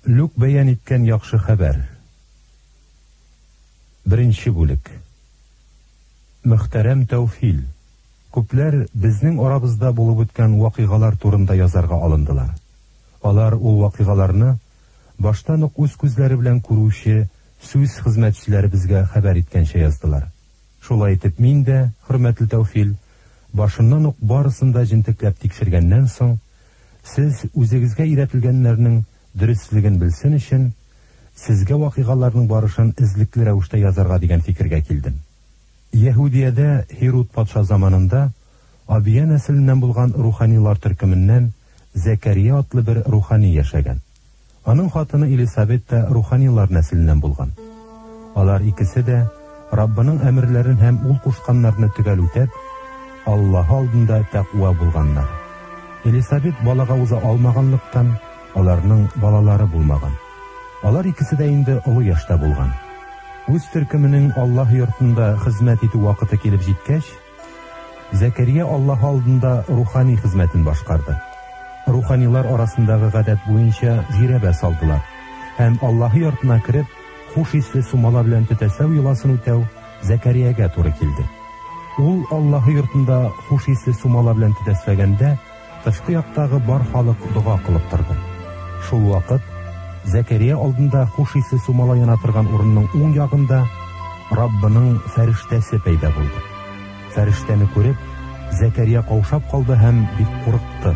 Люк бәян иткән яхшы хәбәр. Беренче бүлек. Мөхтәрәм Тәүфил, күпләр безнең арабызда булып үткән вакыйгалар турында язарга алындылар. Алар ул вакыйгаларны баштан ук үз күзләре белән күрүче сүз хезмәтчеләребезгә хәбәр иткәнчә яздылар. Шулай итеп, мин дә, хөрмәтле Тәүфил, башыннан ук барысын да җентекләп тикшергәннән соң, сез үзегезгә өйрәтелгәннәрнең дөреслеген белсен өчен, сезгә вакыйгаларның барышын эзлекле рәвештә язарга дигән фикергә килдем. Яһүдиядә Һируд патша заманында Абия нәселеннән булган руханилар төркеменнән Зәкәрия атлы бер рухани яшәгән. Аның хатыны Элисабет та руханилар нәселеннән булган. Алар икесе дә, Раббының әмерләрен һәм Ул кушканнарны төгәл үтәп, Аллаһы алдында тәкъва булганнар. Элисабет балага уза алмаганлыктан, аларның балалары булмаган. Алар икесе дә инде олы яшьтә булган. Үз төркеменең Аллаһ йортында хезмәт итү вакыты килеп җиткәч, Зәкәрия Аллаһы алдында рухани хезмәтен башкарды. Руханилар арасындагы гадәт буенча жирәбә салдылар һәм Аллаһы йортына кереп, хуш исле сумала белән төтәсләү йоласын үтәү Зәкәриягә туры килде. Ул Аллаһы йортында хуш исле сумала белән төтәсләгәндә, тышкы яктагы бар халык дога кылып торды. Шул вакыт Зәкәрия алдында хуш исле сумала яна торган урынның уң ягында Раббының фәрештәсе пәйда булды. Фәрештәне күреп, Зәкәрия каушап калды һәм бик курыкты.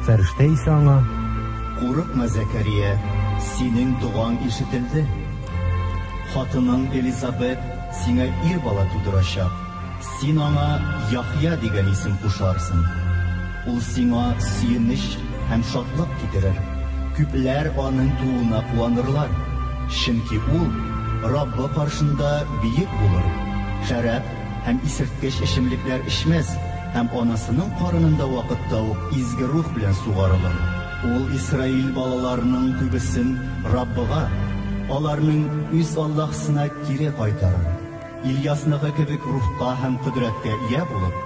Фәрештә исә аңа: Курыкма, Зәкәрия, синең догаң ишетелде. Хатының Элизабет сиңа ир бала тудырачак. Син аңа Яхъя дигән исем кушарсың. Ул сиңа сөенеч һәм шатлык китерер, күпләр аның тууына куанырлар. Чөнки ул Раббы каршында бөек булыр, шәраб һәм исерткеч эчемлекләр эчмәс һәм анасының карынында вакытта ук Изге Рух белән сугарылыр. Ул Исраил балаларының күбесен Раббыга, аларның үз Аллаһысына кире кайтарыр. Ильясныкы кебек рухка һәм кодрәткә ия булып,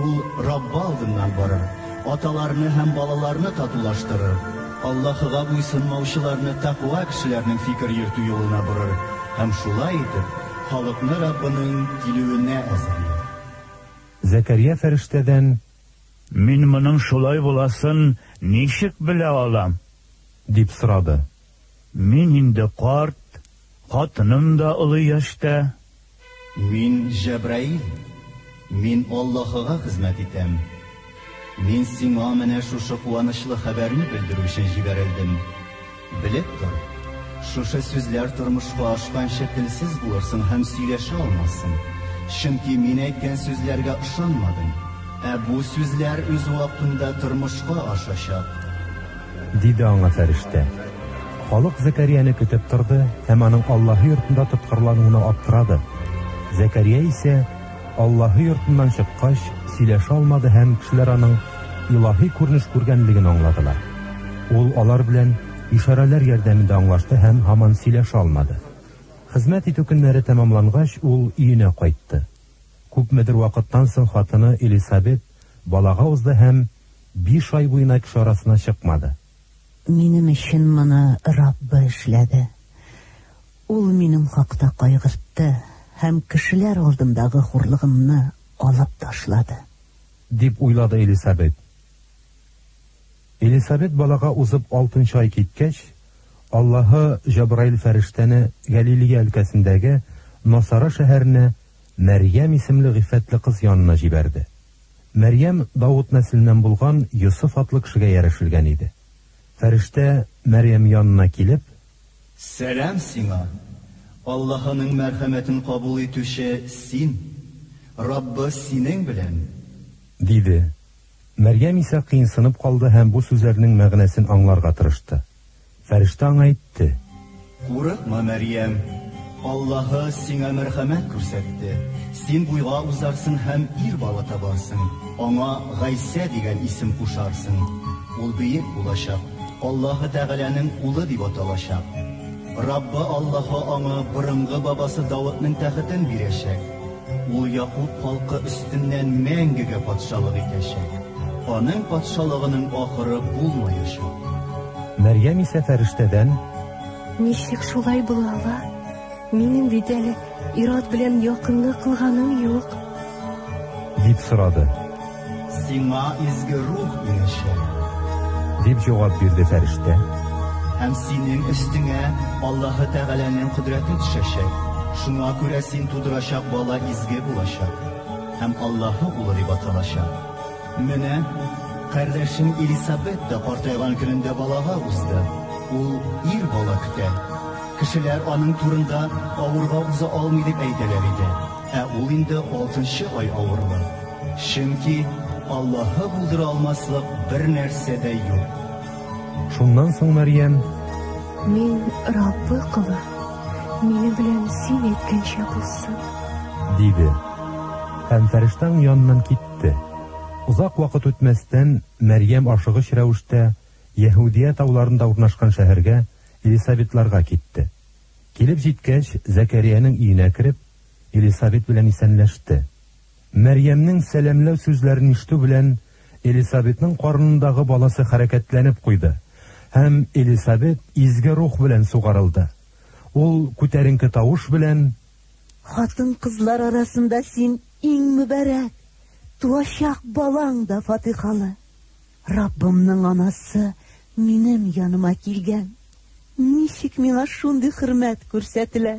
ул Раббы алдыннан барыр, аталарны һәм балаларны татулаштырыр, Аллаһыга буйсынмаучыларны тәкъва кешеләрнең фикер йөртү юлына борыр һәм шулай итеп, халыкны Раббының килүенә әзерләр. Зәкәрия фәрештәдән. Мин моның шулай буласын ничек белә алам? Дип сорады. Мин инде карт, хатыным да олы яшьтә. Мин Җәбраил, мин Аллаһыга хезмәт итәм. Мин сиңа менә шушы куанычлы хәбәрне белдерү өчен җибәрелдем. Белеп тор, шушы сүзләр тормышка ашканчы телсез булырсың һәм сөйләшә алмассың, чөнки мин әйткән сүзләргә ышанмадың. Ә бу сүзләр үз вакытында тормышка ашачак. Диде аңа фәрештә. Халык Зәкәрияне көтеп торды һәм аның Аллаһы йортында тоткарлануына аптырады. Зәкәрия исә, Аллаһы йортыннан чыккач, сөйләшә алмады һәм кешеләр аның илаһи күренеш күргәнлеген аңладылар. Ул алар белән ишарәләр ярдәмендә аңлашты һәм һаман сөйләшә алмады. Хезмәт итү көннәре тәмамлангач, ул өенә кайтты. Күпмедер вакыттан соң хатыны Элисабет балага узды һәм биш ай буена кеше арасына чыкмады. Минем өчен моны Раббы эшләде. Ул минем хакта кайгыртты һәм кешеләр алдындагы хурлыгымны алып ташлады. Дип уйлады Элисабет. Элисабет балага узып алтынчы ай киткәч, Аллаһы Җәбраил фәрештәне Гәлилия өлкәсендәге Насара шәһәренә Мәрьям исемле гыйффәтле кыз янына җибәрде. Мәрьям Давыт нәселеннән булган Йосыф атлы кешегә ярәшелгән иде. Фәрештә, Мәрьям янына килеп. Сәлам сиңа, Аллаһының мәрхәмәтен кабул итүче син! Раббы синең белән! Диде. Мәрьям исә кыенсынып калды һәм бу сүзләрнең мәгънәсен аңларга тырышты. Фәрештә аңа әйтте. Курыкма, Мәрьям, Аллаһы сиңа мәрхәмәт күрсәтте. Син буйга узарсың һәм ир бала табарсың, аңа Гайсә дигән исем кушарсың. Ул бөек булачак, Аллаһы Тәгаләнең Улы дип аталачак. Раббы Аллаһы аңа борынгы бабасы Давытның тәхетен бирәчәк. Ул Якуб халкы өстеннән мәңгегә патшалык итәчәк. Аның патшалыгының ахыры булмаячак. Мәрьям исә фәрештәдән. Ничек шулай була ала? Минем бит әле ир-ат белән якынлык кылганым юк. Дип сорады. Сиңа изге рух иңәчәк. Дип җавап бирде фәрештә. Һәм синең өстеңә Аллаһы Тәгаләнең кодрәте төшәчәк. Шуңа күрә син тудырачак бала изге булачак һәм Аллаһы улы дип аталачак. Менә кардәшең Элисабет та картайган көнендә балага узды. Ул ир бала көтә. Кешеләр аның турында авырга уза алмый дип әйтәләр иде, ә ул инде алтынчы ай авырлы. Чөнки Аллаһы булдыра алмаслык бер нәрсә дә юк. Шуннан соң Мәрьям: Мин Раббы колы, минем белән син әйткәнчә булсын. Диде. Һәм фәрештә аның яныннан китте. Озак вакыт үтмәстән, Мәрьям ашыгыч рәвештә Яһүдия тауларында урнашкан шәһәргә, Элисабетларга китте. Килеп җиткәч, Зәкәриянең өенә кереп, Элисабет белән исәнләште. Мәрьямнең сәламләү сүзләрен ишетү белән, Элисабетның карынындагы баласы хәрәкәтләнеп куйды, һәм Элисабет изге рух белән сугарылды. Ул күтәренке тавыш белән. Хатын-кызлар арасында син иң мөбарәк, туачак балаң да фатихалы. Раббымның анасы минем яныма килгән. Ничек миңа шундый хөрмәт күрсәтелә?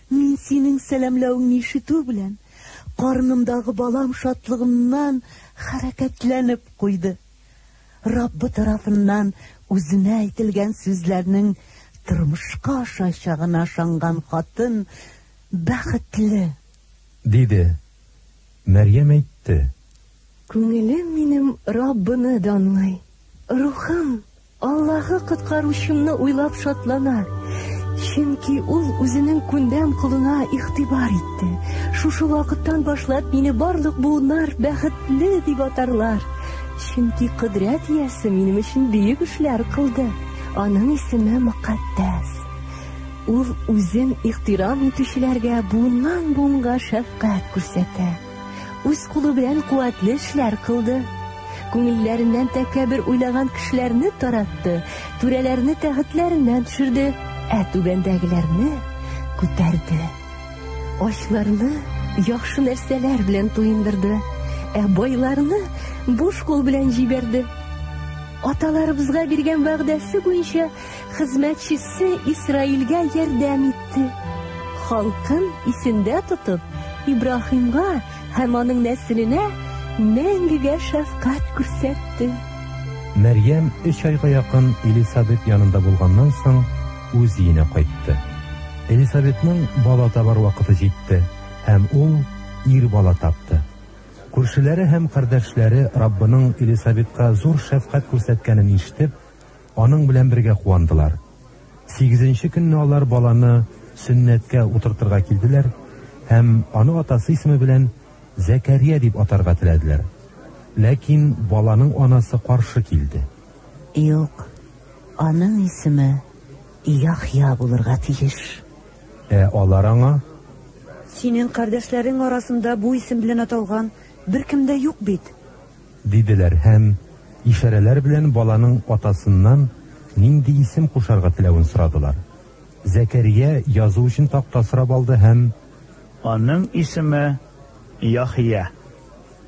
Мин синең сәламләвеңне ишетү белән, карынымдагы балам шатлыгыннан хәрәкәтләнеп куйды. Раббы тарафыннан үзенә әйтелгән сүзләрнең тормышка ашачагына ышанган хатын бәхетле. Диде. Мәрьям әйтте. Күңелем минем Раббыны данлый, рухым Аллаһы Коткаручымны уйлап шатлана, чөнки ул үзенең күндәм колына игътибар итте. Шушы вакыттан башлап мине барлык буыннар бәхетле дип атарлар, чөнки Кодрәт Иясе минем өчен бөек эшләр кылды, аның исеме мөкатдәс. Ул үзен ихтирам итүчеләргә буыннан-буынга шәфкать күрсәтә. Үз кулы белән куәтле эшләр кылды. Күңелләреннән тәкәббер уйлаган кешеләрне таратты, түрәләрне тәхетләреннән төшерде, ә түбәндәгеләрне күтәрде. Ачларны яхшы нәрсәләр белән туендырды, ә байларны буш кул белән җибәрде. Аталарыбызга биргән вәгъдәсе буенча хезмәтчесе Исраилгә ярдәм итте. Халкын исендә тотып, Ибраһимга һәм аның нәселенә мәңгегә шәфкать күрсәтте. Мәрьям өч айга якын Элисабет янында булганнан соң, үз өенә кайтты. Элисабетның бала табар вакыты җитте, һәм ул ир бала тапты. Күршеләре һәм кардәшләре Раббының Элисабетка зур шәфкать күрсәткәнен ишетеп, аның белән бергә куандылар. Сигезенче көнне алар баланы сөннәткә утыртырга килделәр һәм аны атасы исеме белән Зәкәрия дип атарга теләделәр. Ләкин баланың анасы каршы килде. Юк, аның исеме Яхъя булырга тиеш. Ә алар аңа. Синең кардәшләрең арасында бу исем белән аталган беркем дә юк бит. Диделәр һәм ишарәләр белән баланың атасыннан нинди исем кушарга теләвен сорадылар. Зәкәрия язу өчен такта сорап алды һәм. Аның исеме Яхъя.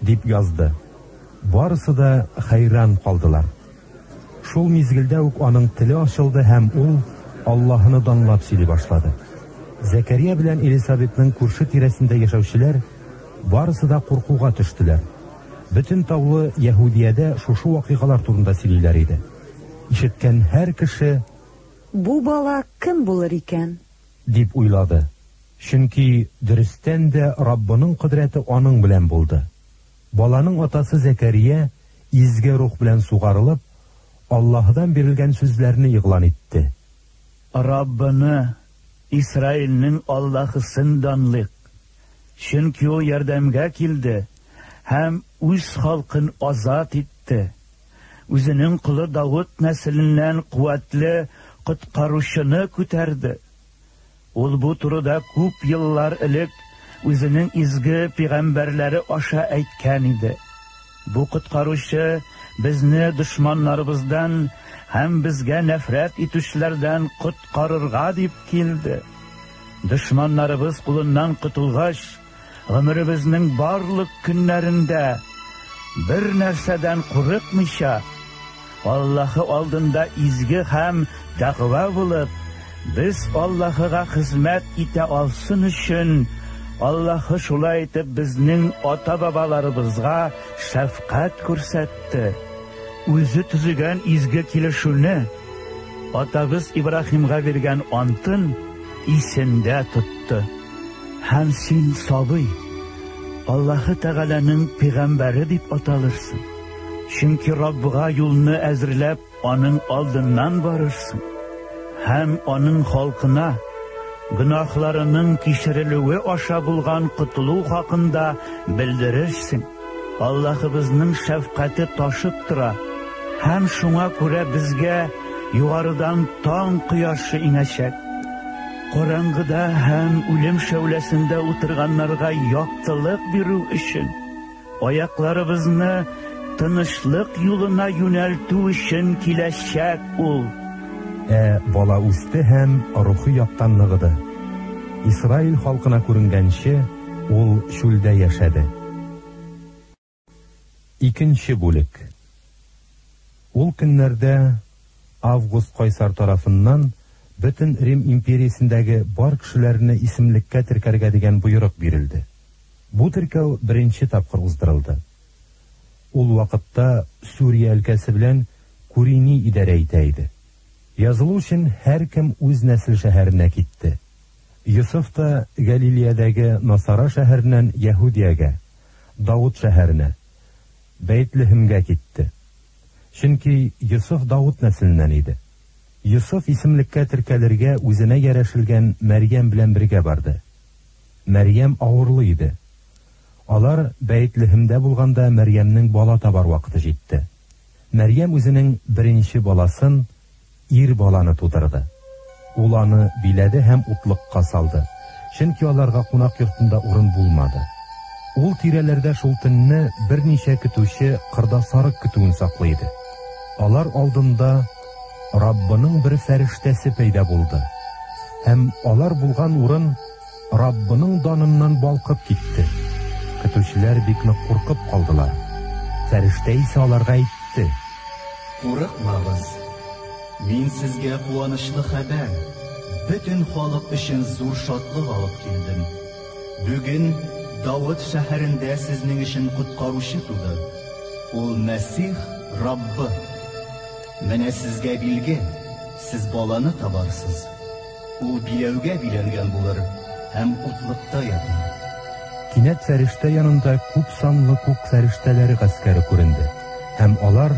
Дип язды. Барысы да хәйран калдылар. Шул мизгелдә үк аның теле ачылды һәм ул Аллаһыны данлап сөйли башлады. Зәкәрия белән Элисабетның күрше тирәсендә яшәүчеләр барысы да куркуга төштеләр. Бөтен таулы Яһүдиядә шушы вакыйгалар турында сөйлиләр иде. Ишеткән һәр кеше. Бу бала кем булыр икән? Дип уйлады. Чөнки, дөрестән дә, Раббының кодрәте аның белән булды. Баланың атасы Зәкәрия, изге рух белән сугарылып, Аллаһыдан бирелгән сүзләрне игълан итте. Раббыны, Исраилнең Аллаһысын данлыйк, чөнки ул ярдәмгә килде һәм үз халкын азат итте, үзенең колы Давыт нәселеннән куәтле Коткаручыны күтәрде. Ул бу турыда күп еллар элек үзенең изге пигамбәрләре аша әйткән иде. Бу Коткаручы безне дошманнарыбыздан һәм безгә нәфрәт итүчеләрдән коткарырга дип килде. Дошманнарыбыз кулыннан котылгач, гомеребезнең барлык көннәрендә бер нәрсәдән курыкмыйча, Аллаһы алдында изге һәм тәкъва булып, без Аллаһыга хезмәт итә алсын өчен, Аллаһы шулай итеп безнең ата-бабаларыбызга шәфкать күрсәтте. Үзе төзегән изге килешүне, атабыз Ибраһимга биргән антын исендә тотты. Һәм син, сабый, Аллаһы Тәгаләнең пәйгамбәре дип аталырсың. Чөнки Раббыга юлны әзерләп, аның алдыннан барырсың. Һәм аның халкына гөнаһларының кичерелүе аша булган котылу хакында белдерерсең. Аллаһыбызның шәфкате ташып тора, һәм шуңа күрә безгә югарыдан таң кояшы иңәчәк. Караңгыда һәм үлем шәүләсендә утырганнарга яктылык бирү өчен, аякларыбызны тынычлык юлына юнәлтү өчен киләчәк ул. Ә бала үсте һәм рухи яктан ныгыды. Исраил халкына күренгәнче, ул чүлдә яшәде. Икенче бүлек. Ул көннәрдә Август кайсар тарафыннан бөтен Рим империясендәге бар кешеләрне исемлеккә теркәргә дигән боерык бирелде. Бу теркәү беренче тапкыр уздырылды. Ул вакытта Сүрия өлкәсе белән Курини идарә итә иде. Язылу өчен һәркем үз нәсел шәһәренә китте. Йосыф та Гәлилиядәге Насара шәһәреннән Яһүдиягә, Давыт шәһәренә, Бәйтлеһемгә китте. Чөнки Йосыф Давыт нәселеннән иде. Йосыф исемлеккә теркәлергә үзенә ярәшелгән Мәрьям белән бергә барды. Мәрьям авырлы иде. Алар Бәйтлеһемдә булганда Мәрьямнең бала табар вакыты җитте. Мәрьям үзенең беренче баласын, ир баланы тудырды. Ул аны биләде һәм утлыкка салды, чөнки аларга кунак йортында урын булмады. Ул тирәләрдә шул төнне берничә көтүче кырда сарык көтүен саклый иде. Алар алдында Раббының бер фәрештәсе пәйда булды, һәм алар булган урын Раббының даныннан балкып китте. Көтүчеләр бик нык куркып калдылар. Фәрештә исә аларга әйтте. Курыкмагыз! Мин сезгә куанычлы хәбәр, бөтен халык өчен зур шатлык алып килдем. Бүген Давыт шәһәрендә сезнең өчен Коткаручы туды. Ул Мәсих, Раббы. Менә сезгә билге, сез баланы табарсыз. Ул биләүгә биләнгән булыр һәм утлыкта ятыр. Кинәт фәрештә янында күп санлы күк фәрештәләре гаскәре күренде, һәм алар.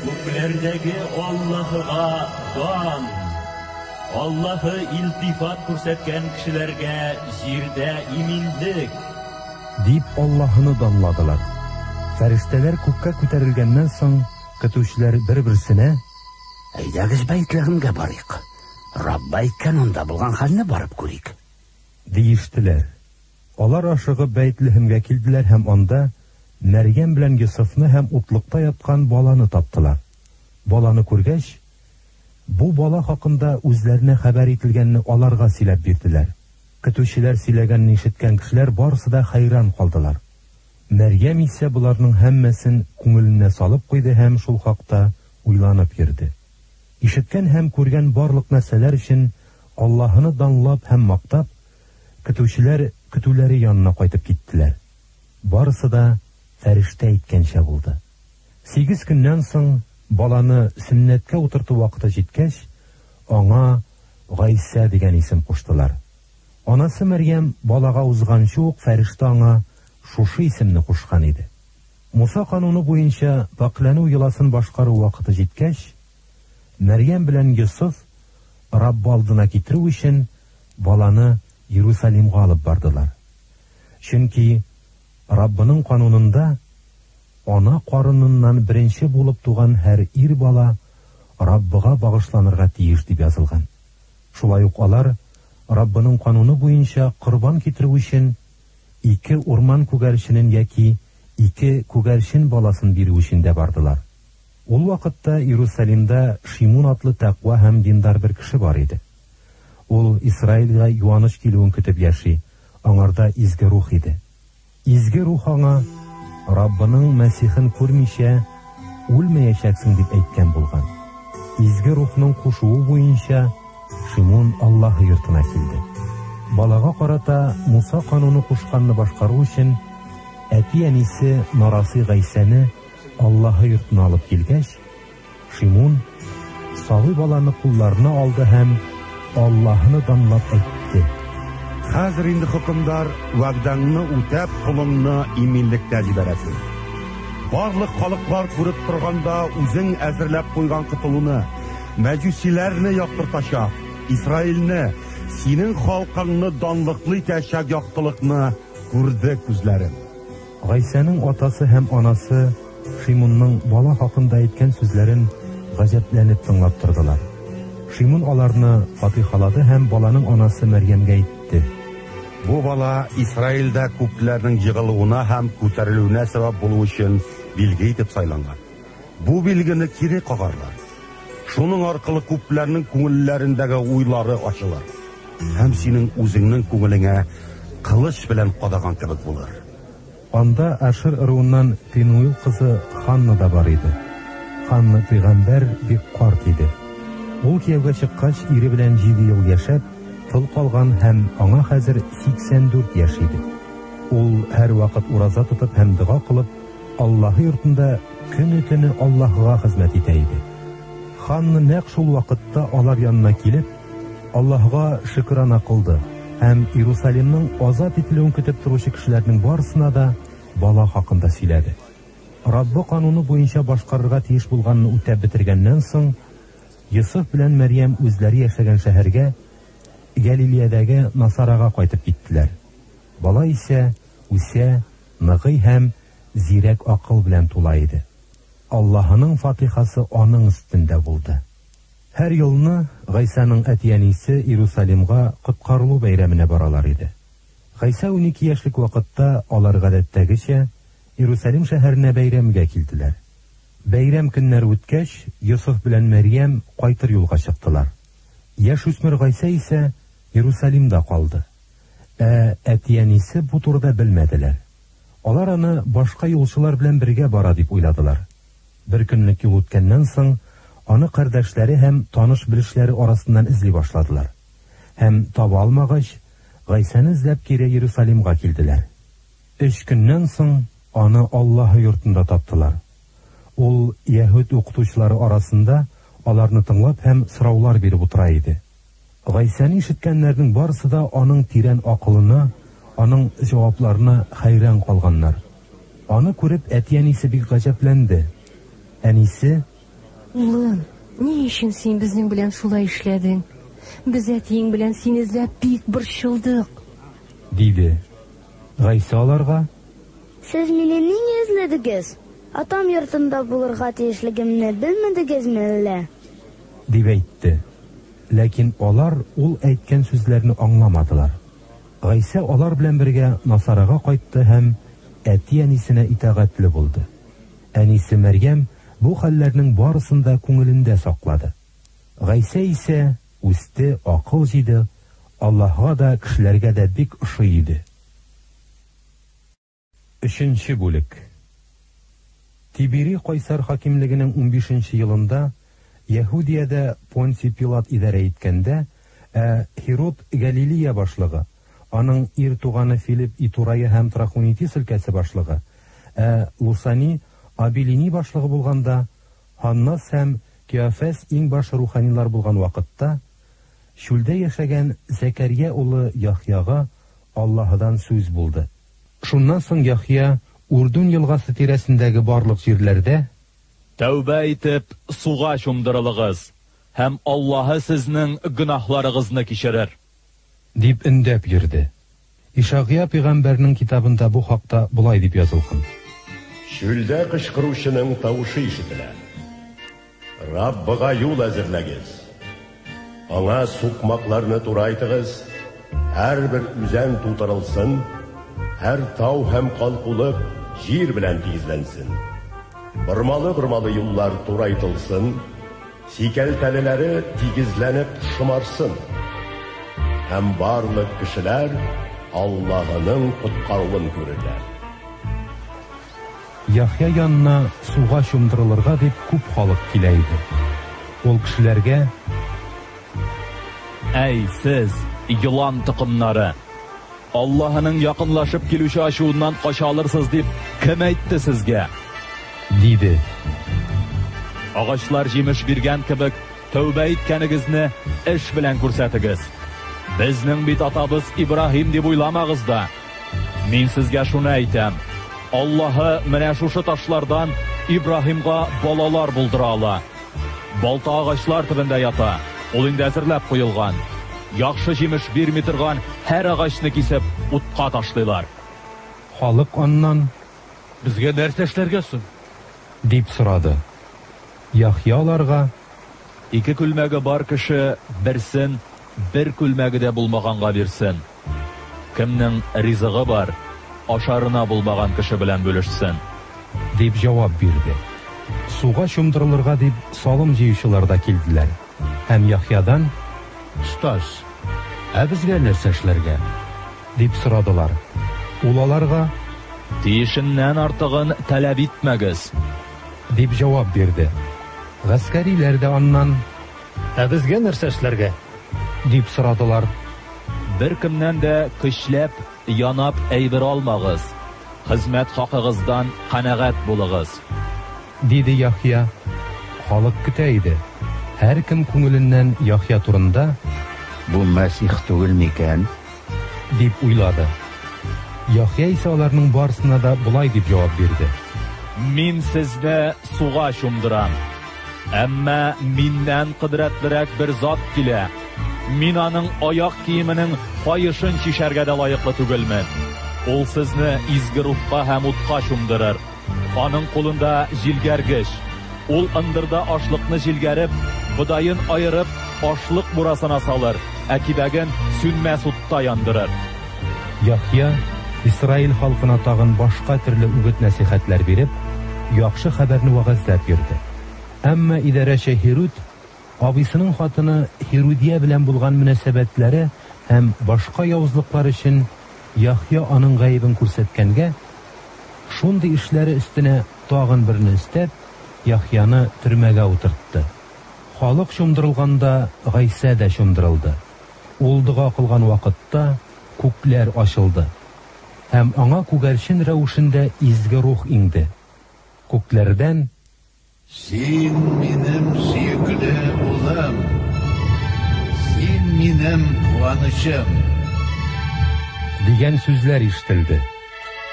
Күкләрдәге Аллаһыга дан! Аллаһы илтифат күрсәткән кешеләргә җирдә иминлек! Дип Аллаһыны данладылар. Фәрештәләр күккә күтәрелгәннән соң, көтүчеләр бер-берсенә. Әйдәгез Бәйтлехемгә барыйк. Раббы әйткән анда булган хәлне барып күрик. Диештеләр. Алар ашыгып Бәйтлехемгә килделәр һәм анда Мәрьям белән Йосыфны һәм утлыкта яткан баланы таптылар. Баланы күргәч, бу бала хакында үзләренә хәбәр ителгәнне аларга сөйләп бирделәр. Көтүчеләр сөйләгәнне ишеткән кешеләр барысы да хәйран калдылар. Мәрьям исә боларның һәммәсен күңеленә салып куйды һәм шул хакта уйланып йөрде. Ишеткән һәм күргән барлык нәрсәләр өчен Аллаһыны данлап һәм мактап, көтүчеләр көтүләре янына кайтып киттеләр. Барысы да фәрештә әйткәнчә булды. Сигез көннән соң, баланы сөннәткә утырту вакыты җиткәч, аңа Гайсә дигән исем куштылар. Анасы Мәрьям балага узганчы ук фәрештә аңа шушы исемне кушкан иде. Муса кануны буенча пакьләнү йоласын башкару вакыты җиткәч, Мәрьям белән Йосыф, Раббы алдына китерү өчен, баланы Иерусалимга алып бардылар. Чөнки Раббының канунында, Ана карыныннан беренче булып туган һәр ир бала Раббыга багышланырга тиеш дип язылган. Шулай ук алар, Раббының кануны буенча корбан китерү өчен, ике урман күгәрченен яки ике күгәрчен баласын бирү өчен дә бардылар. Ул вакытта Иерусалимда Шимун атлы тәкъва һәм диндар бер кеше бар иде. Ул Исраилгә юаныч килүен көтеп яши, аңарда Изге Рух иде. Изге Рух аңа, Раббының Мәсихен күрмичә, үлмәячәксең, дип әйткән булган. Изге Рухның кушуы буенча, Шимун Аллаһы йортына килде. Балага карата Муса кануны кушканны башкару өчен, әти-әнисе нарасый Гайсәне Аллаһы йортына алып килгәч, Шимун сабый баланы кулларына алды һәм Аллаһыны данлап әйтте. Хәзер инде, хөкемдар, вәгъдәңне үтәп, колыңны иминлектә җибәрәсең. Барлык халыклар күреп торганда үзең әзерләп куйган котылуны, мәҗүсиләрне яктыртачак, Исраилне, синең халкыңны данлыклы итәчәк яктылыкны күрде күзләрем. Гайсәнең атасы һәм анасы Шимунның бала хакында әйткән сүзләрен гаҗәпләнеп тыңлап тордылар. Шимун аларны фатихалады һәм баланың анасы Мәрьямгә әйтте. Бу бала Исраилдә күпләрнең егылуына һәм күтәрелүенә сәбәп булу өчен билге итеп сайланган. Бу билгене кире кагарлар. Шуның аркылы күпләрнең күңелләрендәге уйлары ачылыр. Һәм синең үзеңнең күңелеңә кылыч белән кадаган кебек булыр. Анда Ашер ыруыннан Пенуил кызы Ханна да бар иде. Ханна пәйгамбәр бик карт иде. Ул кияүгә чыккач, ире белән җиде ел яшәп, тол калган һәм аңа хәзер 84 яшь иде. Ул һәрвакыт ураза тотып һәм дога кылып, Аллаһы йортында көне-төне Аллаһыга хезмәт итә иде. Ханна нәкъ шул вакытта алар янына килеп, Аллаһыга шөкрана кылды һәм Иерусалимның азат ителүен көтеп торучы кешеләрнең барысына да бала хакында сөйләде. Раббы кануны буенча башкарырга тиеш булганны үтәп бетергәннән соң, Йосыф белән Мәрьям үзләре яшәгән шәһәргә, Гәлилиядәге Насарага кайтып киттеләр. Бала исә үсә, ныгый һәм зирәк акыл белән тула иде. Аллаһының фатихасы аның өстендә булды. Һәр елны Гайсәнең әти-әнисе Иерусалимга Коткарылу бәйрәменә баралар иде. Гайсә 12 яшьлек вакытта алар гадәттәгечә Иерусалим шәһәренә бәйрәмгә килделәр. Бәйрәм көннәре үткәч, Йосыф белән Мәрьям кайтыр юлга чыктылар. Яшүсмер Гайсә исә Иерусалимда калды. Ә әти-әнисе бу турыда белмәделәр. Алар аны башка юлчылар белән бергә бара дип уйладылар. Бер көнлек юл үткәннән соң, аны кардәшләре һәм таныш-белешләре арасыннан эзли башладылар. Һәм таба алмагач, Гайсәне эзләп кире Иерусалимга килделәр. Өч көннән соң аны Аллаһы йортында таптылар. Ул яһүд укытучылары арасында аларны тыңлап һәм сораулар биреп утыра иде. Гайсәне ишеткәннәрнең барысы да аның тирән акылына, аның җавапларына хәйран калганнар. Аны күреп, әти-әнисе бик гаҗәпләнде. Әнисе: Улым, ни өчен син безнең белән шулай эшләдең? Без әтиең белән сине эзләп бик борчылдык. Диде. Гайсә аларга: Сез мине нигә эзләдегез? Атам йортында булырга тиешлегемне белмәдегезме әллә? Дип әйтте. Ләкин алар ул әйткән сүзләрне аңламадылар. Гайсә алар белән бергә Насарага кайтты һәм әти-әнисенә итагатьле булды. Әнисе Мәрьям бу хәлләрнең барысын да күңелендә саклады. Гайсә исә үсте, акыл җыйды, Аллаһыга да, кешеләргә дә бик ошый иде. Өченче бүлек. Тибери кайсар хакимлегенең унбишенче елында, Яһүдиядә Понтий Пилат идарә иткәндә, ә Һирод Гәлилия башлыгы, аның ир туганы Филипп Итурая һәм Трахунитис өлкәсе башлыгы, ә Лусани Абилини башлыгы булганда, Һаннас һәм Кеофәс иңбаш руханилар булган вакытта, чүлдә яшәгән Зәкәрия улы Яхъяга Аллаһыдан сүз булды. Шуннан соң Яхъя Үрдүн елгасы тирәсендәге барлык җирләрдә. Тәүбә итеп, суга чумдырылыгыз, һәм Аллаһы сезнең гөнаһларыгызны кичерер. Дип өндәп йөрде. Ишагъя пәйгамбәрнең китабында бу хакта болай дип язылган. Чүлдә кычкыручының тавышы ишетелә. Раббыга юл әзерләгез. Аңа сукмакларны турайтыгыз, һәрбер үзән тутырылсын, һәр тау һәм калкулык җир белән тигезләнсен. Бормалы-бормалы юллар турайтылсын, сикәлтәлеләре тигезләнеп шомарсын. Һәм барлык кешеләр Аллаһының коткаруын күрерләр. Яхъя янына суга чумдырылырга дип күп халык килә иде. Ул кешеләргә: Әй, сез, елан токымнары! Аллаһының якынлашып килүче ачуыннан кача алырсыз дип кем әйтте сезгә? Диде. Агачлар җимеш биргән кебек, тәүбә иткәнегезне эш белән күрсәтегез. Безнең бит атабыз Ибраһим дип уйламагыз да. Мин сезгә шуны әйтәм, Аллаһы менә шушы ташлардан Ибраһимга балалар булдыра ала. Балта агачлар төбендә ята, ул инде әзерләп куелган. Яхшы җимеш бирми торган һәр агачны кисеп, утка ташлыйлар. Халык аннан: Безгә нәрсә эшләргә соң? Дип сорады. Яхъя аларга: Ике күлмәге бар кеше берсен бер күлмәге дә булмаганга бирсен. Кемнең ризыгы бар, ашарына булмаган кеше белән бүлешсен. Дип җавап бирде. Суга чумдырылырга дип салым җыючылар да килделәр һәм Яхъядан: Остаз, ә безгә нәрсә эшләргә? Дип сорадылар. Ул аларга: Тиешеннән артыгын таләп итмәгез. Дип җавап бирде. Гаскәриләр дә аннан: Ә безгә нәрсә эшләргә? Дип сорадылар. Беркемнән дә көчләп, янап әйбер алмагыз, хезмәт хакыгыздан канәгать булыгыз. Диде Яхъя. Халык көтә иде. Һәркем күңеленнән Яхъя турында: Бу Мәсих түгел микән? Дип уйлады. Яхъя исә аларның барысына да болай дип җавап бирде. Мин сезне суга чумдырам. Әмма миннән кодрәтлерәк бер зат килә. Мин аның аяк киеменең каешын чишәргә дә лаеклы түгелмен. Ул сезне изге рухка һәм утка чумдырыр. Аның кулында җилгәргеч. Ул ындырда ашлыкны җилгәреп, бодаен аерып, ашлык бурасына салыр, ә кибәген сүнмәс утта яндырыр. Яхъя Исраил халкына тагын башка төрле үгет-нәсыйхәтләр биреп, яхшы хәбәрне вәгазьләп йөрде. Әмма идарәче Һируд абыйсының хатыны Һирудия белән булган мөнәсәбәтләре һәм башка явызлыклар өчен Яхъя аның гаебен күрсәткәнгә, шундый эшләре өстенә тагын берне өстәп, Яхъяны төрмәгә утыртты. Халык чумдырылганда, Гайсә дә чумдырылды. Ул дога кылган вакытта күкләр ачылды, һәм аңа күгәрчен рәвешендә изге рух иңде. Күкләрдән: Син минем сөекле улым, син минем куанычым. Дигән сүзләр ишетелде.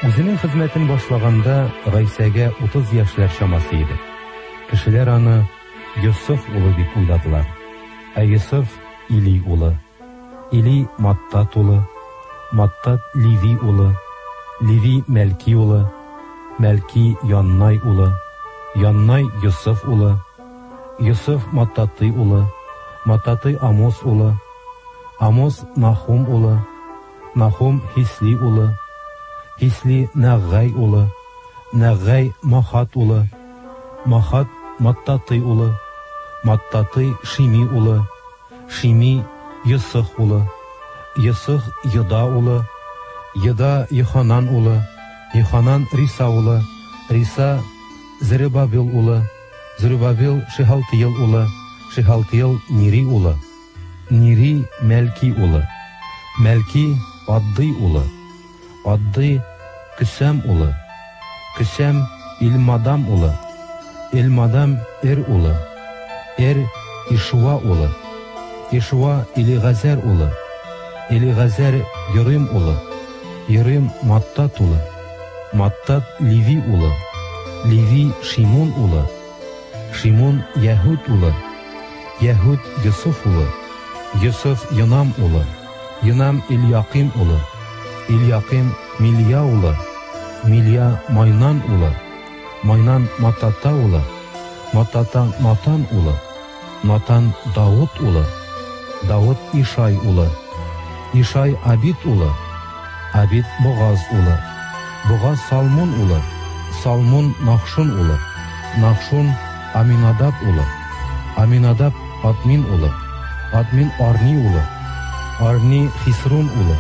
Үзенең хезмәтен башлаганда Гайсәгә 30 яшьләр чамасы иде. Кешеләр аны Йосыф улы дип уйладылар. Ә Йосыф Или улы, Или Маттат улы, Маттат Леви улы, Леви Мәлки улы, Мәлки Яннай улы, Яннай Йосыф улы, Йосыф Маттатый улы, Маттатый Амос улы, Амос Нахум улы, Нахум Хисли улы, Хисли Нәгъгай улы, Нәгъгай Махат улы, Махат Маттатый улы, Маттатый Шими улы, Шими Йосых улы, Йосых Йода улы, Йода Йоханан улы, Йоханан Риса улы, Риса Зерубабел улы, Зерубабел Шехалтиел улы, Шехалтиел Нири улы, Нири Мәлки улы, Мәлки Аддый улы, Аддый Көсәм улы, Көсәм Илмадам улы, Илмадам Эр улы, Эр Ишуа улы, Ишуа Элигазәр улы, Элигазәр Йорим улы, Йорим Маттат улы, Маттат Леви улы, Леви Шимон улы, Шимон Яһүд улы, Яһүд Йосыф улы, Йосыф Йонам улы, Йонам Эльяким улы, Эльяким Милия улы, Милия Майнан улы, Майнан Матата улы, Матата Натан улы, Натан Давыт улы, Давыт Ишай улы, Ишай Абид улы, Абид Богаз улы, Богаз Салмон улы, Салмон Нахшон улы, Нахшон Аминадаб улы, Аминадаб Админ улы, Админ Арни улы, Арни Хисрон улы,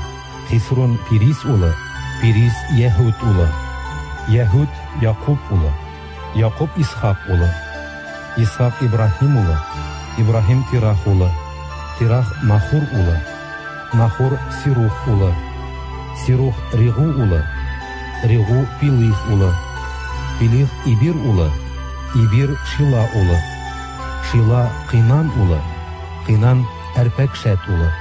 Хисрон Пирис улы, Пирис Яһүд улы, Яһүд Якуб улы, Якуб Исхак улы, Исхак Ибраһим улы, Ибраһим Тирах улы, Тирах Нахур улы, Нахур Сирух улы, Сирух Ригу улы, Ригу Пилих улы, Пилих Ибир улы, Ибир Шила улы, Шила Кыйнан улы, Кыйнан Әрпәкшәт улы,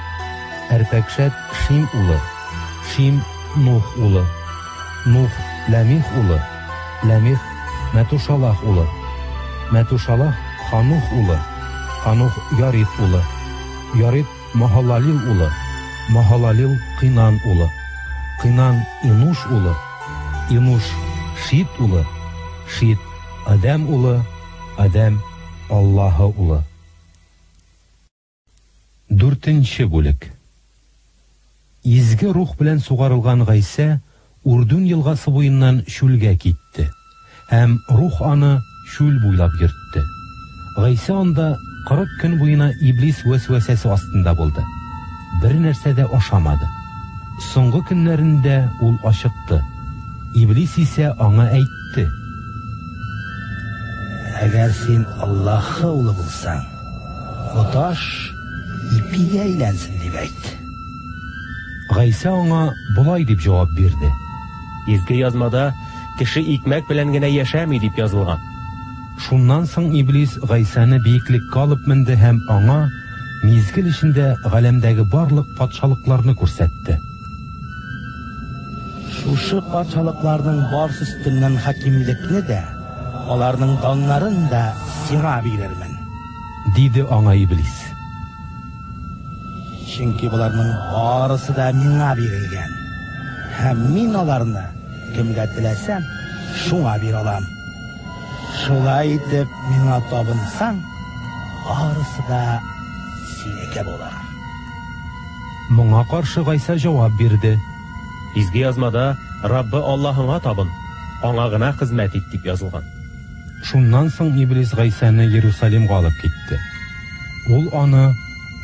Әрпәкшәт Шим улы, Шим Нух улы, Нух Ләмих улы, Ләмих Мәтушалах улы, Мәтушалах Ханух улы, Ханух Ярид улы, Ярид Маһалалил улы, Маһалалил Кыйнан улы, Кыйнан Инуш улы, Инуш Шит улы, Шит Адәм улы, Адәм Аллаһы улы. Дүртенче бүлек. Изге рух белән сугарылган Гайсә Урдүн елгасы буеннан чүлгә китте, һәм рух аны чүл буйлап йөртте. Гайсә анда 40 көн буена иблис вәсвәсәсе астында булды. Бер нәрсә дә ашамады. Соңгы көннәрендә ул ачыкты. Иблис исә аңа әйтте: Әгәр син Аллаһы улы булсаң, бу таш ипигә әйләнсен дип әйт. Гайсә аңа болай дип җавап бирде. Изге Язмада, Кеше икмәк белән генә яшәми, дип язылган. Шуннан соң Иблис Гайсәне биеклеккә алып менде һәм аңа мизгел эчендә галәмдәге барлык патшалыкларны күрсәтте. Шушы патшалыкларның барысы өстеннән хакимлекне дә, аларның даннарын да сиңа бирермен. Диде аңа Иблис. Чөнки боларның барысы да миңа бирелгән, һәм мин аларны кемгә теләсәм, шуңа бирә алам. Шулай итеп, миңа табынсаң, барысы да синеке булыр. Моңа каршы Гайсә җавап бирде. Изге Язмада, Раббы Аллаһыңа табын, аңа гына хезмәт ит, дип язылган. Шуннан соң Иблис Гайсәне Иерусалимга алып китте. Ул аны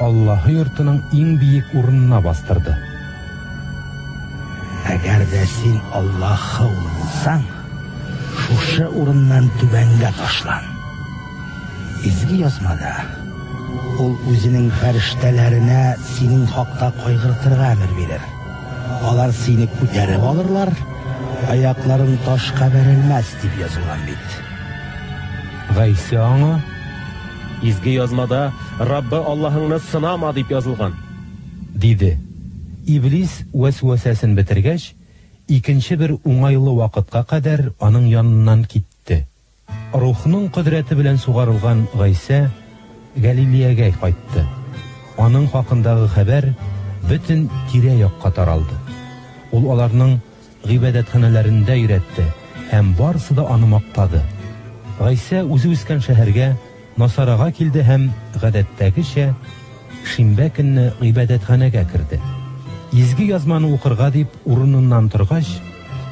Аллаһы йортының иң биек урынына бастырды. Әгәр дә син Аллаһы улы булсаң, шушы урыннан түбәнгә ташлан. Изге Язмада, Ул үзенең фәрештәләренә синең хакта кайгыртырга әмер бирер. Алар сине күтәреп алырлар, аякларың ташка бәрелмәс, дип язылган бит. Гайсә аңа. Изге Язмада, Раббы Аллаһыңны сынама, дип язылган. Диде. Иблис вәсвәсәсен бетергәч, икенче бер уңайлы вакытка кадәр аның яныннан китте. Рухның кодрәте белән сугарылган Гайсә Гәлилиягә кайтты. Аның хакындагы хәбәр бөтен тирә-якка таралды. Ул аларның гыйбадәтханәләрендә өйрәтте, һәм барысы да аны мактады. Гайсә үзе үскән шәһәргә, Насарага килде һәм, гадәттәгечә, шимбә көнне гыйбадәтханәгә керде. Изге Язманы укырга дип урыныннан торгач,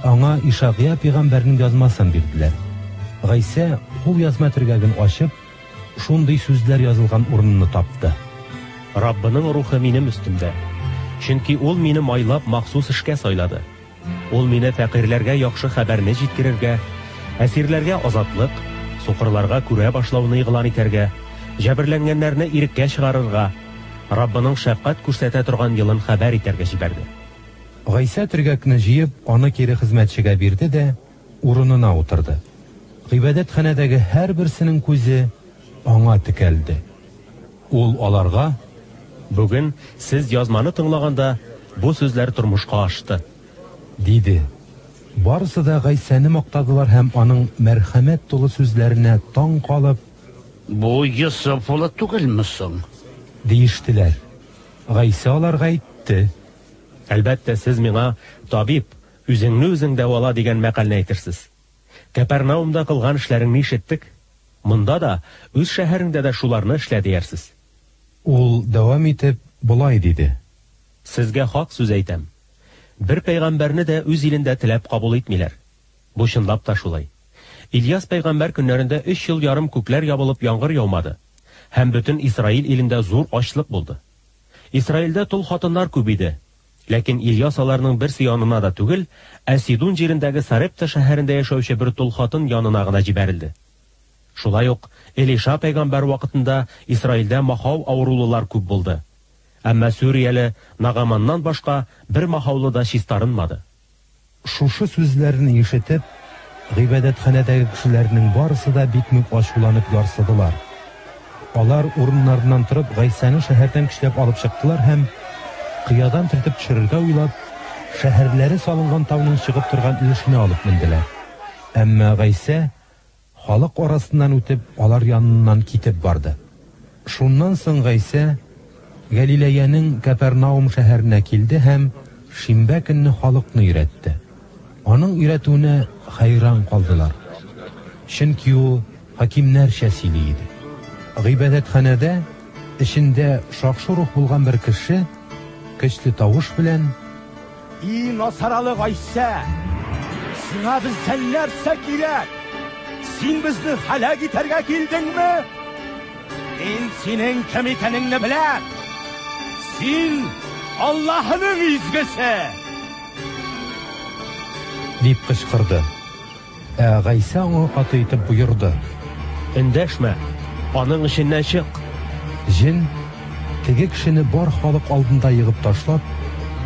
аңа Ишагъя пигамбәрнең язмасын бирделәр. Гайсә, кулъязма төргәген ачып, шундый сүзләр язылган урынны тапты. Раббының Рухы минем өстемдә, чөнки Ул мине майлап махсус эшкә сайлады. Ул мине фәкыйрьләргә яхшы хәбәрне җиткерергә, әсирләргә азатлык, сукырларга күрә башлауны игълан итәргә, җәберләнгәннәрне иреккә чыгарырга, Раббының шәфкать күрсәтә торган елын хәбәр итәргә җибәрде. Гайсә төргәкне җыеп, аны кире хезмәтчегә бирде дә урынына утырды. Гыйбадәтханәдәге һәрберсенең күзе аңа текәлде. Ул аларга. Бүген, сез Язманы тыңлаганда, бу сүзләр тормышка ашты. Диде. Барысы да Гайсәне мактадылар һәм аның мәрхәмәт тулы сүзләренә таң калып. Бу Йосыф улы түгелме соң? Диештеләр. Гайсә аларга әйтте. Әлбәттә, сез миңа, Табиб, үзеңне үзең дәвала, дигән мәкальне әйтерсез. Кәпәрнаумда кылган эшләреңне ишеттек. Монда да, үз шәһәреңдә дә шуларны эшлә, диярсез. Ул дәвам итеп болай диде. Сезгә хак сүз әйтәм, бер пәйгамбәрне дә үз илендә теләп кабул итмиләр. Бу чынлап та шулай. Ильяс пәйгамбәр көннәрендә өч ел ярым күкләр ябылып яңгыр яумады, һәм бөтен Исраил илендә зур ачлык булды. Исраилдә тол хатыннар күп иде. Ләкин Ильяс аларның берсе янына да түгел, ә Сидун җирендәге Сарепта шәһәрендә яшәүче бер тол хатын янына гына җибәрелде. Шулай ук Элиша пәйгамбәр вакытында Исраилдә махау авырулылар күп булды. Әмма сүрияле Нагаманнан башка бер махаулы да чистарынмады. Шушы сүзләрне ишетеп, гыйбадәтханәдәге кешеләрнең барысы да бик нык ачуланып ярсыдылар. Алар урыннарыннан торып, Гайсәне шәһәрдән көчләп алып чыктылар һәм, кыядан төртеп төшерергә уйлап, шәһәрләре салынган тауның чыгып торган өлешенә алып менделәр. Әмма Гайсә Халык арасыннан үтеп, алар яныннан китеп барды. Шуннан соң Гайсә Гәлиләянең Кәпәрнаум шәһәренә килде һәм шимбә көнне халыкны өйрәтте. Аның өйрәтүенә хәйран калдылар, чөнки ул хакимнәрчә сөйли иде. Гыйбадәтханәдә эчендә шакшы рух булган бер кеше көчле тавыш белән, И Насаралы Гайсә, сиңа бездән нәрсә кирәк? Син безне һәлак итәргә килдеңме? Мин синең кем икәнеңне беләм. Син Аллаһының изгесе! Дип кычкырды. Ә Гайсә аңа каты итеп боерды. Эндәшмә, аның эченнән чык! Җен, теге кешене бар халык алдында егып ташлап,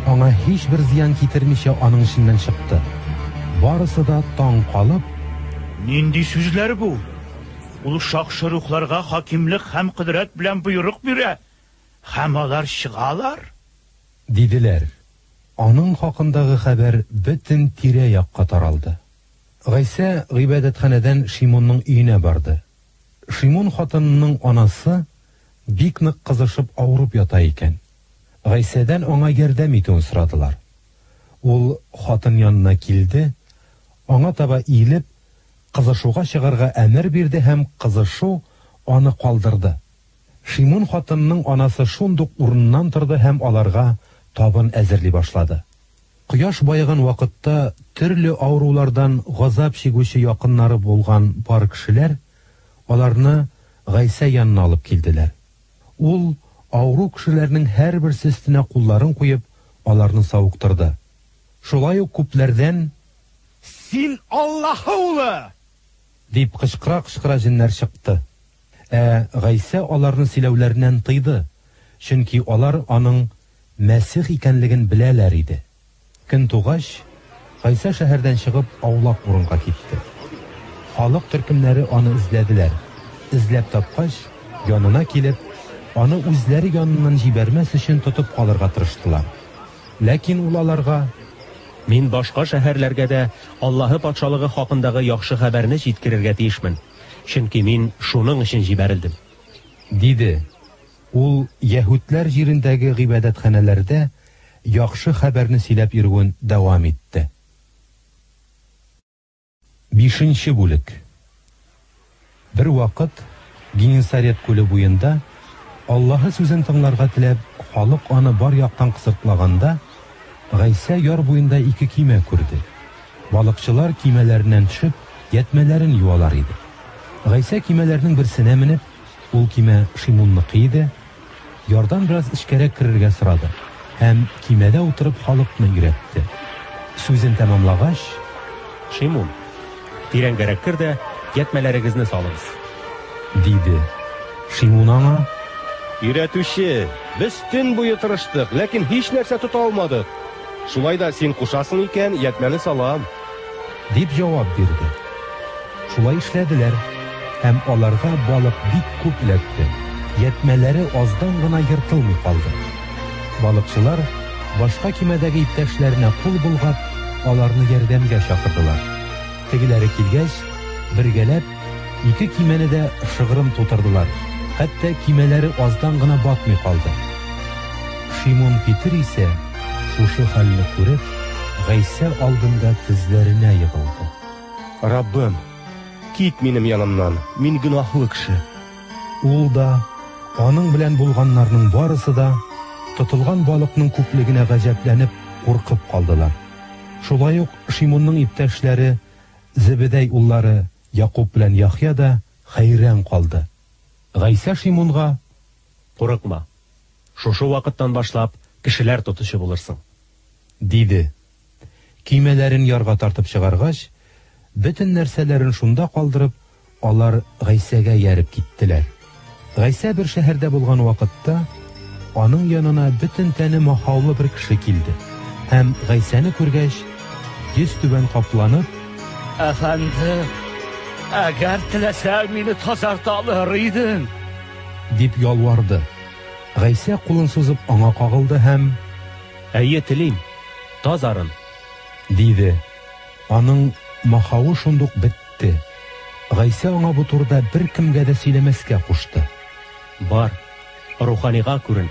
аңа һичбер зыян китермичә аның эченнән чыкты. Барысы да таң калып. Нинди сүзләр бу? Ул шакшы рухларга хакимлек һәм кодрәт белән боерык бирә, һәм алар чыгалар? Диделәр. Аның хакындагы хәбәр бөтен тирә-якка таралды. Гайсә гыйбадәтханәдән Шимунның өенә барды. Шимун хатынының анасы бик нык кызышып авырып ята икән. Гайсәдән аңа ярдәм итүен сорадылар. Ул хатын янына килде, аңа таба иелеп, кызышуга чыгарга әмер бирде һәм кызышу аны калдырды. Шимун хатынының анасы шундук урыныннан торды һәм аларга табын әзерли башлады. Кояш баеган вакытта төрле авырулардан газап чигүче якыннары булган бар кешеләр аларны Гайсә янына алып килделәр. Ул, авыру кешеләрнең һәрберсе өстенә кулларын куеп, аларны савыктырды. Шулай ук күпләрдән. Син Аллаһы Улы! Дип кычкыра-кычкыра җеннәр чыкты. Ә Гайсә аларны сөйләүләреннән тыйды, чөнки алар аның Мәсих икәнлеген беләләр иде. Көн тугач, Гайсә шәһәрдән чыгып, аулак урынга китте. Халык төркемнәре аны эзләделәр. Эзләп тапкач, янына килеп, аны үзләре яныннан җибәрмәс өчен тотып калырга тырыштылар. Ләкин ул аларга. Мин башка шәһәрләргә дә Аллаһы Патшалыгы хакындагы яхшы хәбәрне җиткерергә тиешмен. Чөнки мин шуның өчен җибәрелдем. Диде. Ул яһүдләр җирендәге гыйбадәтханәләрдә яхшы хәбәрне сөйләп йөрүен дәвам итте. Бишенче бүлек. Бервакыт Геннисарет күле буенда, Аллаһы сүзен тыңларга теләп, халык аны бар яктан кысрыклаганда, Гайсә яр буенда ике көймә күрде. Балыкчылар көймәләреннән төшеп, ятьмәләрен юалар иде. Гайсә көймәләрнең берсенә менеп, ул көймә Шимунныкы иде, ярдан бераз эчкәрәк керергә сорады һәм көймәдә утырып халыкны өйрәтте. Сүзен тәмамлагач. Шимун, тирәнгәрәк кер дә, ятьмәләрегезне салыгыз. Диде. Шимун аңа. Өйрәтүче, без төн буе тырыштык, ләкин һичнәрсә тота алмадык. Шулай да син кушасың икән, ятьмәне салам. Дип җавап бирде. Шулай эшләделәр, һәм аларга балык бик күп эләкте, ятьмәләре аздан гына ертылмый калды. Балыкчылар, башка көймәдәге иптәшләренә кул болгап, аларны ярдәмгә чакырдылар. Тегеләре килгәч, бергәләп, ике көймәне дә шыгрым тутырдылар, хәтта көймәләре аздан гына батмый калды. Шимун Петер исә, шушы хәлне күреп, Гайсә алдында тезләренә егылды. Раббым, кит минем янымнан, мин гөнаһлы кеше. Ул да, аның белән булганнарның барысы да, тотылган балыкның күплегенә гаҗәпләнеп, куркып калдылар. Шулай ук Шимунның иптәшләре, Зебедәй уллары Якуб белән Яхъя да хәйран калды. Гайсә Шимунга: Курыкма. Шушы вакыттан башлап кешеләр тотучы булырсың. Диде. Көймәләрен ярга тартып чыгаргач, бөтен нәрсәләрен шунда калдырып, алар Гайсәгә ияреп киттеләр. Гайсә бер шәһәрдә булган вакытта, аның янына бөтен тәне махаулы бер кеше килде һәм, Гайсәне күргәч, йөзтүбән капланып, Әфәнде, әгәр теләсәң, мине тазарта алыр идең. Дип ялварды. Гайсә кулын сузып аңа кагылды һәм. Әйе, телим, тазарын. Диде. Аның махавы шундук бетте. Гайсә аңа бу турыда беркемгә дә сөйләмәскә кушты. Бар, руханига күрен,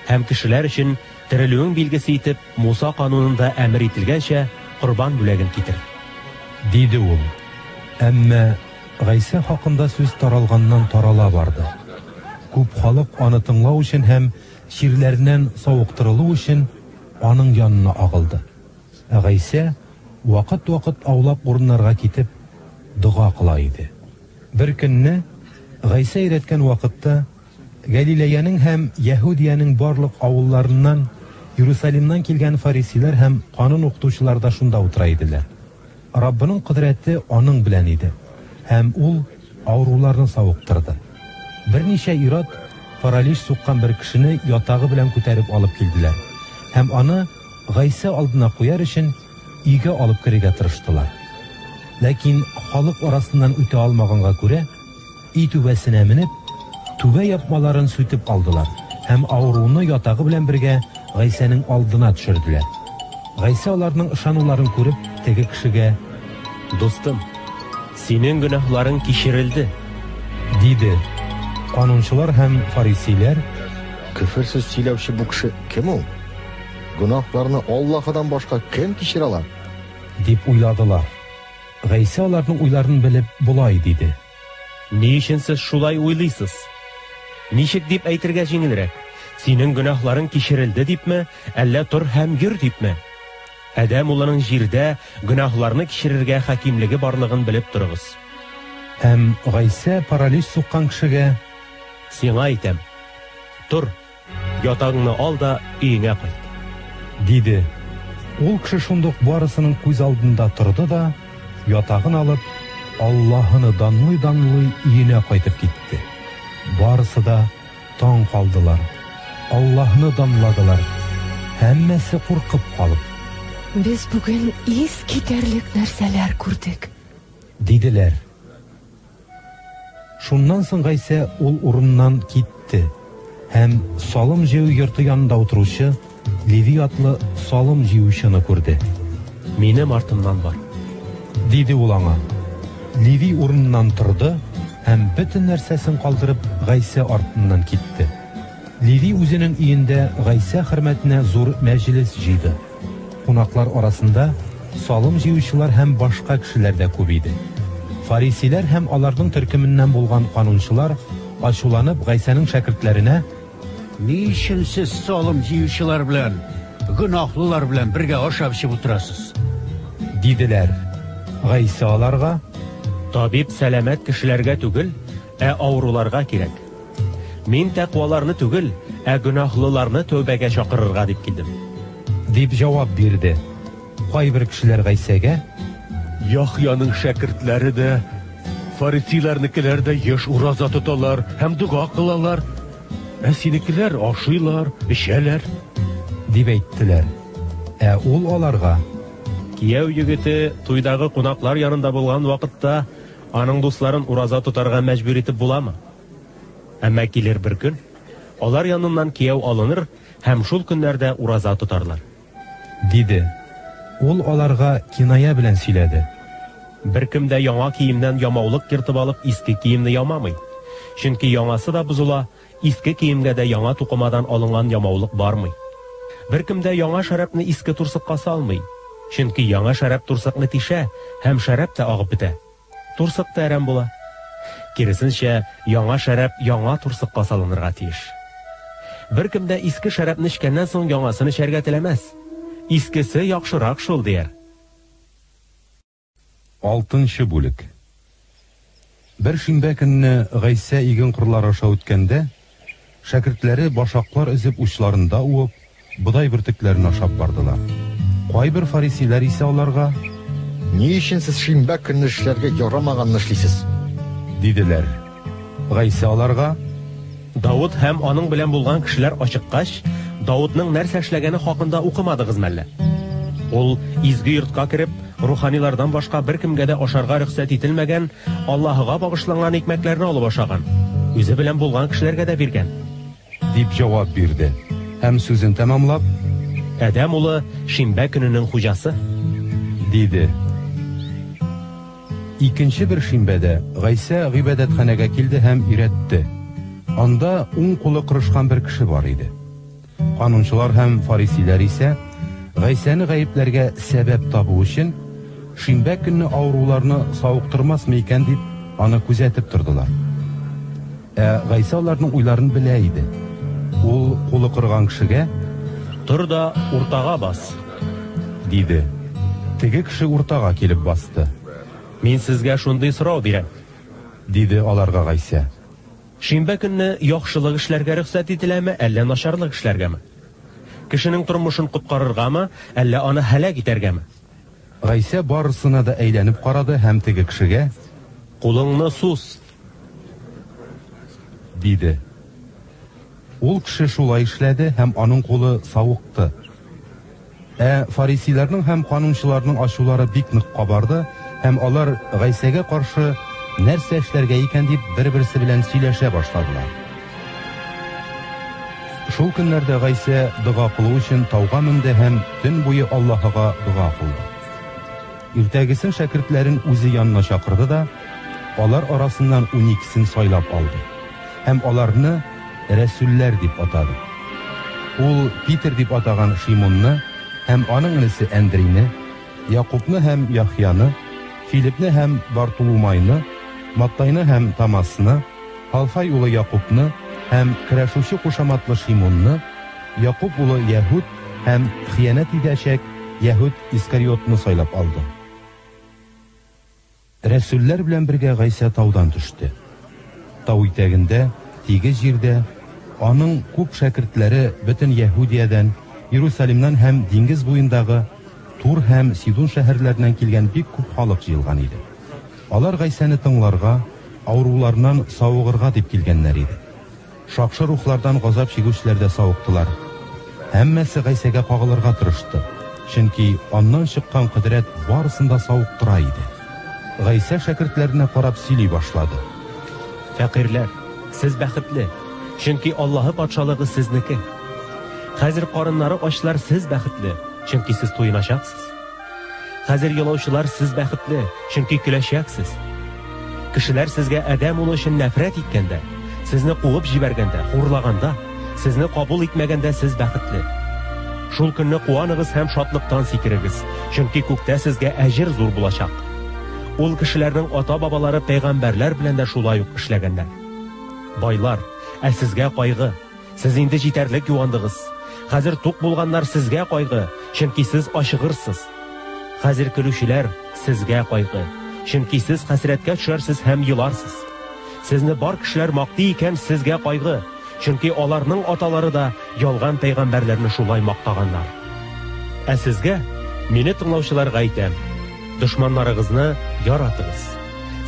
һәм кешеләр өчен терелүең билгесе итеп Муса канунында әмер ителгәнчә, корбан бүләген китер. Диде ул. Әмма Гайсә хакында сүз таралганнан тарала барды. Күп халык аны тыңлау өчен һәм чирләреннән савыктырылу өчен аның янына агылды. Ә Гайсә, вакыт-вакыт аулак урыннарга китеп, дога кыла иде. Бер көнне, Гайсә өйрәткән вакытта, Гәлиләянең һәм Яһүдиянең барлык авылларыннан, Иерусалимнан килгән фарисейлар һәм канун укытучылар да шунда утыра иделәр. Раббының кодрәте аның белән иде, һәм ул авыруларны савыктырды. Берничә ир-ат паралич суккан бер кешене ятагы белән күтәреп алып килделәр һәм аны, Гайсә алдына куяр өчен, өйгә алып керергә тырыштылар. Ләкин халык арасыннан үтә алмаганга күрә, өй түбәсенә менеп, түбә япмаларын сүтеп алдылар һәм авыруны ятагы белән бергә Гайсәнең алдына төшерделәр. Гайсә аларның ышануларын күреп, теге кешегә. Дустым, синең гөнаһларың кичерелде. Диде. Канунчылар һәм фарисейләр. Көфер сүз сөйләүче бу кеше кем ул? Гөнаһларны Аллаһыдан башка кем кичерә ала? Дип уйладылар. Гайсә аларның уйларын белеп, болай диде. Ни өчен сез шулай уйлыйсыз? Ничек дип әйтергә җиңелрәк, Синең гөнаһларың кичерелде дипме, әллә тор һәм йөр дипме? Адәм улының җирдә гөнаһларны кичерергә хакимлеге барлыгын белеп торыгыз. Һәм Гайсә паралич суккан кешегә. Сиңа әйтәм, тор, Ятагыңны ал да өеңә кайт. Диде. Ул кеше шундук барысының күз алдында торды да, ятагын алып, Аллаһыны данлый-данлый өенә кайтып китте. Барысы да таң калдылар, Аллаһыны данладылар. Һәммәсе куркып калып. Без бүген искитәрлек нәрсәләр күрдек. Диделәр. Шуннан соң Гайсә ул урыннан китте һәм салым җыю йорты янында утыручы Леви атлы салым җыючыны күрде. Минем артымнан бар. Диде ул аңа. Леви урыныннан торды һәм бөтен нәрсәсен калдырып Гайсә артыннан китте. Леви үзенең өендә Гайсә хөрмәтенә зур мәҗлес җыйды. Кунаклар арасында салым җыючылар һәм башка кешеләр дә күп иде. Фарисейләр һәм аларның төркеменнән булган канунчылар, ачуланып, Гайсәнең шәкертләренә. Ни өчен сез салым җыючылар белән, гөнаһлылар белән бергә ашап-эчеп утырасыз? Диделәр. Гайсә аларга. Табиб сәламәт кешеләргә түгел, ә авыруларга кирәк. Мин тәкъваларны түгел, ә гөнаһлыларны тәүбәгә чакырырга дип килдем. Дип җавап бирде. Кайбер кешеләр Гайсәгә. Яхъяның шәкертләре дә, фарисейларныкеләр дә еш ураза тоталар һәм дога кылалар, ә синекеләр ашыйлар, эчәләр. Дип әйттеләр. Ә ул аларга. Кияү егете туйдагы кунаклар янында булган вакытта аның дусларын ураза тотарга мәҗбүр итеп буламы? Әмма килер бер көн, алар яныннан кияү алыныр һәм шул көннәрдә ураза тотарлар. Диде. Ул аларга киная белән сөйләде. Беркем дә яңа киемнән ямаулык ертып алып иске киемне ямамый. Чөнки яңасы да бозыла, иске киемгә дә яңа тукымадан алынган ямаулык бармый. Беркем дә яңа шәрабны иске турсыкка салмый. Чөнки яңа шәраб турсыкны тишә һәм шәраб та агып бетә. Турсык та әрәм була. Киресенчә, яңа шәраб яңа турсыкка салынырга тиеш. Беркем дә иске шәрабны эчкәннән соң яңасын эчәргә теләмәс. Искесе яхшырак шул, дияр. Алтынчы бүлек. Бер шимбә көнне Гайсә иген кырлары аша үткәндә, шәкертләре башаклар өзеп учларында уып, бодай бөртекләрен ашап бардылар. Кайбер фарисейлар исә аларга: Ни өчен сез шимбә көнне эшләргә ярамаганны эшлисез? Диделәр. Гайсә аларга: Давыт һәм аның белән булган кешеләр ачыккач, Давытның нәрсә эшләгәне хакында укымадыгыз мәллә? Ул изге йортка кереп, руханилардан башка беркемгә дә ашарга рөхсәт ителмәгән Аллаһыга багышланган икмәкләрне алып ашаган, үзе белән булган кешеләргә дә биргән. Дип җавап бирде һәм сүзен тәмамлап: Адәм улы шимбә көненең хуҗасы. Диде. Икенче бер шимбәдә Гайсә гыйбадәтханәгә килде һәм өйрәтте. Анда уң кулы кырышкан бер кеше бар иде. Канунчылар һәм фарисейләр исә, Гайсәне гаепләргә сәбәп табу өчен, шимбә көнне авыруларны савыктырмасмы икән дип, аны күзәтеп тордылар. Ә Гайсә аларның уйларын белә иде. Ул кулы кырган кешегә: Тор да уртага бас, диде. Теге кеше уртага килеп басты. Мин сезгә шундый сорау бирәм, диде аларга Гайсә. Шимбә көнне яхшылык эшләргә рөхсәт ителәме, әллә начарлык эшләргәме? Кешенең тормышын коткарыргамы, әллә аны һәлак итәргәме? Гайсә барысына да әйләнеп карады һәм теге кешегә: Кулыңны суз! Диде. Ул кеше шулай эшләде һәм аның кулы савыкты. Ә фарисейларның һәм канунчыларның ачулары бик нык кабарды, һәм алар Гайсәгә каршы нәрсә эшләргә икән дип бер-берсе белән сөйләшә башладылар. Шул көннәрдә Гайсә дога кылу өчен тауга менде һәм төн буе Аллаһыга дога кылды. Иртәгесен шәкертләрен үзе янына чакырды да, алар арасыннан уникесен сайлап алды һәм аларны рәсүлләр дип атады. Ул Питер дип атаган Шимунны һәм аның энесе Әндрейне, Якубны һәм Яхъяны, Филипны һәм Бартулумайны, Маттайны һәм Томасны, Халфай улы Якубны һәм Көрәшүче кушаматлы Шимунны, Якуб улы Яһүд һәм хыянәт итәчәк Яһүд Искариотны сайлап алды. Рәсүлләр белән бергә Гайсә таудан төште. Тау итәгендә, тигез җирдә, аның күп шәкертләре бөтен Яһүдиядән, Иерусалимнан һәм диңгез буендагы Тур һәм Сидун шәһәрләреннән килгән бик күп халык җыелган иде. Алар Гайсәне тыңларга, авыруларыннан савыгырга дип килгәннәр иде. Шакшы рухлардан газап чигүчеләр дә савыктылар. Һәммәсе Гайсәгә кагылырга тырышты, чөнки аннан чыккан кодрәт барысын да савыктыра иде. Гайсә шәкертләренә карап сөйли башлады. Фәкыйрьләр, сез бәхетле, чөнки Аллаһы Патшалыгы сезнеке. Хәзер карыннары ачлар, сез бәхетле, чөнки сез туеначаксыз. Хәзер елаучылар, сез бәхетле, чөнки көләчәксез. Кешеләр сезгә Адәм улы өчен нәфрәт иткәндә, сезне куып җибәргәндә, хурлаганда, сезне кабул итмәгәндә сез бәхетле. Шул көнне куаныгыз һәм шатлыктан сикерегез, чөнки күктә сезгә әҗер зур булачак. Ул кешеләрнең ата-бабалары пәйгамбәрләр белән дә шулай ук эшләгәннәр. Байлар, ә сезгә кайгы! Сез инде җитәрлек юандыгыз. Хәзер тук булганнар сезгә кайгы, чөнки сез ачыгырсыз. Хәзер көлүчеләр, сезгә кайгы, чөнки сез хәсрәткә төшәрсез һәм еларсыз. Сезне бар кешеләр мактый икән, сезгә кайгы, чөнки аларның аталары да ялган пәйгамбәрләрне шулай мактаганнар. Ә сезгә, мине тыңлаучыларга әйтәм, дошманнарыгызны яратыгыз.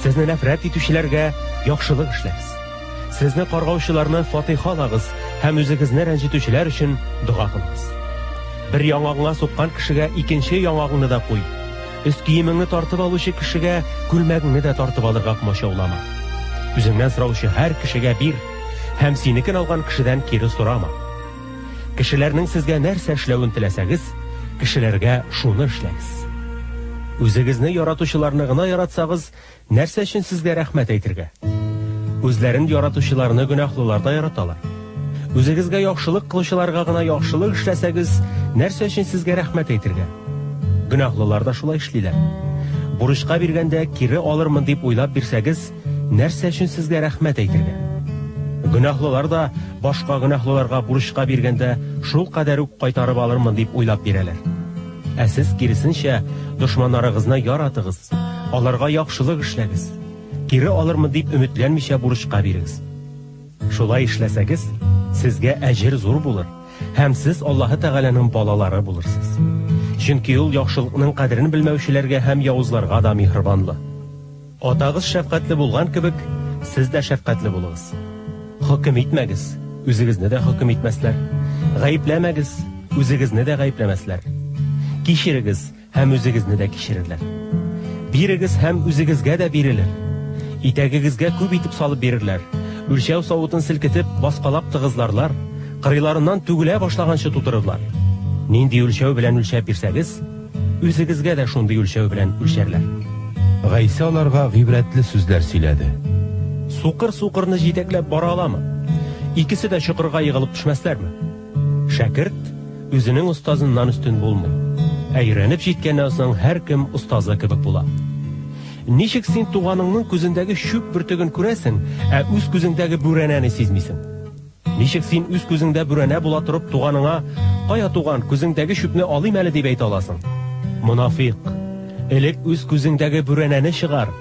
Сезне нәфрәт итүчеләргә яхшылык эшләгез. Сезне каргаучыларны фатыйхалагыз һәм үзегезне рәнҗетүчеләр өчен дога кылыгыз. Бер яңагыңа суккан кешегә икенче яңагыңны да куй. Өс киемеңне тартып алучы кешегә күлмәгеңне дә тартып алырга комачаулама. Үзеңнән сораучы һәр кешегә бир һәм синекен алган кешедән кире сорама. Кешеләрнең сезгә нәрсә эшләвен теләсәгез, кешеләргә шуны эшләгез. Үзегезне яратучыларны гына яратсагыз, Нәрсә өчен сезгә рәхмәт әйтергә? Үзләрен яратучыларны гөнаһлылар да яраталар. Үзегезгә яхшылык кылучыларга гына яхшылык эшләсәгез, нәрсә өчен сезгә рәхмәт әйтергә? Гөнаһлылар да шулай эшлиләр. Бурычка биргәндә кире алырмын дип уйлап бирсәгез, нәрсә өчен сезгә рәхмәт әйтергә? Гөнаһлылар да башка гөнаһлыларга бурычка биргәндә шул кадәр үк кайтарып алырмын дип уйлап бирәләр. Ә сез, киресенчә, дошманнарыгызны яратыгыз, аларга яхшылык эшләгез. кире алырмын дип өметләнмичә бурычка бирегез. Шулай эшләсәгез, сезгә әҗер зур булыр, һәм сез Аллаһы Тәгаләнең балалары булырсыз. Чөнки ул яхшылыкның кадерен белмәүчеләргә һәм явызларга да миһербанлы. Атагыз шәфкатьле булган кебек, сез дә шәфкатьле булыгыз. Хөкем итмәгез, үзегезне дә хөкем итмәсләр. Гаепләмәгез, үзегезне дә гаепләмәсләр. Кичерегез һәм үзегезне дә кичерерләр. Бирегез һәм үзегезгә дә бирелер. Итәгегезгә күп итеп салып бирерләр. Үлчәү савытын селкетеп, баскалап тыгызларлар, кырыйларыннан түгелә башлаганчы тутырырлар. Нинди үлчәү белән үлчәп бирсәгез, Үзегезгә дә шундый үлчәү белән үлчәрләр. Гайсә аларга гыйбрәтле сүзләр сөйләде. Сукыр сукырны җитәкләп бара аламы? Икесе дә чокырга егылып төшмәсләрме? Шәкерт үзенең остазыннан өстен булмый. Ә өйрәнеп җиткәннән соң һәркем остазы кебек була. Ничек син туганыңның күзендәге чүп бөртеген күрәсең, ә үз күзеңдәге бүрәнәне сизмисең? Ничек син үз күзеңдә бүрәнә була торып туганыңа, Кая туган, күзеңдәге чүпне алыйм әле дип әйтә аласың? Монафикъ! Элек үз күзеңдәге бүрәнәне чыгар,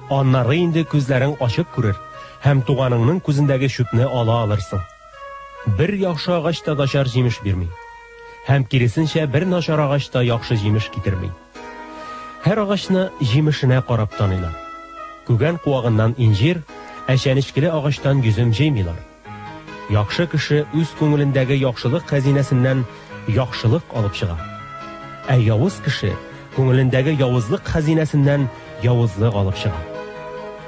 аннары инде күзләрең ачык күрер һәм туганыңның күзендәге чүпне ала алырсың. Бер яхшы агач та начар җимеш бирми, һәм киресенчә бер начар агач та яхшы җимеш китерми. Һәр агачны җимешенә карап таныйлар. Күгән куагыннан инҗир, ә чәнечкеле агачтан йөзем җыймыйлар. Яхшы кеше үз күңелендәге яхшылык хәзинәсеннән яхшылык алып чыга. Ә явыз кеше күңелендәге явызлык хәзинәсеннән явызлык алып чыга.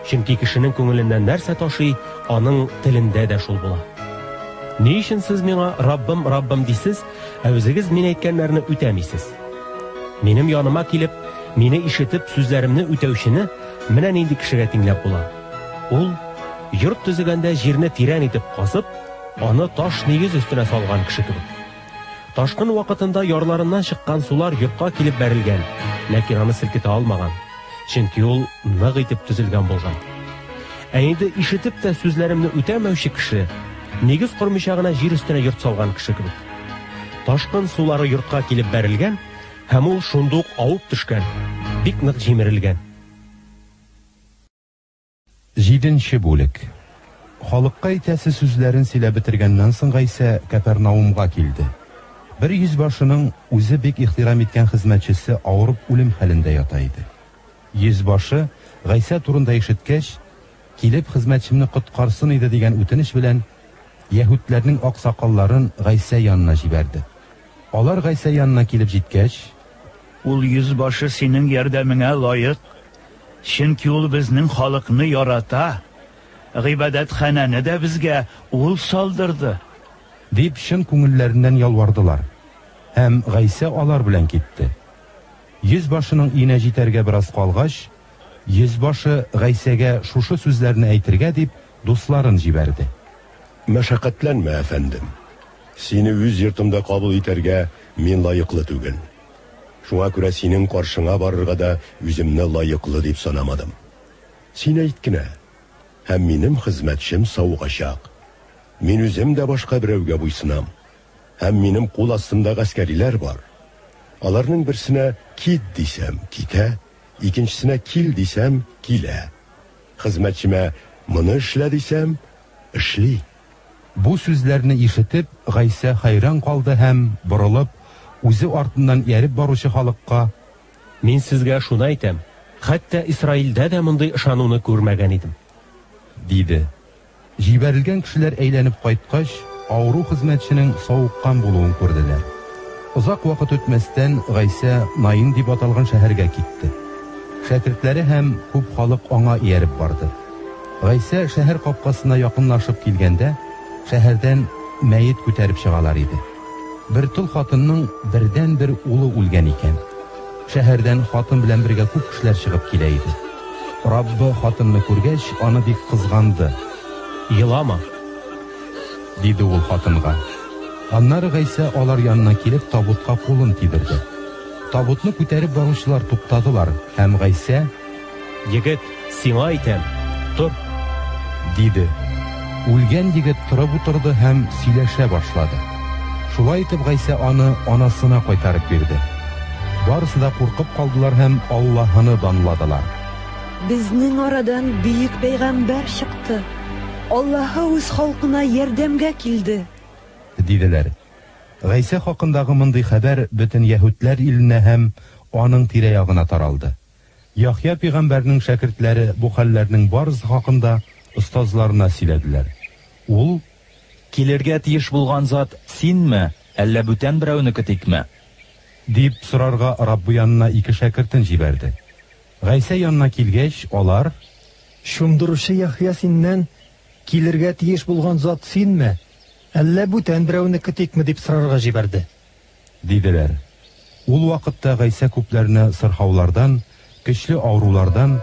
Чөнки кешенең күңеленнән нәрсә ташый, аның телендә дә шул була. Ни өчен сез миңа Раббым, Раббым дисез, ә үзегез мин әйткәннәрне үтәмисез? Минем яныма килеп, мине ишетеп, сүзләремне үтәүчене менә нинди кешегә тиңләп була. Ул, йорт төзегәндә җирне тирән итеп казып, аны таш нигез өстенә салган кеше кебек. Ташкын вакытында ярларыннан чыккан сулар йортка килеп бәрелгән, ләкин аны селкетә алмаган, чөнки ул нык итеп төзелгән булган. Ә инде ишетеп тә сүзләремне үтәмәүче кеше, нигез кормыйча гына җир өстенә йорт салган кеше кебек. Ташкын сулары йортка килеп бәрелгән һәм ул шундук авып төшкән, бик нык җимерелгән. Җиденче бүлек. Халыкка әйтәсе сүзләрен сөйләп бетергәннән соң Гайсә Кәпәрнаумга килде. Бер йөзбашының үзе бик ихтирам иткән хезмәтчесе авырып үлем хәлендә ята иде. Йөзбашы, Гайсә турында ишеткәч, килеп хезмәтчемне коткарсын иде дигән үтенеч белән, яһүдләрнең аксакалларын Гайсә янына җибәрде. Алар Гайсә янына килеп җиткәч, Ул йөзбашы синең ярдәмеңә лаек, чөнки ул безнең халыкны ярата, гыйбадәтханәне дә безгә ул салдырды. Дип чын күңелләреннән ялвардылар. Һәм Гайсә алар белән китте. Йөзбашының өенә җитәргә бераз калгач, йөзбашы Гайсәгә шушы сүзләрне әйтергә дип дусларын җибәрде. Мәшәкатьләнмә, әфәндем. Сине үз йортымда кабул итәргә мин лаеклы түгел. Шуңа күрә синең каршыңа барырга да үземне лаеклы дип санамадым. Син әйт кенә, һәм минем хезмәтчем савыгачак. Мин үзем дә башка берәүгә буйсынам, һәм минем кул астында гаскәриләр бар. Аларның берсенә кит дисәм, китә, икенчесенә кил дисәм, килә. Хезмәтчемә моны эшлә дисәм, эшли. Бу сүзләрне ишетеп, Гайсә хәйран калды һәм, борылып, үзе артыннан ияреп баручы халыкка. Мин сезгә шуны әйтәм, хәтта Исраилдә дә мондый ышануны күрмәгән идем. Диде. Җибәрелгән кешеләр әйләнеп кайткач, авыру хезмәтченең савыккан булуын күрделәр. Озак вакыт үтмәстән, Гайсә Наин дип аталган шәһәргә китте. Шәкертләре һәм күп халык аңа ияреп барды. Гайсә шәһәр капкасына якынлашып килгәндә, шәһәрдән мәет күтәреп чыгалар иде. Бер тол хатынның бердәнбер улы үлгән икән. Шәһәрдән хатын белән бергә күп кешеләр чыгып килә иде. Раббы хатынны күргәч, аны бик кызганды. Елама! Диде ул хатынга. Аннары Гайсә алар янына килеп, табутка кулын тидерде. Табутны күтәреп баручылар туктадылар, һәм Гайсә. Егет, сиңа әйтәм, тор! Диде. Үлгән егет торып утырды һәм сөйләшә башлады. Шулай итеп Гайсә аны анасына кайтарып бирде. Барысы да куркып калдылар һәм Аллаһыны данладылар. Безнең арадан бөек пәйгамбәр чыкты. Аллаһы үз халкына ярдәмгә килде. Диделәр. Гайсә хакындагы мондый хәбәр бөтен яһүдләр иленә һәм аның тирә-ягына таралды. Яхъя пәйгамбәрнең шәкертләре бу хәлләрнең барысы хакында остазларына сөйләделәр. Ул. Килергә тиеш булган зат синме, әллә бүтән берәүне көтикме? Дип сорарга Раббы янына ике шәкертен җибәрде. Гайсә янына килгәч, алар. Чумдыручы Яхъя синнән, Килергә тиеш булган зат синме, әллә бүтән берәүне көтикме, дип сорарга җибәрде. Диделәр. Ул вакытта Гайсә күпләрне сырхаулардан, көчле авырулардан,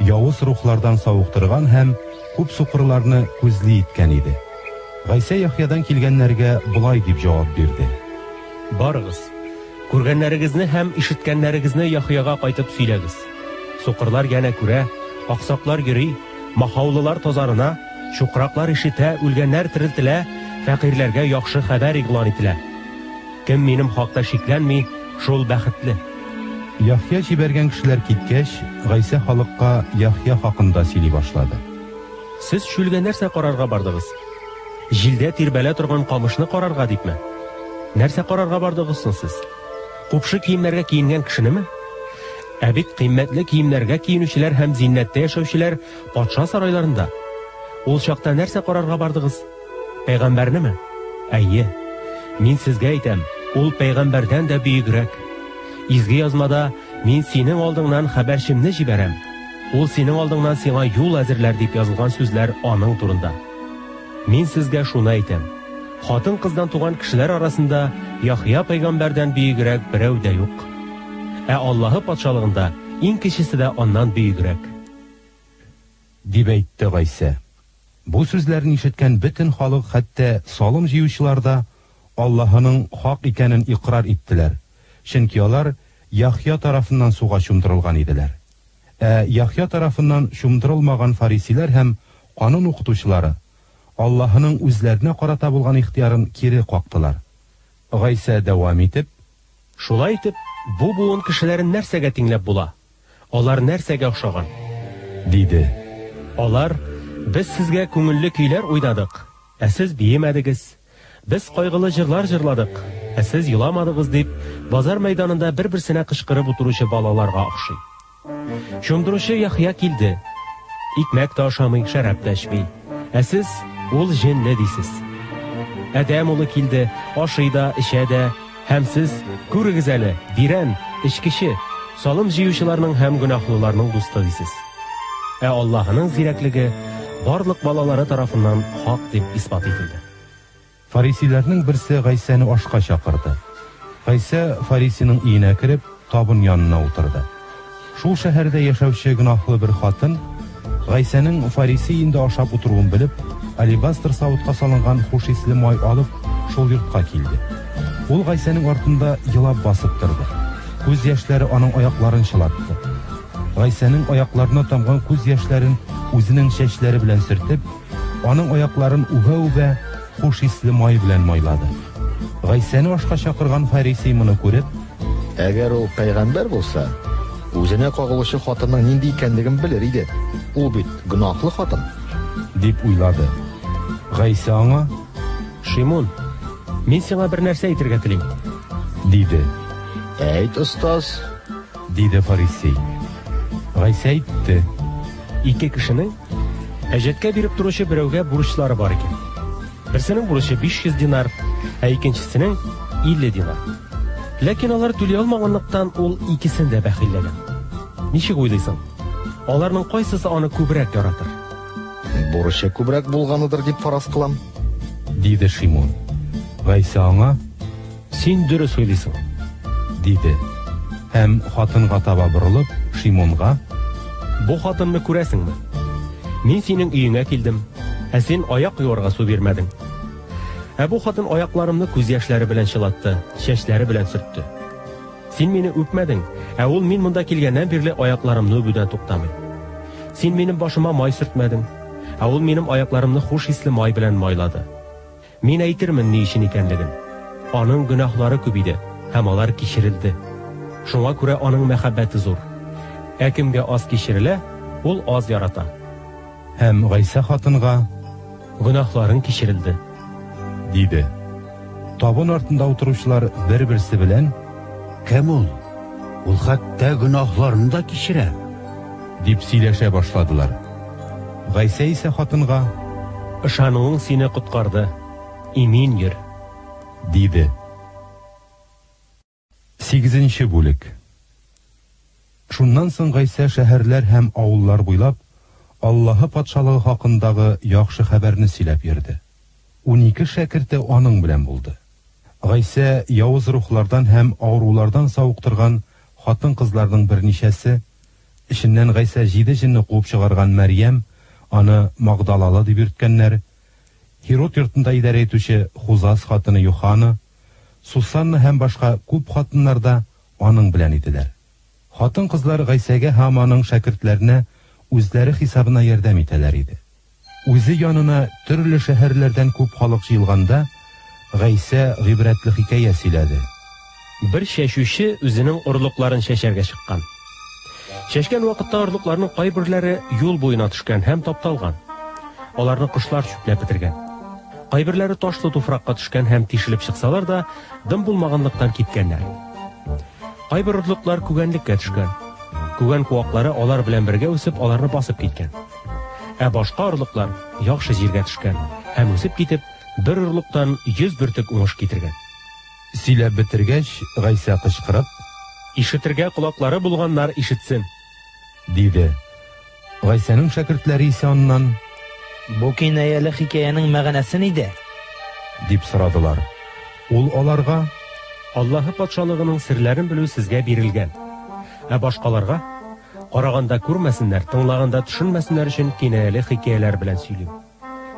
явыз рухлардан савыктырган һәм күп сукырларны күзле иткән иде. Гайсә Яхъядан килгәннәргә болай дип җавап бирде. Барыгыз, күргәннәрегезне һәм ишеткәннәрегезне Яхъяга кайтып сөйләгез. Сукырлар янә күрә, аксаклар йөри, махаулылар тазарына, чукраклар ишетә, үлгәннәр терелтелә, фәкыйрьләргә яхшы хәбәр игълан ителә. Кем минем хакта шикләнми, шул бәхетле. Яхъя җибәргән кешеләр киткәч, Гайсә халыкка Яхъя хакында сөйли башлады. Сез чүлгә нәрсә карарга бардыгыз? Җилдә тирбәлә торган камышны карарга дипме? Нәрсә карарга бардыгыз соң сез? Купшы киемнәргә киенгән кешенеме? Ә бит кыйммәтле киемнәргә киенүчеләр һәм зиннәттә яшәүчеләр патша сарайларында. Ул чакта нәрсә карарга бардыгыз? Пәйгамбәрнеме? Әйе. Мин сезгә әйтәм, ул пәйгамбәрдән дә бөегрәк. Изге язмада Мин синең алдыңнан хәбәрчемне җибәрәм. Ул синең алдыңнан сиңа юл әзерләр дип язылган сүзләр аның турында. Мин сезгә шуны әйтәм. Хатын-кыздан туган кешеләр арасында Яхъя пәйгамбәрдән бөегрәк берәү дә юк. Ә Аллаһы патшалыгында иң кечесе дә аннан бөегрәк. Дип әйтте Гайсә. Бу сүзләрне ишеткән бөтен халык, хәтта салым җыючылар да, Аллаһының хак икәнен икърар иттеләр, чөнки алар Яхъя тарафыннан суга чумдырылган иделәр. Ә Яхъя тарафыннан чумдырылмаган фарисейләр һәм канун укытучылары Аллаһының үзләренә карата булган ихтыярын кире кактылар. Гайсә дәвам итеп. Шулай итеп, бу буын кешеләрен нәрсәгә тиңләп була? Алар нәрсәгә охшаган? Диде. Алар, Без сезгә күңелле көйләр уйнадык, ә сез биемәдегез. Без кайгылы җырлар җырладык, ә сез еламадыгыз, дип, базар мәйданында бер-берсенә кычкырып утыручы балаларга охшый. Чумдыручы Яхъя килде. Икмәк тә ашамый, шәраб та эчми. Ә сез, ул җенле, дисез. Адәм улы килде, ашый да, эчә дә, Һәм сез, күрегез әле, бирән, эчкече, салым җыючыларның һәм гөнаһлыларның дусты дисез. Ә Аллаһының зирәклеге барлык балалары тарафыннан хак дип исбат ителде. Фарисейләрнең берсе Гайсәне ашка чакырды. Гайсә фарисейның өенә кереп, табын янына утырды. Шул шәһәрдә яшәүче гөнаһлы бер хатын, Гайсәнең фарисей өендә ашап утыруын белеп, алебастр савытка салынган хуш исле май алып, шул йортка килде. Ул Гайсәнең артында елап басып торды. Күз яшьләре аның аякларын чылатты. Гайсәнең аякларына тамган күз яшьләрен үзенең чәчләре белән сөртеп, аның аякларын үбә-үбә, хуш исле май белән майлады. Гайсәне ашка чакырган фарисей моны күреп, Әгәр ул пәйгамбәр булса, үзенә кагылучы хатынның нинди икәнлеген белер иде. Ул бит гөнаһлы хатын. Дип уйлады. Гайсә аңа. Шимун, мин сиңа бер нәрсә әйтергә телим. Диде. Әйт, остаз. Диде фарисей. Гайсә әйтте. Ике кешенең әҗәткә биреп торучы берәүгә бурычлары бар икән. Берсенең бурычы 500 динар, ә икенчесенең 50 динар. Ләкин алар түли алмаганлыктан, ул икесен дә бәхилләгән. Ничек уйлыйсың? Аларның кайсысы аны күбрәк яратыр? Бурычы күбрәк булганыдыр дип фараз кылам. Диде Шимун. Гайсә аңа: Син дөрес уйлыйсың. Диде. Һәм хатынга таба борылып, Шимунга: Бу хатынны күрәсеңме? Мин синең өеңә килдем, ә син аяк юарга су бирмәдең. Ә бу хатын аякларымны күз яшьләре белән чылатты, чәчләре белән сөртте. Син мине үпмәдең, ә ул мин монда килгәннән бирле аякларымны үбүдән туктамый. Син минем башыма май сөртмәдең, ә ул минем аякларымны хуш исле май белән майлады. Мин әйтермен ни өчен икәнлеген. Аның гөнаһлары күп иде, һәм алар кичерелде. Шуңа күрә аның мәхәббәте зур. Ә кемгә аз кичерелә, ул аз ярата. Һәм Гайсә хатынга: Гөнаһларың кичерелде, диде. Табын артында утыручылар бер-берсе белән: Кем ул? Ул хәтта гөнаһларны да кичерә, дип сөйләшә башладылар. Гайсә исә хатынга: Ышануың сине коткарды, имин йөр, диде. Сигезенче бүлек. Шуннан соң Гайсә шәһәрләр һәм авыллар буйлап Аллаһы Патшалыгы хакындагы яхшы хәбәрне сөйләп йөрде. 12 шәкерте аның белән булды. Гайсә явыз рухлардан һәм авырулардан савыктырган хатын-кызларның берничәсе, эченнән Гайсә җиде җенне куып чыгарган Мәрьям, аны Магдалалы дип йөрткәннәр, Һирод йортында идарә итүче Хузас хатыны Юхана, Сусанна һәм башка күп хатыннар да аның белән иделәр. Хатын-кызлар Гайсәгә һәм аның шәкертләренә үзләре хисабына ярдәм итәләр иде. Үзе янына төрле шәһәрләрдән күп халык җыелганда, Гайсә гыйбрәтле хикәя сөйләде. Бер чәчүче үзенең орлыкларын чәчәргә чыккан. Чәчкән вакытта орлыкларның кайберләре юл буена төшкән һәм тапталган. Аларны кошлар чүпләп бетергән. Кайберләре ташлы туфракка төшкән һәм тишелеп чыксалар да, дым булмаганлыктан кипкәннәр. Кайбер орлыклар күгәнлеккә төшкән. Күгән куаклары алар белән бергә үсеп, аларны басып киткән. Ә башка орлыклар яхшы җиргә төшкән һәм үсеп китеп, бер орлыктан 100 бөртек уңыш китергән. Сөйләп бетергәч, Гайсә кычкырып: Ишетергә колаклары булганнар ишетсен! Диде. Гайсәнең шәкертләре исә аннан: Бу кинаяле хикәянең мәгънәсе нидә? Дип сорадылар. Ул аларга: Аллаһы Патшалыгының серләрен белү сезгә бирелгән. Ә башкаларга, караганда күрмәсеннәр, тыңлаганда төшенмәсеннәр өчен кинаяле хикәяләр белән сөйлим.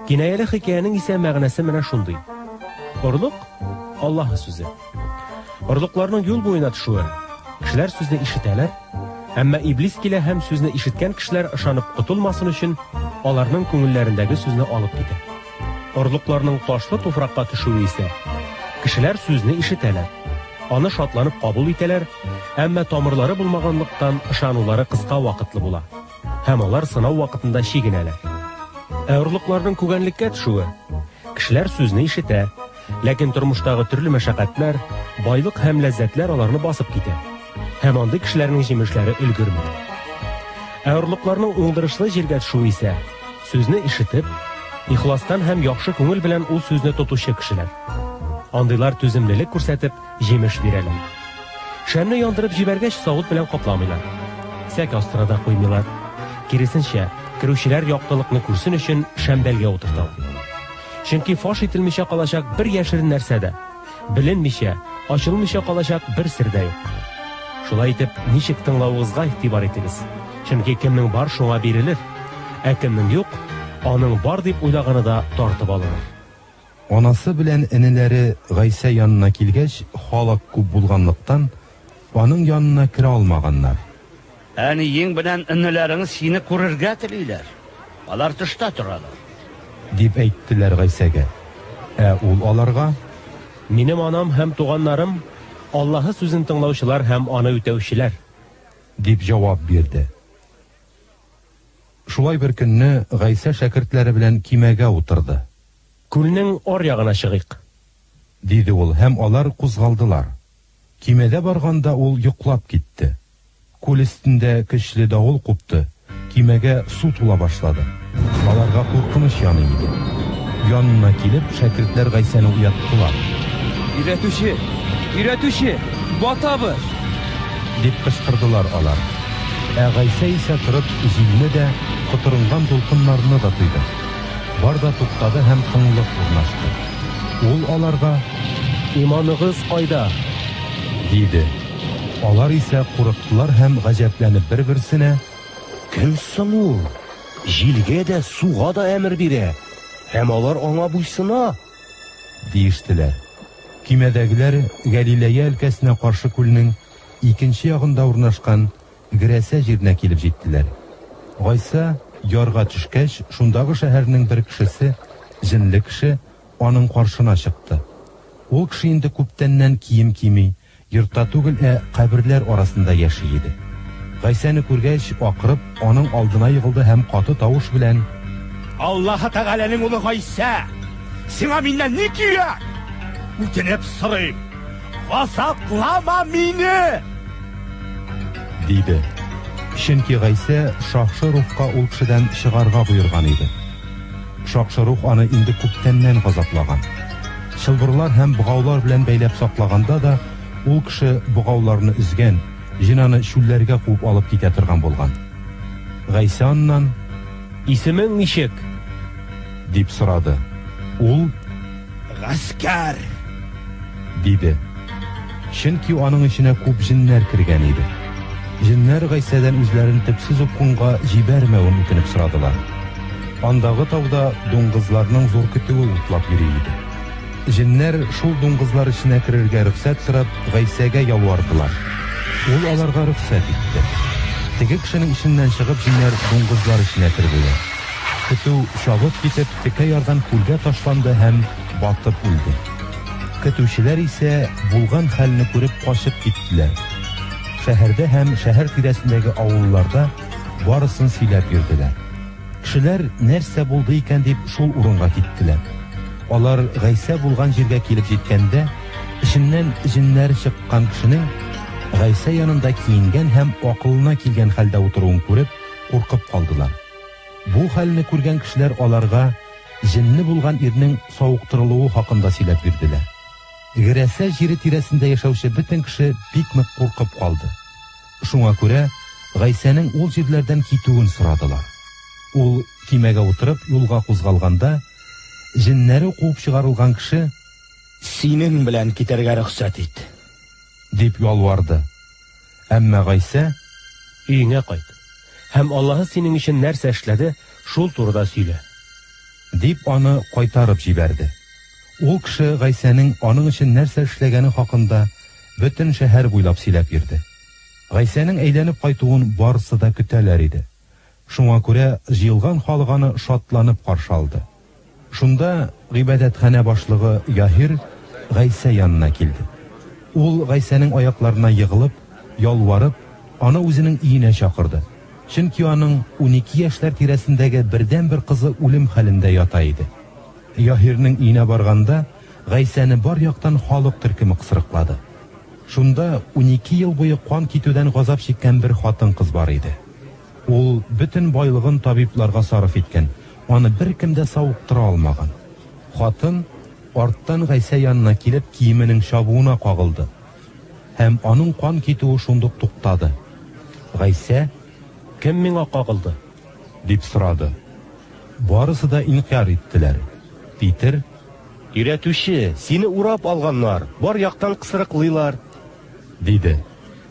Кинаяле хикәянең исә мәгънәсе менә шундый. Орлык, Аллаһы сүзе. Орлыкларның юл буена төшүе. Кешеләр сүзне ишетәләр, әмма иблис килә һәм сүзне ишеткән кешеләр ышанып котылмасын өчен аларның күңелләрендәге сүзне алып китә. Орлыкларның ташлы туфракка төшүе исә кешеләр сүзне ишетәләр, аны шатланып кабул итәләр, әмма тамырлары булмаганлыктан ышанулары кыска вакытлы була. Һәм алар сынау вакытында чигенәләр. Ә орлыкларның күгәнлеккә төшүе, кешеләр сүзне ишетә, ләкин тормыштагы төрле мәшәкатьләр, байлык һәм ләззәтләр аларны басып китә. Һәм андый кешеләрнең җимешләре өлгерми. Ә орлыкларның уңдырышлы җиргә төшүе исә, сүзне ишетеп, ихластан һәм яхшы күңел белән ул сүзне тотучы кешеләр. Андыйлар түземлелек күрсәтеп, җимеш бирәләр. Шәмне яндырып җибәргәч, савыт белән капламыйлар. Сәке астына да куймыйлар. Киресенчә, керүчеләр яктылыкны күрсен өчен шәмдәлгә утырталар. Чөнки фаш ителмичә калачак бер яшерен нәрсә дә, беленмичә, ачылмыйча калачак бер сер дә юк. Шулай итеп, ничек тыңлавыгызга игътибар итегез. Чөнки кемнең бар, шуңа бирелер, ә кемнең юк, аның бар дип уйлаганы да тартып алыныр. Анасы белән энеләре Гайсә янына килгәч, халык күп булганлыктан, аның янына керә алмаганнар. Әниең белән энеләрең сине күрергә телиләр. Алар тышта торалар. Дип әйттеләр Гайсәгә. Ә ул аларга: Минем анам һәм туганнарым, Аллаһы сүзен тыңлаучылар һәм аны үтәүчеләр. Дип җавап бирде. Шулай бер көнне Гайсә шәкертләре белән кимәгә утырды. Күлнең аръягына чыгыйк. Диде ул, һәм алар кузгалдылар. Кимәдә барганда ул йоклап китте. Күл өстендә көчле давыл купты, кимәгә су тула башлады. Аларга куркыныч яный иде. Янына килеп, шәкертләр Гайсәне уяттылар. Өйрәтүче! Өйрәтүче! Батабыз! Дип кычкырдылар алар. Ә Гайсә исә торып, җилне дә, котырынган дулкыннарны да тыйды. Бар да туктады һәм тынлык урнашты. Ул аларга: Иманыгыз кайда? Диде. Алар исә курыктылар һәм гаҗәпләнеп бер-берсенә: Кем соң ул? Җилгә дә, суга да әмер бирә, һәм алар аңа буйсына! Диештеләр. Көймәдәгеләр Гәлиләя өлкәсенә каршы күлнең икенче ягында урнашкан Герәсә җиренә килеп җиттеләр. Гайсә ярга төшкәч, шундагы шәһәрнең бер кешесе, җенле кеше, аның каршына чыкты. Ул кеше инде күптәннән кием кими, йортта түгел, ә каберләр арасында яши иде. Гайсәне күргәч, акырып, аның алдына егылды һәм каты тавыш белән: Аллаһы Тәгаләнең улы Гайсә, сиңа миннән ни кирәк? Үтенеп сорыйм, газаплама мине! Диде. Чөнки Гайсә шакшы рухка ул кешедән чыгарга боерган иде. Шакшы рух аны инде күптәннән газаплаган. Чылбырлар һәм богаулар белән бәйләп саклаганда да, ул кеше богауларны өзгән, җен аны чүлләргә куып алып китә торган булган. Гайсә аннан: Исемең ничек? дип сорады. Ул: Гаскәр! Диде. Чөнки аның эченә күп җеннәр кергән иде. Җеннәр Гайсәдән үзләрен төпсез упкынга җибәрмәвен үтенеп сорадылар. Андагы тауда дуңгызларның зур көтүе утлап йөри иде. Җеннәр шул дуңгызлар эченә керергә рөхсәт сорап, Гайсәгә ялвардылар. Ул аларга рөхсәт итте. Теге кешенең эченнән чыгып, җеннәр дуңгызлар эченә керделәр. Көтү, чабып китеп, текә ярдан күлгә ташланды һәм батып үлде. Көтүчеләр исә, булган хәлне күреп, качып киттеләр. Шәһәрдә һәм шәһәр тирәсендәге авылларда барысын сөйләп йөрделәр. Кешеләр, нәрсә булды икән дип, шул урынга киттеләр. Алар Гайсә булган җиргә килеп җиткәндә, эченнән җеннәр чыккан кешенең Гайсә янында киенгән һәм акылына килгән хәлдә утыруын күреп, куркып калдылар. Бу хәлне күргән кешеләр аларга җенле булган ирнең савыктырылуы хакында сөйләп бирделәр. Герәсә җире тирәсендә яшәүче бөтен кеше бик нык куркып калды. Шуңа күрә Гайсәнең ул җирләрдән китүен сорадылар. Ул көймәгә утырып юлга кузгалганда, җеннәре куып чыгарылган кеше: Синең белән китәргә рөхсәт ит! Дип ялварды. Әмма Гайсә: Өеңә кайт һәм Аллаһы синең өчен нәрсә эшләде, шул турыда сөйлә. Дип аны кайтарып җибәрде. Ул кеше Гайсәнең аның өчен нәрсә эшләгәне хакында бөтен шәһәр буйлап сөйләп йөрде. Гайсәнең әйләнеп кайтуын барысы да көтәләр иде. Шуңа күрә җыелган халык аны шатланып каршы алды. Шунда гыйбадәтханә башлыгы Яһир Гайсә янына килде. Ул Гайсәнең аякларына егылып, ялварып, аны үзенең өенә чакырды, чөнки аның 12 яшьләр тирәсендәге бердәнбер кызы үлем хәлендә ята иде. Яһирнең өенә барганда, Гайсәне бар яктан халык төркеме кысрыклады. Шунда 12 ел буе кан китүдән газап чиккән бер хатын-кыз бар иде. Ул бөтен байлыгын табибларга сарыф иткән, аны беркем дә савыктыра алмаган. Хатын, арттан Гайсә янына килеп, киеменең чабуына кагылды. Һәм аның кан китүе шундук туктады. Гайсә: Кем миңа кагылды? Дип сорады. Барысы да инкяр иттеләр. Питер: Өйрәтүче, сине урап алганнар, бар яктан кысрыклыйлар. Диде.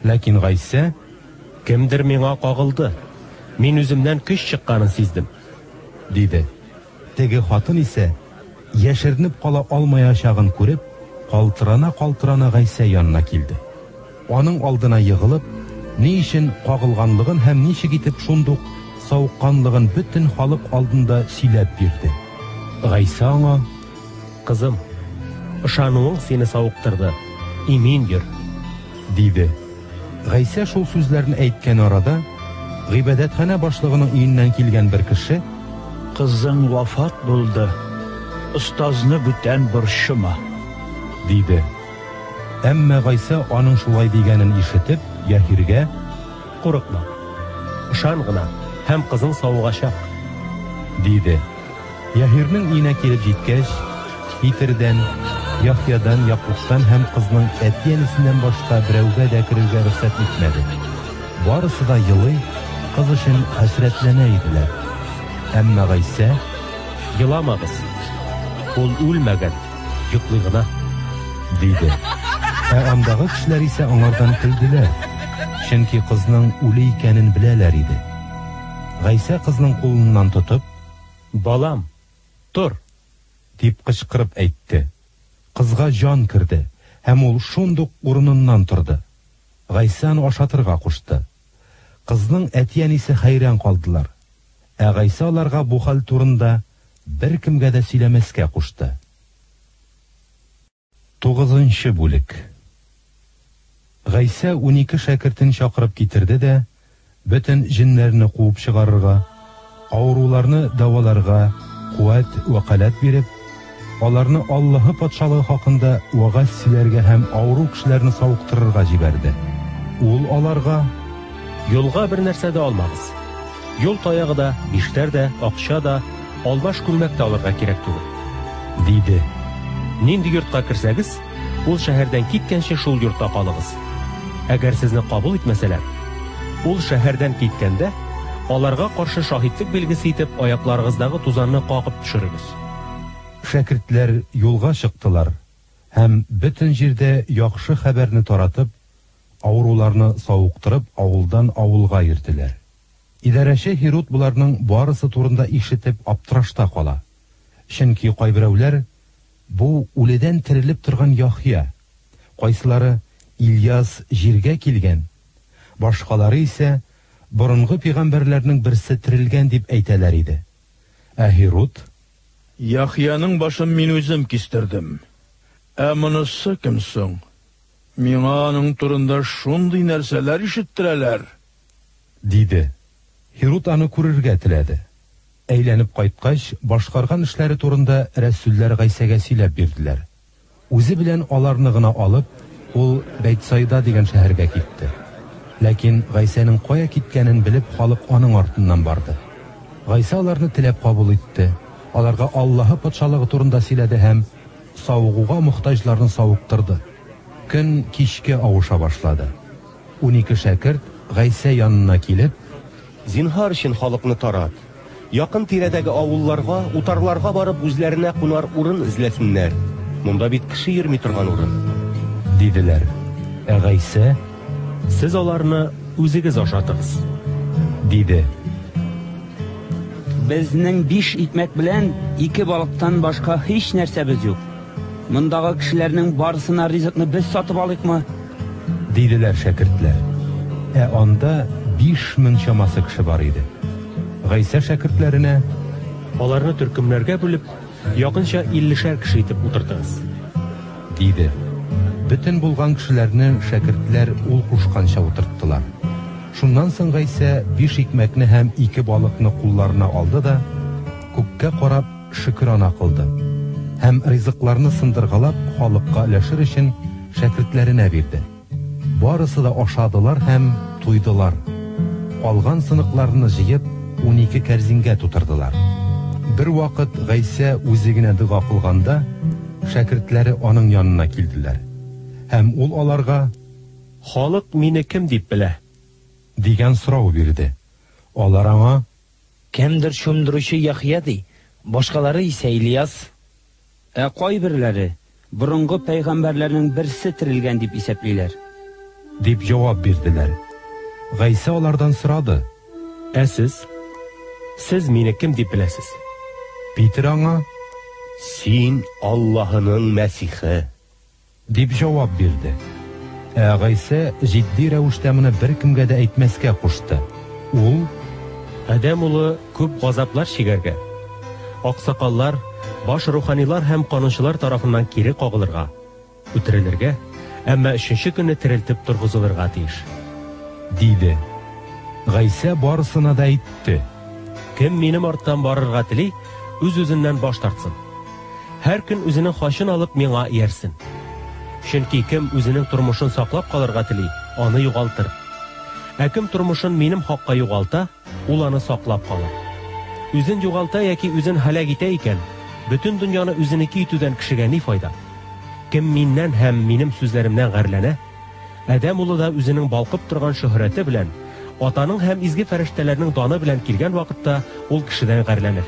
Ләкин Гайсә: Кемдер миңа кагылды. Мин үземнән көч чыкканын сиздем. Диде. Теге хатын исә, яшеренеп кала алмаячагын күреп, калтырана-калтырана Гайсә янына килде. Аның алдына егылып, ни өчен кагылганлыгын һәм ничек итеп шундук савыкканлыгын бөтен халык алдында сөйләп бирде. Гайсә аңа: Кызым, ышануың сине савыктырды, имин йөр. Диде. Гайсә шул сүзләрне әйткән арада, гыйбадәтханә башлыгының өеннән килгән бер кеше: Кызың вафат булды, остазны бүтән борчыма. Диде. Әмма Гайсә аның шулай дигәнен ишетеп, Яһиргә: Курыкма, ышан гына, һәм кызың савыгачак. Диде. Яһирнең өенә килеп җиткәч, Питердән, Яхъядан, Якубтан һәм кызның әти-әнисеннән башка берәүгә дә керергә рөхсәт итмәде. Барысы да елый, кыз өчен хәсрәтләнә иделәр. Әмма Гайсә: Еламагыз. Ул үлмәгән, йоклый гына. Диде. Ә андагы кешеләр исә аңардан көлделәр, чөнки кызның үле икәнен беләләр иде. Гайсә кызның кулыннан тотып: Балам, тор! Дип кычкырып әйтте. Кызга җан керде, һәм ул шундук урыныннан торды. Гайсә аны ашатырга кушты. Кызның әти-әнисе хәйран калдылар. Ә Гайсә аларга бу хәл турында беркемгә дә сөйләмәскә кушты. Тугызынчы бүлек. Гайсә 12 шәкертен чакырып китерде дә, Бөтен җеннәрне куып чыгарырга, авыруларны дәваларга куәт, вәкаләт биреп, аларны Аллаһы Патшалыгы хакында вәгазь сөйләргә һәм авыру кешеләрне савыктырырга җибәрде. Ул аларга: Юлга бер нәрсә дә алмагыз. Юл таягы да, биштәр дә, акча да, алмаш күлмәк тә алырга кирәк түгел. Диде. Нинди йортка керсәгез, ул шәһәрдән киткәнче шул йортта калыгыз. Әгәр сезне кабул итмәсәләр, ул шәһәрдән киткәндә, аларга каршы шаһитлек билгесе итеп аякларыгыздагы тузанны кагып төшерегез. Шәкертләр юлга чыктылар һәм, бөтен җирдә яхшы хәбәрне таратып, авыруларны савыктырып, авылдан авылга йөрделәр. Идарәче Һируд боларның барысы турында ишетеп аптырашта кала. Чөнки кайберәүләр, Бу үледән терелеп торган Яхъя, кайсылары, Ильяс җиргә килгән, башкалары исә, борынгы пигамбәрләрнең берсе терелгән дип әйтәләр иде. Ә Һируд. Яхъяның башын мин үзем кистердем. Ә монысы кем соң? Миңа аның турында шундый нәрсәләр ишеттерәләр. Диде. Һируд аны күрергә теләде. Әйләнеп кайткач, башкарган эшләре турында рәсүлләр Гайсәгә сөйләп бирделәр. Үзе белән аларны гына алып, ул Бәйтсайда дигән шәһәргә китте. Ләкин Гайсәнең кая киткәнен белеп, халык аның артыннан барды. Гайсә аларны теләп кабул итте, аларга Аллаһы Патшалыгы турында сөйләде һәм савыгуга мохтаҗларны савыктырды. Көн кичкә авыша башлады. 12 шәкерт, Гайсә янына килеп. Зинһар өчен халыкны тарат. Якын тирәдәге авылларга, утарларга барып үзләренә кунар урын эзләсеннәр. Монда бит кеше йөрми торган урын. Диделәр. Ә Гайсә. Сез аларны үзегез ашатыгыз. Диде. Безнең биш икмәк белән ике балыктан башка һич нәрсәбез юк. Мондагы кешеләрнең барысына ризыкны без сатып алыйкмы? Диделәр шәкертләр. Ә анда 5000 чамасы кеше бар иде. Гайсә шәкертләренә. Аларны төркемнәргә бүлеп, якынча иллешәр кеше итеп утыртыгыз. Диде. Бөтен булган кешеләрне шәкертләр ул кушканча утырттылар. Шуннан соң Гайсә биш икмәкне һәм ике балыкны кулларына алды да, күккә карап, шөкерана кылды һәм ризыкларны сындыргалап халыкка өләшер өчен шәкертләренә бирде. Барысы да ашадылар һәм туйдылар. Калган сыныкларны җыеп, 12 кәрзингә тутырдылар. Бервакыт Гайсә үзе генә дога кылганда, шәкертләре аның янына килделәр. Һәм ул аларга: Халык мине кем дип белә? Дигән сорау бирде. Алар аңа. Кемдер Чумдыручы Яхъя ди, башкалары исә Ильяс. Ә кайберләре, борынгы пәйгамбәрләрнең берсе терелгән дип исәплиләр. Дип җавап бирделәр. Гайсә алардан сорады. Ә сез? Сез мине кем дип беләсез? Питер аңа. Син, Аллаһының Мәсихе. Дип җавап бирде. Ә Гайсә җитди рәвештә моны беркемгә дә әйтмәскә кушты. Ул. Адәм Улы күп газаплар чигәргә, аксакаллар, баш руханилар һәм канунчылар тарафыннан кире кагылырга, үтерелергә, әмма өченче көнне терелтеп торгызылырга тиеш. Диде. Гайсә барысына да әйтте. Кем минем арттан барырга тели, үз-үзеннән баш тартсын. Һәр көн үзенең хачын алып миңа иярсен. Чөнки кем үзенең тормышын саклап калырга тели, аны югалтыр. Ә кем тормышын минем хакка югалта, ул аны саклап калыр. Үзен югалта яки үзен һәлак итә икән, бөтен дөньяны үзенеке итүдән кешегә ни файда? Кем миннән һәм минем сүзләремнән гарьләнә, Адәм Улы да үзенең балкып торган шөһрәте белән, Атаның һәм изге фәрештәләрнең даны белән килгән вакытта ул кешедән гарьләнер.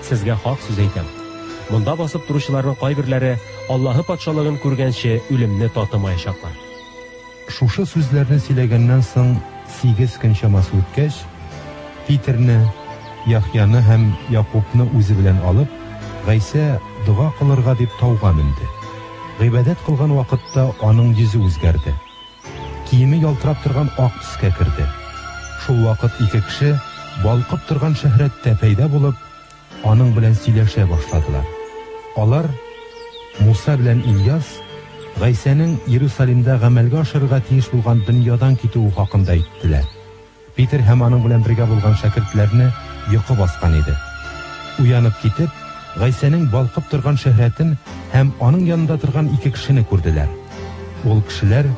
Сезгә хак сүз әйтәм, монда басып торучыларның кайберләре Аллаһы Патшалыгын күргәнче үлемне татымаячаклар. Шушы сүзләрне сөйләгәннән соң сигез көн чамасы үткәч, Питерне, Яхъяны һәм Якубны үзе белән алып, Гайсә дога кылырга дип тауга менде. Гыйбадәт кылган вакытта аның йөзе үзгәрде. Киеме ялтырап торган ак төскә керде. Шул вакыт ике кеше, балкып торган шөһрәттә пәйда булып, аның белән сөйләшә башладылар. Алар, Муса белән Ильяс, Гайсәнең Иерусалимда гамәлгә ашырырга тиеш булган дөньядан китүе хакында әйттеләр. Питер һәм аның белән бергә булган шәкертләрне йокы баскан иде. Уянып китеп, Гайсәнең балкып торган шөһрәтен һәм аның янында торган ике кешене күрделәр. Ул кешеләр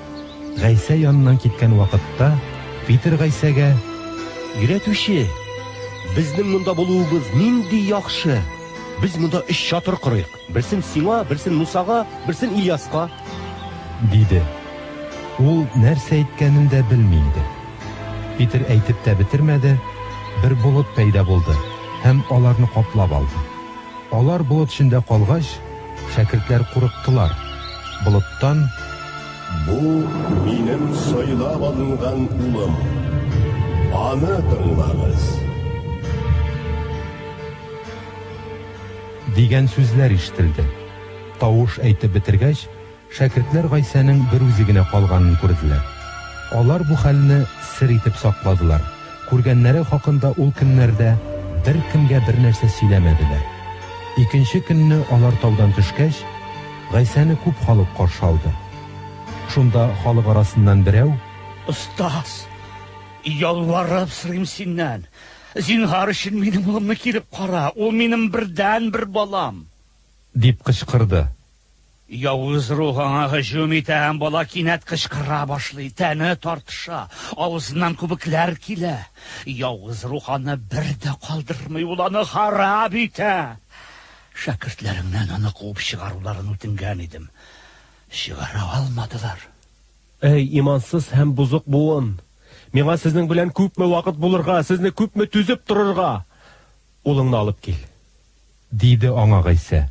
Гайсә яныннан киткән вакытта, Питер Гайсәгә: Өйрәтүче, безнең монда булуыбыз нинди яхшы! Без монда өч чатыр корыйк. Берсен сиңа, берсен Мусага, берсен Ильяска. Диде. Ул нәрсә әйткәнен дә белми иде. Питер әйтеп тә бетермәде, бер болыт пәйда булды һәм аларны каплап алды. Алар болыт эчендә калгач, шәкертләр курыктылар. Болыттан: Бу минем сайлап алынган улым. Аны тыңлагыз. Дигән сүзләр ишетелде. Тавыш әйтеп бетергәч, шәкертләр Гайсәнең берүзе генә калганын күрделәр. Алар бу хәлне сер итеп сакладылар, күргәннәре хакында ул көннәрдә беркемгә бернәрсә сөйләмәделәр. Икенче көнне алар таудан төшкәч, Гайсәне күп халык каршы алды. Шунда халык арасыннан берәү: Остаз, ялварып сорыйм синнән, зинһар өчен минем улымны килеп кара, ул минем бердәнбер балам. Дип кычкырды. Явыз рух аңа һөҗүм итә һәм бала кинәт кычкыра башлый, тәне тартыша, авызыннан күбекләр килә. Явыз рух аны бер дә калдырмый, ул аны харап итә. Шәкертләреңнән аны куып чыгаруларын үтенгән идем, чыгара алмадылар. Әй, имансыз һәм бозык буын! Миңа сезнең белән күпме вакыт булырга, сезне күпме түзеп торырга? Улыңны алып кил. Диде аңа Гайсә.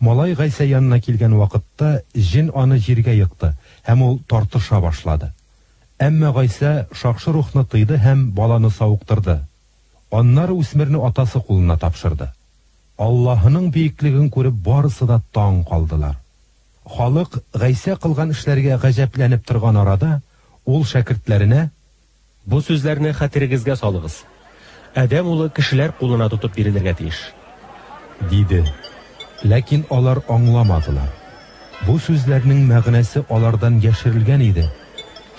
Малай Гайсә янына килгән вакытта, җен аны җиргә екты, һәм ул тартыша башлады. Әмма Гайсә шакшы рухны тыйды һәм баланы савыктырды. Аннары үсмерне атасы кулына тапшырды. Аллаһының биеклеген күреп барысы да таң калдылар. Халык Гайсә кылган эшләргә гаҗәпләнеп торган арада, ул шәкертләренә: Бу сүзләрне хәтерегезгә салыгыз. Адәм улы кешеләр кулына тотып бирелергә тиеш. Диде. Ләкин алар аңламадылар. Бу сүзләрнең мәгънәсе алардан яшерелгән иде,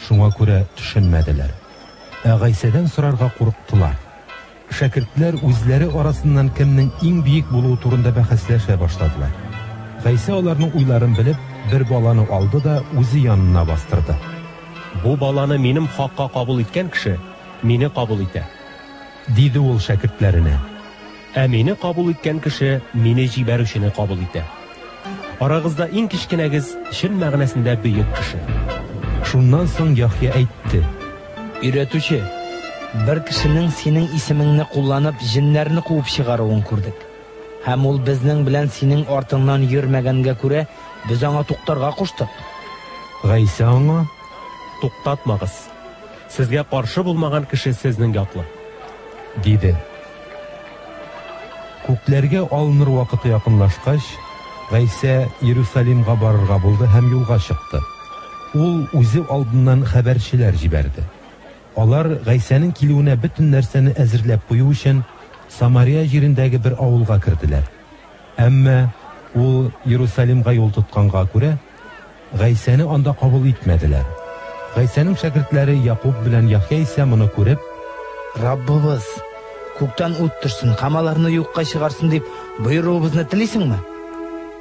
шуңа күрә төшенмәделәр. Ә Гайсәдән сорарга курыктылар. Шәкертләр үзләре арасыннан кемнең иң биек булуы турында бәхәсләшә башладылар. Гайсә аларның уйларын белеп, бер баланы алды да үзе янына бастырды. Бу баланы минем хакка кабул иткән кеше мине кабул итә. Диде ул шәкертләренә. Ә мине кабул иткән кеше мине җибәрүчене кабул итә. Арагызда иң кечкенәгез чын мәгънәсендә бөек кеше. Шуннан соң Яхъя әйтте. Өйрәтүче, бер кешенең синең исемеңне кулланып җеннәрне куып чыгаруын күрдек. Һәм ул безнең белән синең артыңнан йөрмәгәнгә күрә, без аңа туктарга куштык. Гайсә аңа: Туктатмагыз. Сезгә каршы булмаган кеше сезнең яклы. Диде. Күкләргә алыныр вакыты якынлашкач, Гайсә Иерусалимга барырга булды һәм юлга чыкты. Ул үзе алдыннан хәбәрчеләр җибәрде. Алар, Гайсәнең килүенә бөтен нәрсәне әзерләп кую өчен, Самария җирендәге бер авылга керделәр. Әмма ул Иерусалимга юл тотканга күрә, Гайсәне анда кабул итмәделәр. Гайсәнең шәкертләре Якуб белән Яхъя исә моны күреп, Раббыбыз, күктән ут төшсен һәм аларны юкка чыгарсын дип боеруыбызны телисеңме?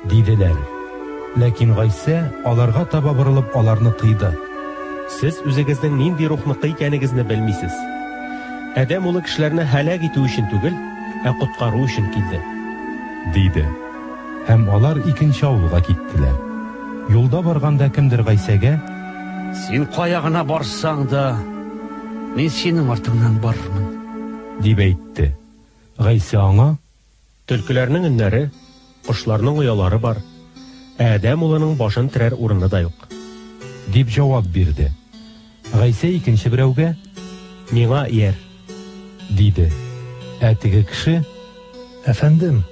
Диделәр. Ләкин Гайсә, аларга таба борылып, аларны тыйды. Сез үзегезнең нинди рухныкы икәнегезне белмисез. Адәм улы кешеләрне һәлак итү өчен түгел, ә коткару өчен килде. Диде. Һәм алар икенче авылга киттеләр. Юлда барганда кемдер Гайсәгә: Син кая гына барсаң да, мин синең артыңнан барырмын. Дип әйтте. Гайсә аңа: Төлкеләрнең өннәре, кошларның оялары бар, ә Адәм улының башын терәр урыны да юк. Дип җавап бирде. Гайсә икенче берәүгә: Миңа ияр. Диде. Ә теге кеше: Әфәндем,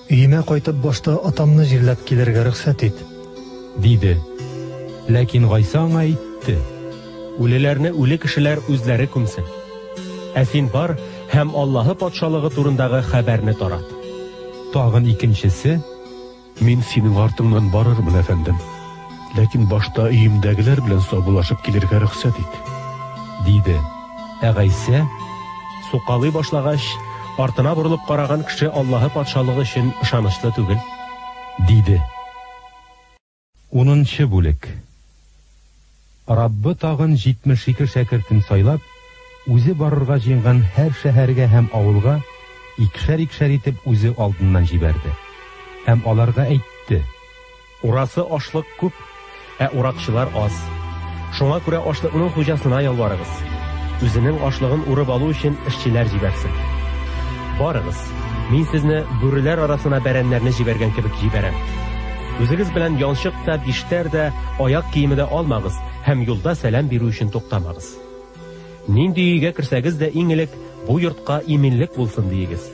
өемә кайтып башта атамны җирләп килергә рөхсәт ит. Диде. Ләкин Гайсә аңа әйтте. Үлеләрне үле кешеләр үзләре күмсен. Ә син бар һәм Аллаһы Патшалыгы турындагы хәбәрне тарат. Тагын икенчесе. Мин синең артыңнан барырмын, әфәндем. Ләкин башта өемдәгеләр белән саубуллашып килергә рөхсәт ит. Диде. Ә Гайсә Сукалый башлагач, артына борылып караган кеше Аллаһы Патшалыгы өчен ышанычлы түгел. Диде. Унынчы бүлек. Раббы тагын 72 шәкертен сайлап, үзе барырга җыенган һәр шәһәргә һәм авылга икешәр-икешәр итеп үзе алдыннан җибәрде. Һәм аларга әйтте. Урасы ашлык күп, ә уракчылар аз. Шуңа күрә ашлыкның хуҗасына ялварыгыз. Үзенең ашлыгын урып алу өчен эшчеләр җибәрсен. Барыгыз, мин сезне бүреләр арасына бәрәннәрне җибәргән кебек җибәрәм. Үзегез белән янчык та, биштәр дә, аяк киеме дә алмагыз һәм юлда сәлам бирү өчен туктамагыз. Нинди өйгә керсәгез дә, иң элек бу йортка иминлек булсын диегез.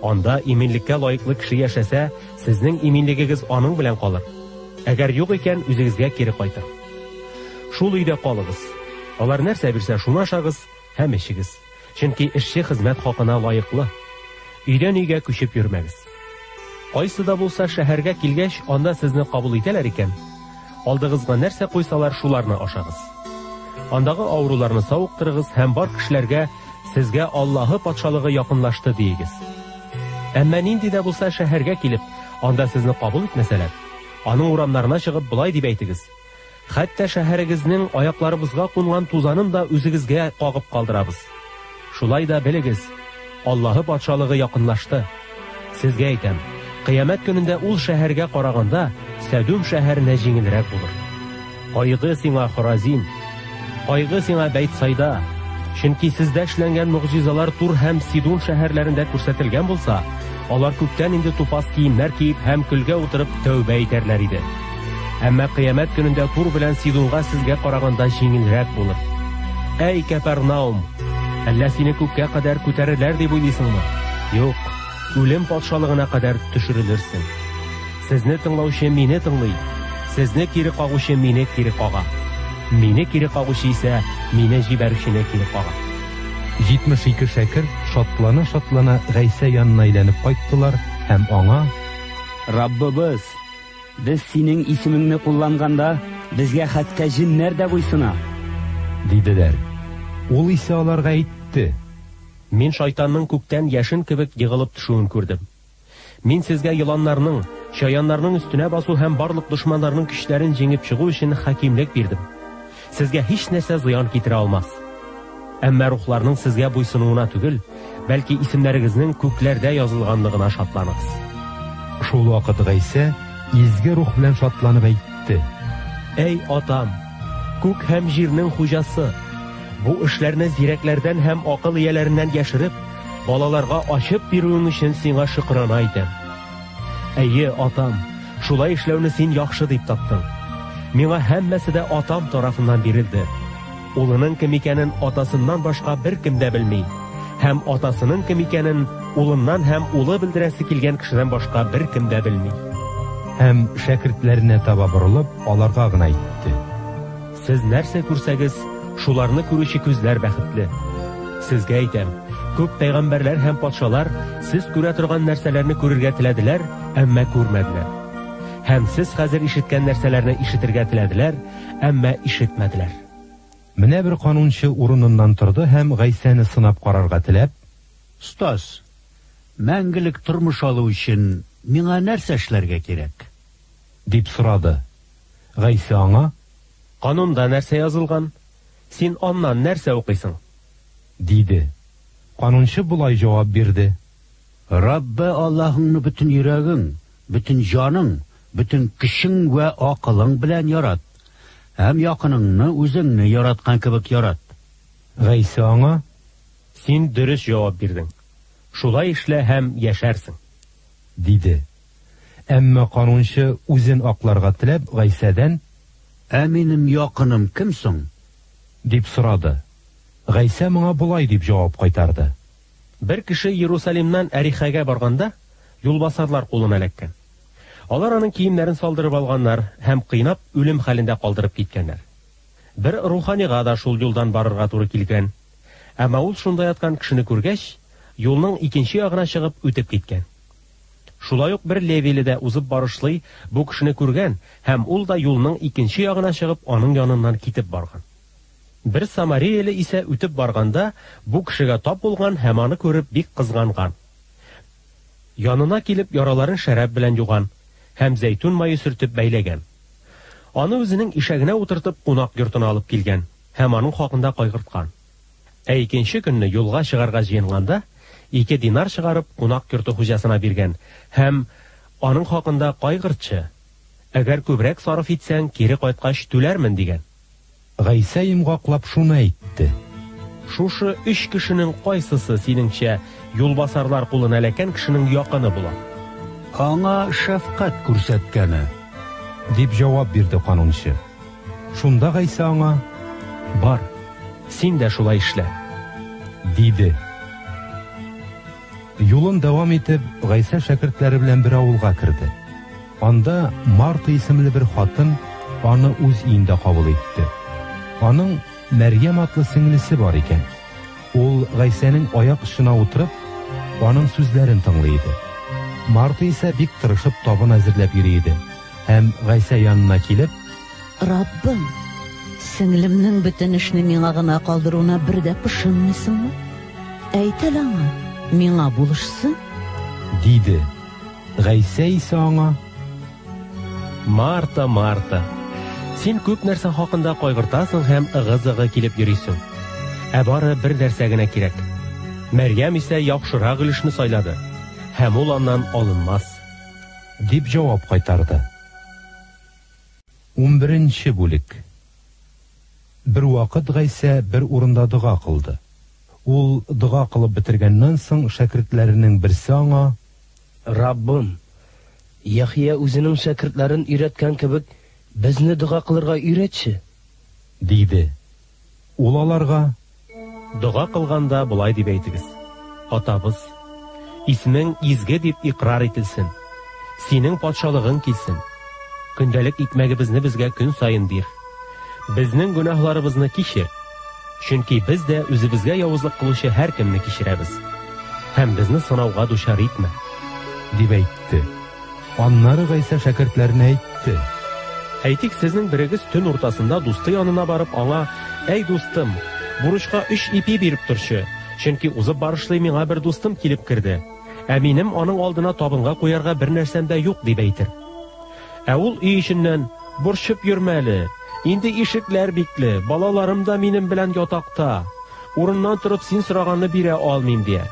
Анда иминлеккә лаеклы кеше яшәсә, сезнең иминлегегез аның белән калыр. Әгәр юк икән, үзегезгә кире кайтыр. Шул өйдә калыгыз. Алар нәрсә бирсә, шуны ашагыз һәм эчегез. Чөнки эшче хезмәт хакына лаеклы. Өйдән өйгә күчеп йөрмәгез. Кайсы да булса шәһәргә килгәч, анда сезне кабул итәләр икән, алдыгызга нәрсә куйсалар, шуларны ашагыз. Андагы авыруларны савыктырыгыз һәм бар кешеләргә сезгә Аллаһы патшалыгы якынлашты диегез. Әмма нинди дә булса шәһәргә килеп, анда сезне кабул итмәсәләр, аның урамнарына чыгып болай дип әйтегез: Хәтта шәһәрегезнең аякларыбызга кунган тузанын да үзегезгә кагып калдырабыз. Шулай да белегез, Аллаһы патшалыгы якынлашты. Сезгә әйтәм, кыямәт көнендә ул шәһәргә караганда Сәдүм шәһәренә җиңелрәк булыр. Кайгы сиңа, Хоразин! Кайгы сиңа, Бәйтсайда! Чөнки сездә эшләнгән могҗизалар Тур һәм Сидун шәһәрләрендә күрсәтелгән булса, алар күптән инде тупас киемнәр киеп һәм көлгә утырып тәүбә итәрләр иде. Әмма кыямәт көнендә Тур белән Сидунга сезгә караганда җиңелрәк булыр. Әй, Кәпәрнаум! Әллә сине күккә кадәр күтәрерләр дип уйлыйсыңмы? Юк, үлем патшалыгына кадәр төшерелерсең. Сезне тыңлаучы мине тыңлый, сезне кире кагучы мине кире кага. Мине кире кагучы исә мине җибәрүчене кире кага. 72 шәкерт шатлана-шатлана Гайсә янына әйләнеп кайттылар һәм аңа: Раббыбыз, без синең исемеңне кулланганда, безгә хәтта җеннәр дә буйсына. Диделәр. Ул исә аларга әйтте. Мин шайтанның күктән яшен кебек егылып төшүен күрдем. Мин сезгә еланнарның, чаяннарның өстенә басу һәм барлык дошманнарның көчләрен җиңеп чыгу өчен хакимлек бирдем. Сезгә һич нәрсә зыян китерә алмас. Әмма рухларның сезгә буйсынуына түгел, бәлки исемнәрегезнең күкләрдә язылганлыгына шатланыгыз. Шул вакыт Гайсә изге рух белән шатланып әйтте. Әй, Атам, күк һәм җирнең хуҗасы, бу эшләрне зирәкләрдән һәм акыл ияләреннән яшереп, балаларга ачып бирүең өчен сиңа шөкрана итәм. Әйе, Атам, шулай эшләүне син яхшы дип таптың. Миңа һәммәсе дә Атам тарафыннан бирелде. Улының кем икәнен атасыннан башка беркем дә белми, һәм атасының кем икәнен улыннан һәм улы белдерәсе килгән кешедән башка беркем дә белми. Һәм шәкертләренә таба борылып, аларга гына әйтте. Сез нәрсә күрсәгез, шуларны күрүче күзләр бәхетле. Сезгә әйтәм, күп пәйгамбәрләр һәм патшалар сез күрә торган нәрсәләрне күрергә теләделәр, әмма күрмәделәр. Һәм сез хәзер ишеткән нәрсәләрне ишетергә теләделәр, әмма ишетмәделәр. Менә бер канунчы урыныннан торды һәм Гайсәне сынап карарга теләп, Остаз, мәңгелек тормыш алу өчен миңа нәрсә эшләргә кирәк? Дип сорады. Гайсә аңа, Канунда нәрсә язылган? Син аннан нәрсә укыйсың? Диде. Канунчы болай җавап бирде. Раббы Аллаһыңны бөтен йөрәгең, бөтен җаның, бөтен көчең вә акылың белән ярат, һәм якыныңны үзеңне яраткан кебек ярат. Гайсә аңа, Син дөрес җавап бирдең. Шулай эшлә һәм яшәрсең. Диде. Әмма канунчы үзен акларга теләп Гайсәдән, Ә минем якыным кем соң? Дип сорады. Гайсә моңа болай дип җавап кайтарды. Бер кеше Иерусалимнан Әрихәгә барганда, юлбасарлар кулына эләккән. Алар аның киемнәрен салдырып алганнар һәм кыйнап үлем хәлендә калдырып киткәннәр. Бер руханига да шул юлдан барырга туры килгән. Әмма ул шунда яткан кешене күргәч, юлның икенче ягына чыгып үтеп киткән. Шулай ук бер левиле дә узып барышлый бу кешене күргән һәм ул да юлның икенче ягына чыгып аның яныннан китеп барган. Бер самарияле исә үтеп барганда бу кешегә тап булган һәм аны күреп бик кызганган. Янына килеп яраларын шәраб белән юган һәм зәйтүн мае сөртеп бәйләгән. Аны үзенең ишәгенә утыртып кунак йортына алып килгән һәм аның хакында кайгырткан. Ә икенче көнне юлга чыгарга җыенганда, ике динар чыгарып кунак йорты хуҗасына биргән һәм, Аның хакында кайгыртчы, әгәр күбрәк сарыф итсәң, кире кайткач түләрмен, дигән. Гайсә йомгаклап шуны әйтте. Шушы өч кешенең кайсысы, синеңчә, юлбасарлар кулына эләккән кешенең якыны була? Аңа шәфкать күрсәткәне. Дип җавап бирде канунчы. Шунда Гайсә аңа. Бар, син дә шулай эшлә. Диде. Юлын дәвам итеп, Гайсә шәкертләре белән бер авылга керде. Анда Марта исемле бер хатын аны үз өендә кабул итте. Аның Мәрьям атлы сеңлесе бар икән. Ул Гайсәнең аяк очына утырып, аның сүзләрен тыңлый иде. Марта исә бик тырышып табын әзерләп йөри иде. Һәм Гайсә янына килеп, Раббым, сеңлемнең бөтен эшне миңа гына калдыруына бер дә пошынмыйсыңмы? Әйт әле аңа, миңа булышсын. Диде. Гайсә исә аңа, Марта, Марта, син күп нәрсә хакында кайгыртасың һәм ыгы-зыгы килеп йөрисең. Ә бары бер нәрсә генә кирәк. Мәрьям исә яхшырак өлешне сайлады, һәм ул аннан алынмас. Дип җавап кайтарды. Унберенче бүлек. Бервакыт Гайсә бер урында дога кылды. Ул дога кылып бетергәннән соң, шәкертләренең берсе аңа. Раббым, Яхъя үзенең шәкертләрен өйрәткән кебек, безне дога кылырга өйрәтче. Диде. Ул аларга. Дога кылганда болай дип әйтегез, Атабыз, исемең изге дип икърар ителсен. Синең патшалыгың килсен. Көндәлек икмәгебезне безгә көн саен бир. Безнең гөнаһларыбызны кичер, чөнки без дә үзебезгә явызлык кылучы һәркемне кичерәбез. Һәм безне сынауга дучар итмә. Дип әйтте. Аннары Гайсә шәкертләренә әйтте. Әйтик, сезнең берегез төн уртасында дусты янына барып, аңа, Әй, дустым, бурычка өч ипи биреп торчы, чөнки узып барышлый миңа бер дустым килеп керде, ә минем аның алдына табынга куярга бер нәрсәм дә юк, дип әйтер. Ә ул өй эченнән, Борчып йөрмә әле, инде ишекләр бикле, балаларым да минем белән ятакта, урыннан торып син сораганны бирә алмыйм, дияр.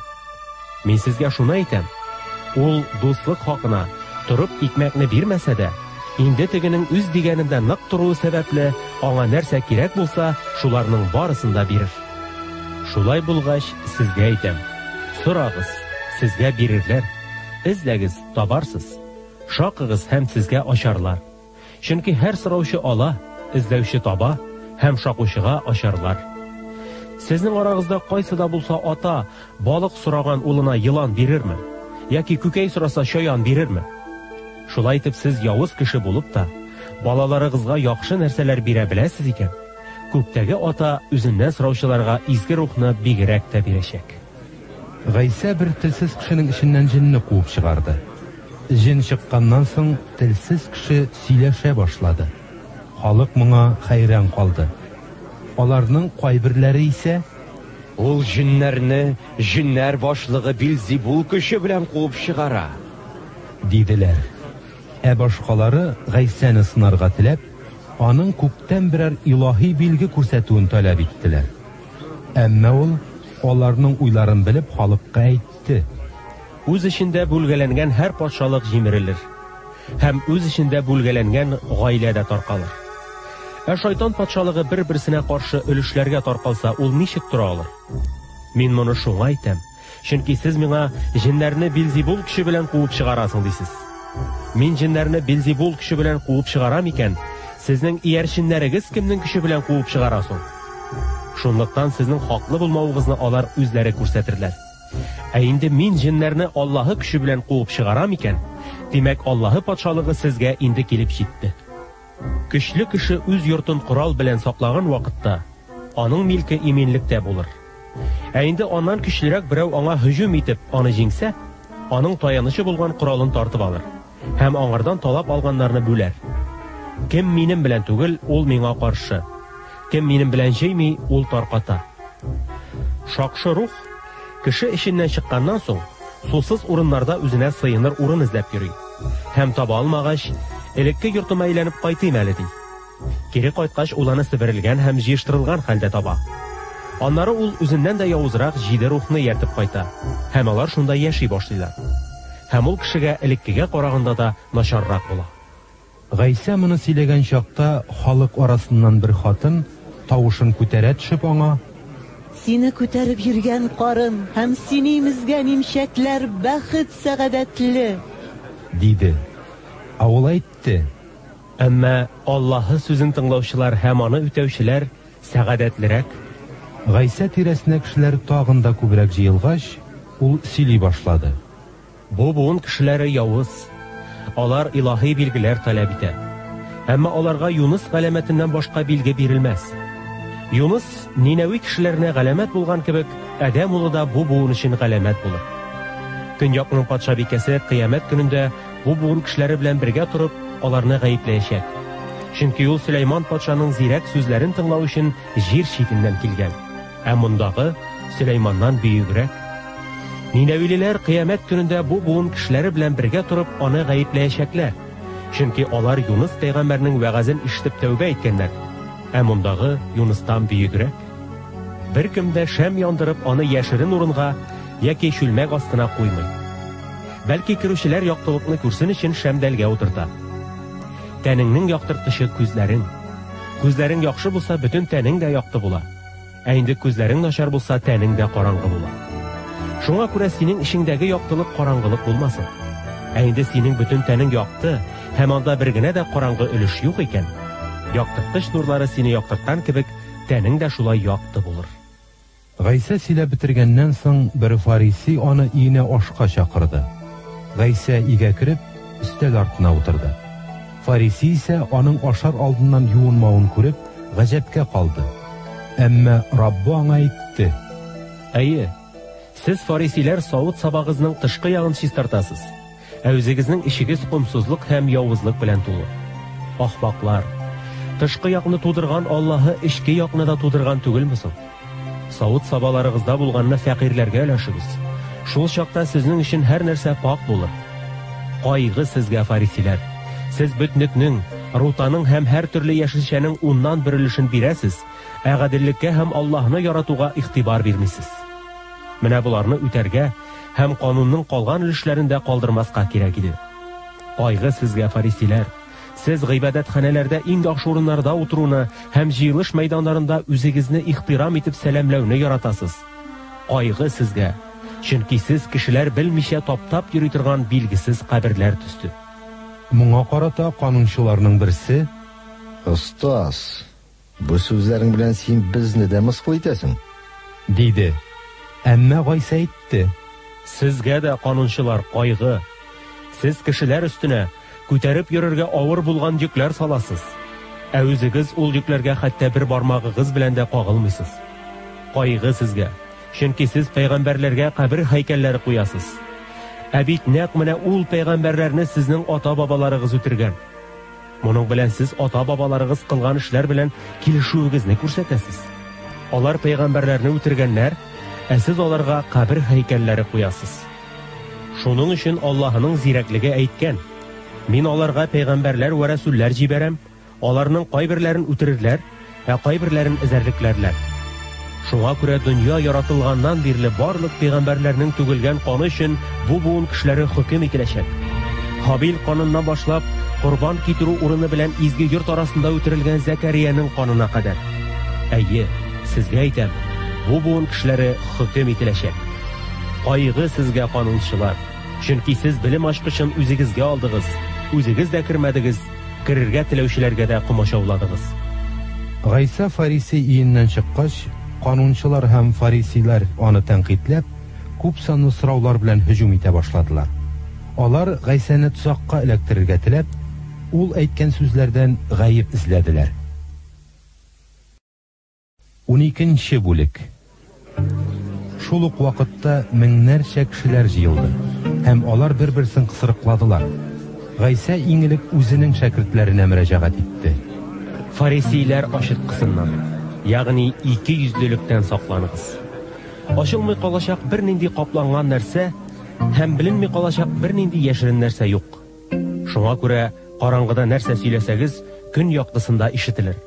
Мин сезгә шуны әйтәм, ул дуслык хакына торып икмәкне бирмәсә дә, инде тегенең үз дигәнендә нык торуы сәбәпле, аңа нәрсә кирәк булса, шуларның барысын да бирер. Шулай булгач, сезгә әйтәм, сорагыз, сезгә бирерләр, эзләгез, табарсыз, шакыгыз һәм сезгә ачарлар. Чөнки һәр сораучы ала, эзләүче таба һәм шакучыга ачарлар. Сезнең арагызда кайсы да булса ата балык сораган улына елан бирерме? Яки күкәй сораса чаян бирерме? Шулай итеп сез явыз кеше булып та, балаларыгызга яхшы нәрсәләр бирә беләсез икән, күктәге Ата үзеннән сораучыларга изге рухны бигрәк тә бирәчәк. Гайсә бер телсез кешенең эченнән җенне куып чыгарды. Җен чыкканнан соң, телсез кеше сөйләшә башлады. Халык моңа хәйран калды. Аларның кайберләре исә. Ул җеннәрне җеннәр башлыгы Билзибул көче белән куып чыгара. Диделәр. Ә башкалары, Гайсәне сынарга теләп, аның күктән берәр илаһи билге күрсәтүен таләп иттеләр. Әмма ул, аларның уйларын белеп, халыкка әйтте. Үз эчендә бүлгәләнгән һәр патшалык җимерелер, һәм үз эчендә бүлгәләнгән гаилә дә таркалыр. Ә шайтан патшалыгы бер-берсенә каршы өлешләргә таркалса, ул ничек тора алыр? Мин моны шуңа әйтәм, чөнки сез миңа җеннәрне Билзибул көче белән куып чыгарасың дисез. Мин җеннәрне Билзибул көче белән куып чыгарам икән, сезнең иярченнәрегез кемнең көче белән куып чыгара соң? Шунлыктан сезнең хаклы булмавыгызны алар үзләре күрсәтерләр. Ә инде мин җеннәрне Аллаһы көче белән куып чыгарам икән, димәк, Аллаһы патшалыгы сезгә инде килеп җитте. Көчле кеше үз йортын корал белән саклаган вакытта, аның милке иминлектә булыр. Ә инде аннан көчлерәк берәү аңа һөҗүм итеп, аны җиңсә, аның таянычы булган коралын тартып алыр һәм аңардан талап алганнарны бүләр. Кем минем белән түгел, ул миңа каршы. Кем минем белән җыймый, ул тарката. Шакшы рух кеше эченнән чыкканнан соң, сусыз урыннарда үзенә сыеныр урын эзләп йөри. Һәм таба алмагач, элекке йортыма әйләнеп кайтыйм әле, ди. Кире кайткач, ул аны себерелгән һәм җыештырылган хәлдә таба. Аннары ул үзеннән дә явызрак җиде рухны ияртеп кайта, һәм алар шунда яши башлыйлар. Һәм ул кешегә элеккегә караганда да начаррак була. Гайсә моны сөйләгән чакта, халык арасыннан бер хатын, тавышын күтәрә төшеп, аңа. Сине күтәреп йөргән карын һәм сине имезгән имчәкләр бәхет-сәгадәтле! Диде. Ә ул әйтте. Әмма Аллаһы сүзен тыңлаучылар һәм аны үтәүчеләр сәгадәтлерәк. Гайсә тирәсенә кешеләр тагын да күбрәк җыелгач, ул сөйли башлады. Бу буын кешеләре явыз. Алар илаһи билгеләр таләп итә. Әмма аларга Юныс галәмәтеннән башка билге бирелмәс. Юныс Нинәви кешеләренә галәмәт булган кебек, Адәм улы да бу буын өчен галәмәт булыр. Көньякның патшабикәсе кыямәт көнендә бу буын кешеләре белән бергә торып, аларны гаепләячәк. Чөнки ул Сөләйман патшаның зирәк сүзләрен тыңлау өчен җир читеннән килгән. Ә мондагы Сөләйманнан бөегрәк. Нинәвилеләр кыямәт көнендә бу буын кешеләре белән бергә торып аны гаепләячәкләр. Чөнки алар Юныс пәйгамбәрнең вәгазен ишетеп тәүбә иткәннәр. Ә мондагы Юныстан бөегрәк. Беркем дә шәм яндырып аны яшерен урынга яки чүлмәк астына куймый. Бәлки керүчеләр яктылыкны күрсен өчен шәмдәлгә утырта. Тәнеңнең яктырткычы күзләрең. Күзләрең яхшы булса, бөтен тәнең дә якты була. Ә инде күзләрең начар булса, тәнең дә караңгы була. Шуңа күрә синең эчеңдәге яктылык караңгылык булмасын. Ә инде синең бөтен тәнең якты һәм анда бер генә дә караңгы өлеш юк икән, яктырткыч нурлары сине яктырткан кебек, тәнең дә шулай якты булыр. Гайсә сөйләп бетергәннән соң, бер фарисей аны өенә ашка чакырды. Гайсә өйгә кереп, өстәл артына утырды. Фарисей исә аның ашар алдыннан юынмавын күреп, гаҗәпкә калды. Әмма Раббы аңа әйтте. Әйе, сез фарисейләр савыт-сабагызның тышкы ягын чистартасыз, ә үзегезнең эчегез комсызлык һәм явызлык белән тулы. Ахмаклар! Тышкы якны тудырган Аллаһы эчке якны да тудырган түгелме соң? Савыт-сабаларыгызда булганны фәкыйрьләргә өләшегез. Шул чакта сезнең өчен һәр нәрсә пакь булыр. Кайгы сезгә, фарисейләр! Сез бөтнекнең, рутаның һәм һәртөрле яшелчәнең уннан бер өлешен бирәсез, ә гаделлеккә һәм Аллаһны яратуга игътибар бирмисез. Менә боларны үтәргә һәм канунның калган өлешләрен дә калдырмаска кирәк иде. Кайгы сезгә, фарисейләр! Сез гыйбадәтханәләрдә иң яхшы урыннарда утыруны һәм җыелыш мәйданнарында үзегезне ихтирам итеп сәламләүне яратасыз. Кайгы сезгә, чөнки сез кешеләр белмичә таптап йөри торган билгесез каберләр төсле. Моңа карата канунчыларның берсе. Остаз, бу сүзләрең белән син безне дә мыскыл итәсең. Диде. Әмма Гайсә әйтте. Сезгә дә, канунчылар, кайгы! Сез кешеләр өстенә, күтәреп йөрергә авыр булган йөкләр саласыз, ә үзегез ул йөкләргә хәтта бер бармагыгыз белән дә кагылмыйсыз. Кайгы сезгә, чөнки сез пәйгамбәрләргә кабер һәйкәлләре куясыз. Ә бит нәкъ менә ул пәйгамбәрләрне сезнең ата-бабаларыгыз үтергән. Моның белән сез ата-бабаларыгыз кылган эшләр белән килешүегезне күрсәтәсез. Алар пәйгамбәрләрне үтергәннәр, ә сез аларга кабер һәйкәлләре куясыз. Шуның өчен Аллаһының зирәклеге әйткән, Мин аларга пәйгамбәрләр вә рәсүлләр җибәрәм, аларның кайберләрен үтерерләр, ә кайберләрен эзәрлекләрләр. Шуңа күрә дөнья яратылганнан бирле барлык пәйгамбәрләрнең түгелгән каны өчен бу буын кешеләре хөкем ителәчәк. Һабил каныннан башлап, корбан китерү урыны белән изге йорт арасында үтерелгән Зәкәриянең канына кадәр. Әйе, сезгә әйтәм, бу буын кешеләре хөкем ителәчәк. Кайгы сезгә, канунчылар, чөнки сез белем ачкычын үзегезгә алдыгыз, үзегез дә кермәдегез, керергә теләүчеләргә дә комачауладыгыз. Гайсә фарисей өеннән чыккач, канунчылар һәм фарисейлар аны тәнкыйтьләп, күп санлы сораулар белән һөҗүм итә башладылар. Алар, Гайсәне тозакка эләктерергә теләп, ул әйткән сүзләрдән гаеп эзләделәр. Уникенче бүлек. Шул ук вакытта меңнәрчә кешеләр җыелды, һәм алар бер-берсен кысрыкладылар. Гайсә иң элек үзенең шәкертләренә мөрәҗәгать итте. Фарисейләр ачыткысыннан. ягъни икейөзлелектән сакланыгыз. Ачылмый калачак бернинди капланган нәрсә һәм беленми калачак бернинди яшерен нәрсә юк. Шуңа күрә караңгыда нәрсә сөйләсәгез, көн яктысында ишетелер.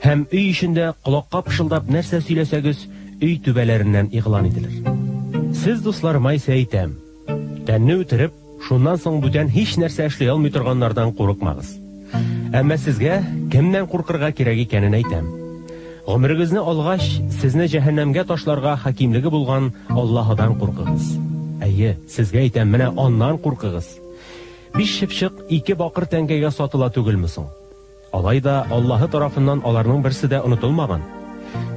Һәм өй эчендә колакка пышылдап нәрсә сөйләсәгез, өй түбәләреннән игълан ителер. Сез, дусларыма исә әйтәм, тәнне үтереп, шуннан соң бүтән һич нәрсә эшли алмый торганнардан курыкмагыз. Әмма сезгә кемнән куркырга кирәк икәнен әйтәм. Гомерегезне алгач, сезне җәһәннәмгә ташларга хакимлеге булган Аллаһыдан куркыгыз. Әйе, сезгә әйтәм, менә аннан куркыгыз. Биш чыпчык ике бакыр тәңкәгә сатыла түгелме соң? Алай да Аллаһы тарафыннан аларның берсе дә онытылмаган.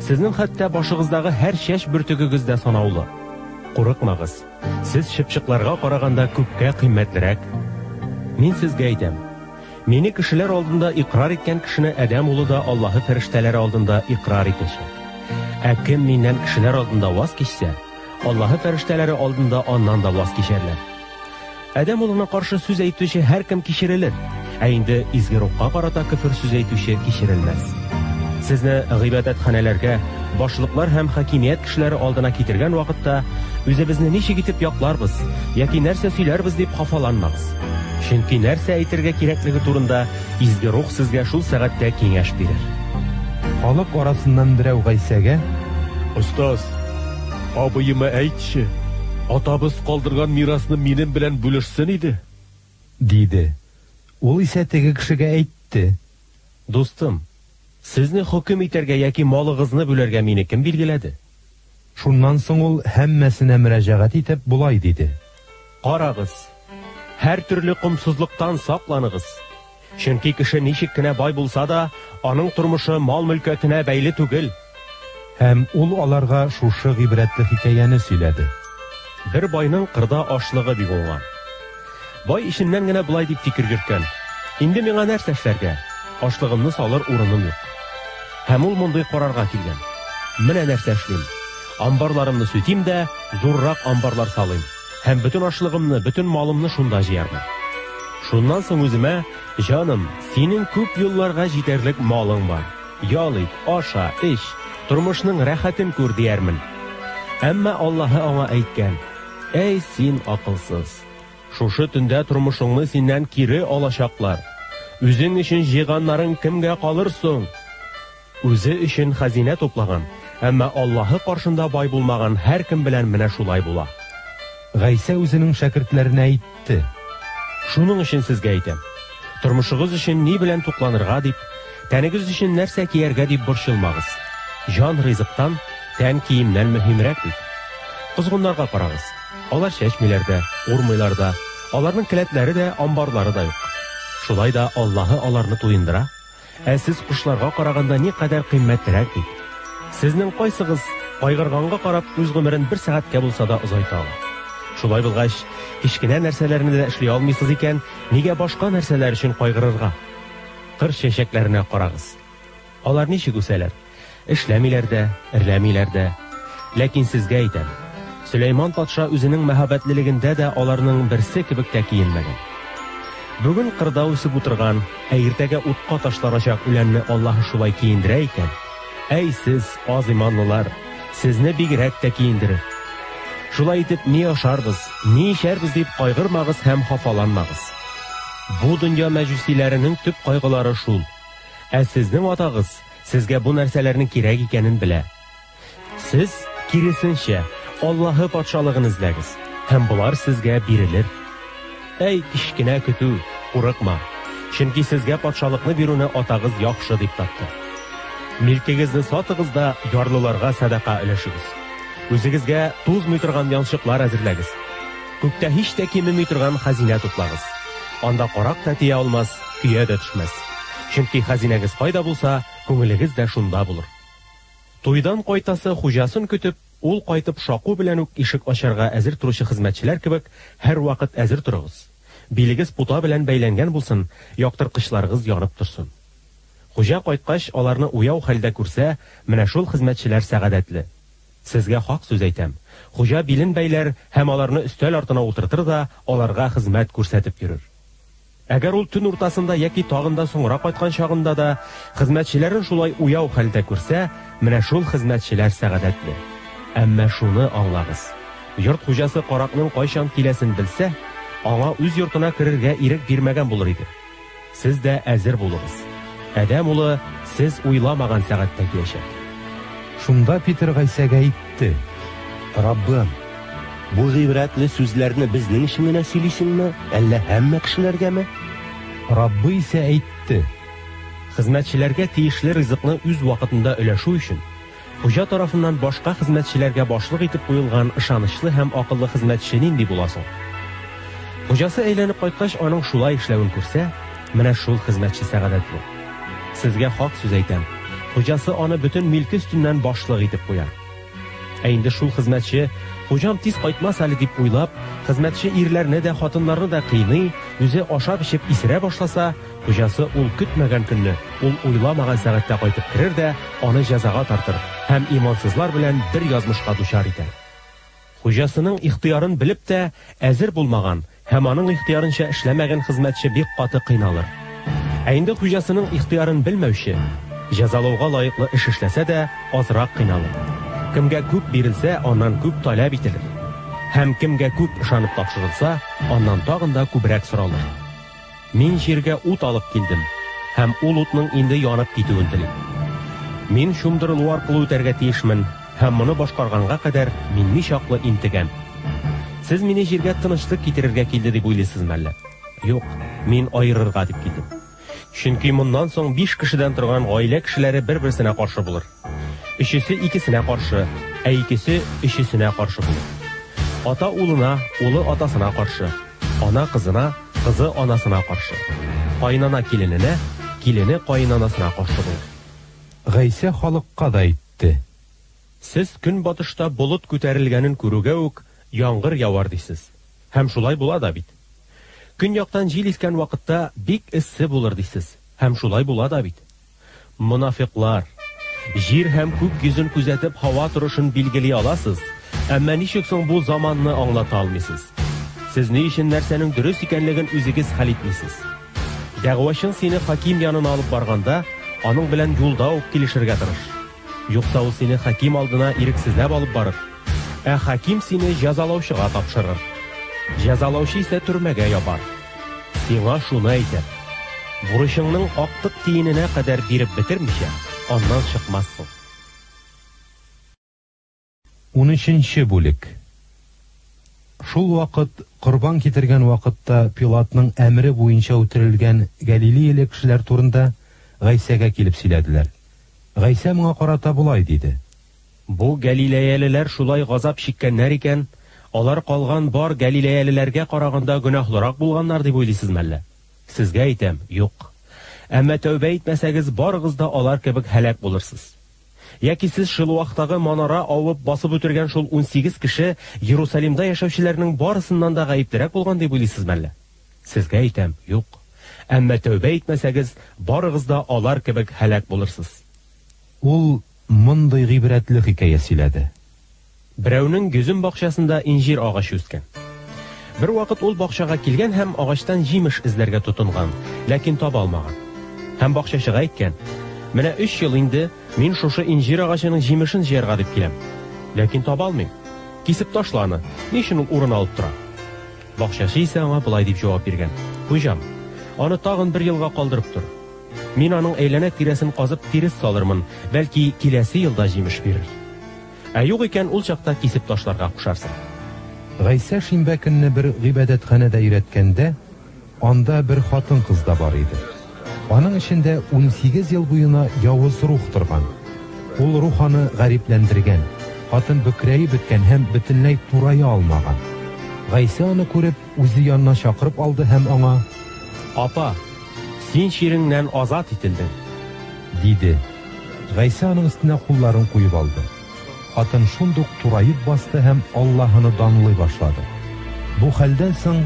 Сезнең хәтта башыгыздагы һәр чәч бөртегегез дә санаулы. Курыкмагыз, сез чыпчыкларга караганда күпкә кыйммәтлерәк. Мин сезгә әйтәм, мине кешеләр алдында икърар иткән кешене Адәм улы да Аллаһы фәрештәләре алдында икърар итәчәк. Ә кем миннән кешеләр алдында ваз кичсә, Аллаһы фәрештәләре алдында аннан да ваз кичәрләр. Адәм улына каршы сүз әйтүче һәркем кичерелер, ә инде изге рухка карата көфер сүз әйтүче кичерелмәс. Сезне гыйбадәтханәләргә, башлыклар һәм хакимият кешеләре алдына китергән вакытта, үзебезне ничек итеп якларбыз яки нәрсә сөйләрбез дип хафаланмагыз. Чөнки нәрсә әйтергә кирәклеге турында изге рух сезгә шул сәгатьтә киңәш бирер. Халык арасыннан берәү Гайсәгә: Остаз, абыема әйтче, атабыз калдырган мирасны минем белән бүлешсен иде. Диде. Ул исә теге кешегә әйтте. Дустым, сезне хөкем итәргә яки малыгызны бүләргә мине кем билгеләде? Шуннан соң ул һәммәсенә мөрәҗәгать итеп болай диде. Карагыз, һәртөрле комсызлыктан сакланыгыз. Чөнки кеше ничек кенә бай булса да, аның тормышы мал-мөлкәтенә бәйле түгел. Һәм ул аларга шушы гыйбрәтле хикәяне сөйләде. Бер байның кырда ашлыгы бик уңган. Бай эченнән генә болай дип фикер йөрткән, Инде миңа нәрсә эшләргә? Ашлыгымны салыр урыным юк. Һәм ул мондый карарга килгән, Менә нәрсә эшлим, амбарларымны сүтим дә, зуррак амбарлар салыйм. Һәм бөтен ашлыгымны, бөтен малымны шунда җыярмын. Шуннан соң үземә, Җаным, синең күп елларга җитәрлек малың бар. Ял ит, аша, эч, тормышның рәхәтен күр, диярмен. Әмма Аллаһы аңа әйткән, Әй син акылсыз! Шушы төндә тормышыңны синнән кире алачаклар. Үзең өчен җыйганнарың кемгә калыр соң? Үзе өчен хәзинә туплаган, әмма Аллаһы каршында бай булмаган һәркем белән менә шулай була. Гайсә үзенең шәкертләренә әйтте. Шуның өчен сезгә әйтәм, тормышыгыз өчен ни белән тукланырга дип, тәнегез өчен нәрсә кияргә дип борчылмагыз. Җан ризыктан, тән киемнән мөһимрәк бит. Козгыннарга карагыз, алар чәчмиләр дә, урмыйлар да, аларның келәтләре дә, амбарлары да юк. Шулай да Аллаһы аларны туендыра. Ә сез кошларга караганда никадәр кыйммәтрәк бит. Сезнең кайсыгыз, кайгырганга карап, үз гомерен бер сәгатькә булса да озайта ала? Шулай булгач, кечкенә нәрсәләрне дә эшли алмыйсыз икән, нигә башка нәрсәләр өчен кайгырырга? Кыр чәчәкләренә карагыз. Алар ничек үсәләр? Эшләмиләр дә, эрләмиләр дә. Ләкин сезгә әйтәм, Сөләйман патша үзенең мәһабәтлелегендә дә аларның берсе кебек тә киенмәгән. Бүген кырда үсеп утырган, ә иртәгә утка ташланачак үләнне Аллаһы шулай киендерә икән, әй сез, аз иманлылар, сезне бигрәк тә киендерер. Шулай итеп, ни ашарбыз, ни эчәрбез дип кайгырмагыз һәм хафаланмагыз. Бу дөнья мәҗүсиләренең төп кайгылары шул. Ә сезнең атагыз сезгә бу нәрсәләрнең кирәк икәнен белә. Сез, киресенчә, Аллаһы Патшалыгын эзләгез, һәм болар сезгә бирелер. Әй, кечкенә көтү, курыкма, чөнки сезгә патшалыкны бирүне атагыз яхшы дип тапты. Милкегезне сатыгыз да ярлыларга сәдака өләшегез. Үзегезгә тузмый торган янчыклар әзерләгез. Күктә һич тә кимеми торган хәзинә туплагыз. Анда карак та тия алмас, көя дә төшмәс. Чөнки хәзинәгез кайда булса, күңелегез дә шунда булыр. Туйдан кайтасы хуҗасын көтеп, ул кайтып шаку белән үк ишек ачарга әзер торучы хезмәтчеләр кебек, һәрвакыт әзер торыгыз. Билегез пута белән бәйләнгән булсын, яктырткычларыгыз янып торсын. Хуҗа кайткач, аларны уяу хәлдә күрсә, менә шул хезмәтчеләр сәгадәтле. Сезгә хак сүз әйтәм, хуҗа билен бәйләр һәм аларны өстәл артына утыртыр да аларга хезмәт күрсәтеп йөрер. Әгәр ул төн уртасында яки тагын да соңрак кайткан чагында да хезмәтчеләрен шулай уяу хәлдә күрсә, менә шул хезмәтчеләр сәгадәтле. Әмма шуны аңлагыз: йорт хуҗасы каракның кайчан киләсен белсә, аңа үз йортына керергә ирек бирмәгән булыр иде. Сез дә әзер булыгыз. Адәм улы сез уйламаган сәгатьтә киләчәк. Шунда Петер Гайсәгә әйтте: Раббым, бу гыйбрәтле сүзләрне безнең өчен генә сөйлисеңме, әллә һәммә кешеләргәме? Раббы исә әйтте: Хезмәтчеләргә тиешле ризыкны үз вакытында өләшү өчен, хуҗа тарафыннан башка хезмәтчеләргә башлык итеп куелган ышанычлы һәм акыллы хезмәтче нинди була соң? Хуҗасы әйләнеп кайткач, аның шулай эшләвен күрсә, менә шул хезмәтче сәгадәтле. Сезгә хак сүз әйтәм, хуҗасы аны бөтен милке өстеннән башлык итеп куяр. Ә инде шул хезмәтче, хуҗам тиз кайтмас әле дип уйлап, хезмәтче ирләрне дә, хатыннарны да кыйный, үзе ашап-эчеп исерә башласа, хуҗасы ул көтмәгән көнне, ул уйламаган сәгатьтә кайтып керер дә, аны җәзага тартыр һәм имансызлар белән бер язмышка дучар итәр. Хуҗасының ихтыярын белеп тә, әзер булмаган һәм аның ихтыярынча эшләмәгән хезмәтче бик каты кыйналыр. Ә инде хуҗасының ихтыярын белмәүче, җәзалауга лаеклы эш эшләсә дә, азрак кыйналыр. Кемгә күп бирелсә, аннан күп таләп ителер. Һәм кемгә күп ышанып тапшырылса, аннан тагын да күбрәк соралыр. Мин җиргә ут алып килдем, һәм ул утның инде янып китүен телим. Мин чумдырылу аркылы үтәргә тиешмен, һәм моны башкарганга кадәр мин ничаклы интегәм. Сез мине җиргә тынычлык китерергә килде дип уйлыйсызмы әллә? Юк, мин аерырга дип килдем. Чөнки моннан соң биш кешедән торган гаилә кешеләре бер-берсенә каршы булыр. Өчесе икесенә каршы, ә икесе өчесенә каршы булыр. Ата улына, улы атасына каршы. Ана кызына, кызы анасына каршы. Каенана килененә, килене каенанасына каршы булыр. Гайсә халыкка да әйтте. Сез көнбатышта болыт күтәрелгәнен күрүгә үк, яңгыр явар дисез. Һәм шулай була да бит. Көньяктан җил искән вакытта бик эссе булыр дисез. Һәм шулай була да бит. Монафикълар! Җир һәм күк йөзен күзәтеп һава торышын билгели аласыз, әмма ничек соң бу заманны аңлата алмыйсыз? Сез ни өчен нәрсәнең дөрес икәнлеген үзегез хәл итмисез? Дәгъвачың сине хаким янына алып барганда, аның белән юлда ук килешергә тырыш. Юкса ул сине хаким алдына ирексезләп алып барыр, ә хаким сине җәзалаучыга тапшырыр. Җәзалаучы исә төрмәгә ябар. Сиңа шуны әйтәм, бурычыңның актык тиененә кадәр биреп бетермичә, аннан чыкмассың. Унөченче бүлек. Шул вакыт корбан китергән вакытта Пилатның әмере буенча үтерелгән галилеяле кешеләр турында Гайсәгә килеп сөйләделәр. Гайсә моңа карата болай диде. Бу галилеялеләр шулай газап чиккәннәр икән, алар калган бар галилеялеләргә караганда гөнаһлырак булганнар дип уйлыйсызмы әллә? Сезгә әйтәм, юк. Әмма тәүбә итмәсәгез, барыгыз да алар кебек һәлак булырсыз. Яки сез Шилоахтагы манара авып басып үтергән шул 18 кеше Иерусалимда яшәүчеләрнең барысыннан да гаеплерәк булган дип уйлыйсызмы әллә? Сезгә әйтәм, юк. Әмма тәүбә итмәсәгез, барыгыз да алар кебек һәлак булырсыз. Ул мондый гыйбрәтле хикәя сөйләде. Берәүнең йөзем бакчасында инҗир агачы үскән. Бервакыт ул бакчага килгән һәм агачтан җимеш эзләргә тотынган, ләкин таба алмаган. Һәм бакчачыга әйткән: "Менә өч ел инде мин шушы инҗир агачының җимешен җыярга дип киләм, ләкин таба алмыйм. Кисеп ташла аны, ни өчен ул урын алып тора?" Бакчачы исә аңа болай дип җавап биргән: "Хуҗам, аны тагын бер елга калдырып тор. Мин аның әйләнә-тирәсен казып тирес салырмын, бәлки киләсе елда җимеш бирер. Ә юк икән, ул чакта кисеп ташларга кушарсың. Гайсә шимбә көнне бер гыйбадәтханәдә өйрәткәндә, анда бер хатын-кыз да бар иде. Аның эчендә 18 ел буена явыз рух торган. Ул рух аны гарипләндергән, хатын бөкрәеп беткән һәм бөтенләй турая алмаган. Гайсә аны күреп, үзе янына чакырып алды һәм аңа: Апа, син чиреңнән азат ителдең, диде. Гайсә аның өстенә кулларын куеп алды. Хатын шундук тураеп басты һәм Аллаһыны данлый башлады. Бу хәлдән соң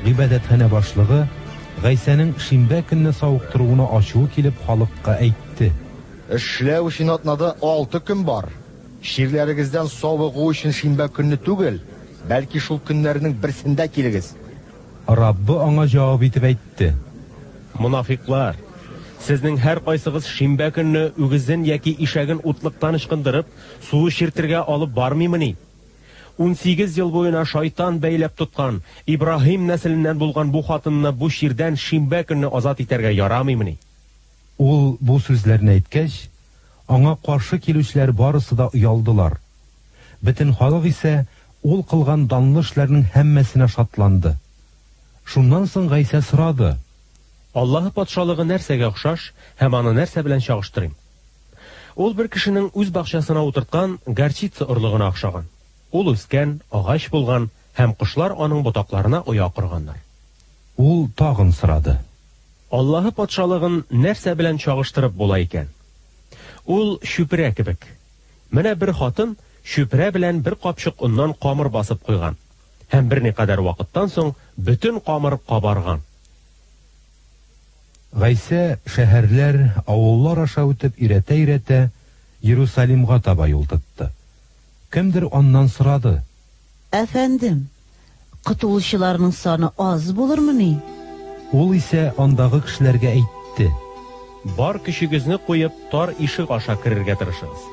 гыйбадәтханә башлыгы Гайсәнең шимбә көнне савыктыруына ачуы килеп халыкка әйтте: Эшләү өчен атнада 6 көн бар. Чирләрегездән савыгу өчен шимбә көнне түгел, бәлки шул көннәрнең берсендә килегез. Раббы аңа җавап итеп әйтте. Монафикълар! Сезнең һәркайсыгыз шимбә көнне үгезен яки ишәген утлыктан ычкындырып, су эчертергә алып бармыймыни? 18 ел буена шайтан бәйләп тоткан, Ибраһим нәселеннән булган бу хатынны бу чирдән шимбә көнне азат итәргә ярамыймыни? Ул бу сүзләрне әйткәч, аңа каршы килүчеләр барысы да оялдылар. Бөтен халык исә ул кылган данлы эшләрнең һәммәсенә шатланды. Шуннан соң Гайсә сорады. Аллаһы Патшалыгы нәрсәгә охшаш һәм аны нәрсә белән чагыштырыйм? Ул бер кешенең үз бакчасына утырткан горчица орлыгына охшаган. Ул үскән, агач булган, һәм кошлар аның ботакларына оя корганнар. Ул тагын сорады. Аллаһы Патшалыгын нәрсә белән чагыштырып була икән? Ул чүпрә кебек. Менә бер хатын чүпрә белән бер капчык оннан камыр басып куйган, һәм берникадәр вакыттан соң бөтен камыр кабарган. Гайсә, шәһәрләр, авыллар аша үтеп өйрәтә-өйрәтә, Иерусалимга таба юл тотты. Кемдер аннан сорады. Әфәндем, котылучыларның саны аз булырмыни? Ул исә андагы кешеләргә әйтте. Бар көчегезне куеп, тар ишек аша керергә тырышыгыз.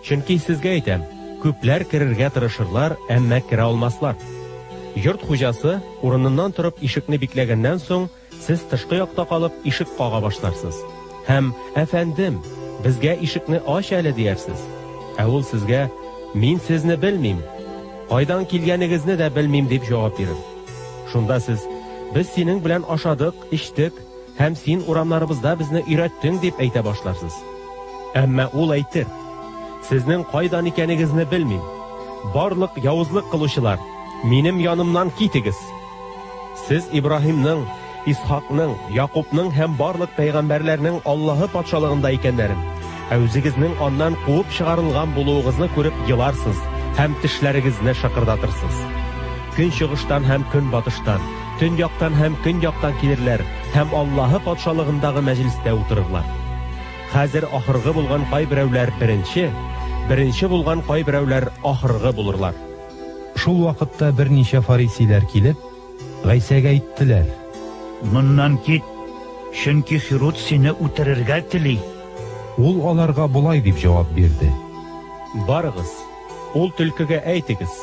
Чөнки сезгә әйтәм, күпләр керергә тырышырлар, әмма керә алмаслар. Йорт хуҗасы, урыныннан торып ишекне бикләгәннән соң, сез тышкы якта калып ишек кага башларсыз. Һәм, Әфәндем, безгә ишекне ач әле, диярсез. Ә ул сезгә, Мин сезне белмим, кайдан килгәнегезне дә белмим, дип җавап бирер. Шунда сез, Без синең белән ашадык, эчтек, һәм син урамнарыбызда безне өйрәттең, дип әйтә башларсыз. Әмма ул әйтер, Сезнең кайдан икәнегезне белмим. Барлык явызлык кылучылар, минем янымнан китегез! Сез Ибраһимның, Исхакның, Якубның һәм барлык пәйгамбәрләрнең Аллаһы патшалыгында икәннәрен, ә үзегезнең аннан куып чыгарылган булуыгызны күреп еларсыз һәм тешләрегезне шыкырдатырсыз. Көнчыгыштан һәм көнбатыштан, төньяктан һәм көньяктан килерләр һәм Аллаһы патшалыгындагы мәҗлестә утырырлар. Хәзер ахыргы булган кайберәүләр беренче, беренче булган кайберәүләр ахыргы булырлар. Шул вакытта берничә фарисейләр килеп, Гайсәгә әйттеләр. Моннан кит, чөнки Хируд сине үтерергә тели. Ул аларга болай дип җавап бирде. Барыгыз, ул төлкегә әйтегез,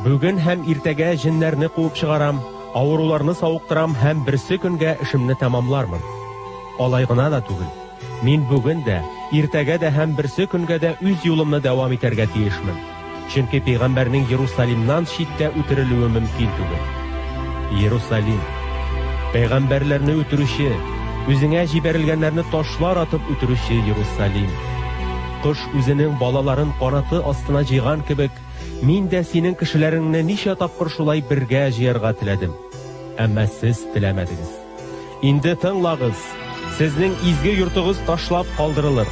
Бүген һәм иртәгә җеннәрне куып чыгарам, авыруларны савыктырам һәм берсе көнгә эшемне тәмамлармын. Алай гына да түгел, мин бүген дә, иртәгә дә һәм берсе көнгә дә үз юлымны дәвам итәргә тиешмен. Чөнки пәйгамбәрнең Иерусалимнан читтә үтерелүе мөмкин түгел. Иерусалим, пәйгамбәрләрне үтерүче, үзеңә җибәрелгәннәрне ташлар атып үтерүче Иерусалим. Кош үзенең балаларын канаты астына җыйган кебек, мин дә синең кешеләреңне ничә тапкыр шулай бергә җыярга теләдем. Әмма сез теләмәдегез. Инде тыңлагыз, сезнең изге йортыгыз ташлап калдырылыр.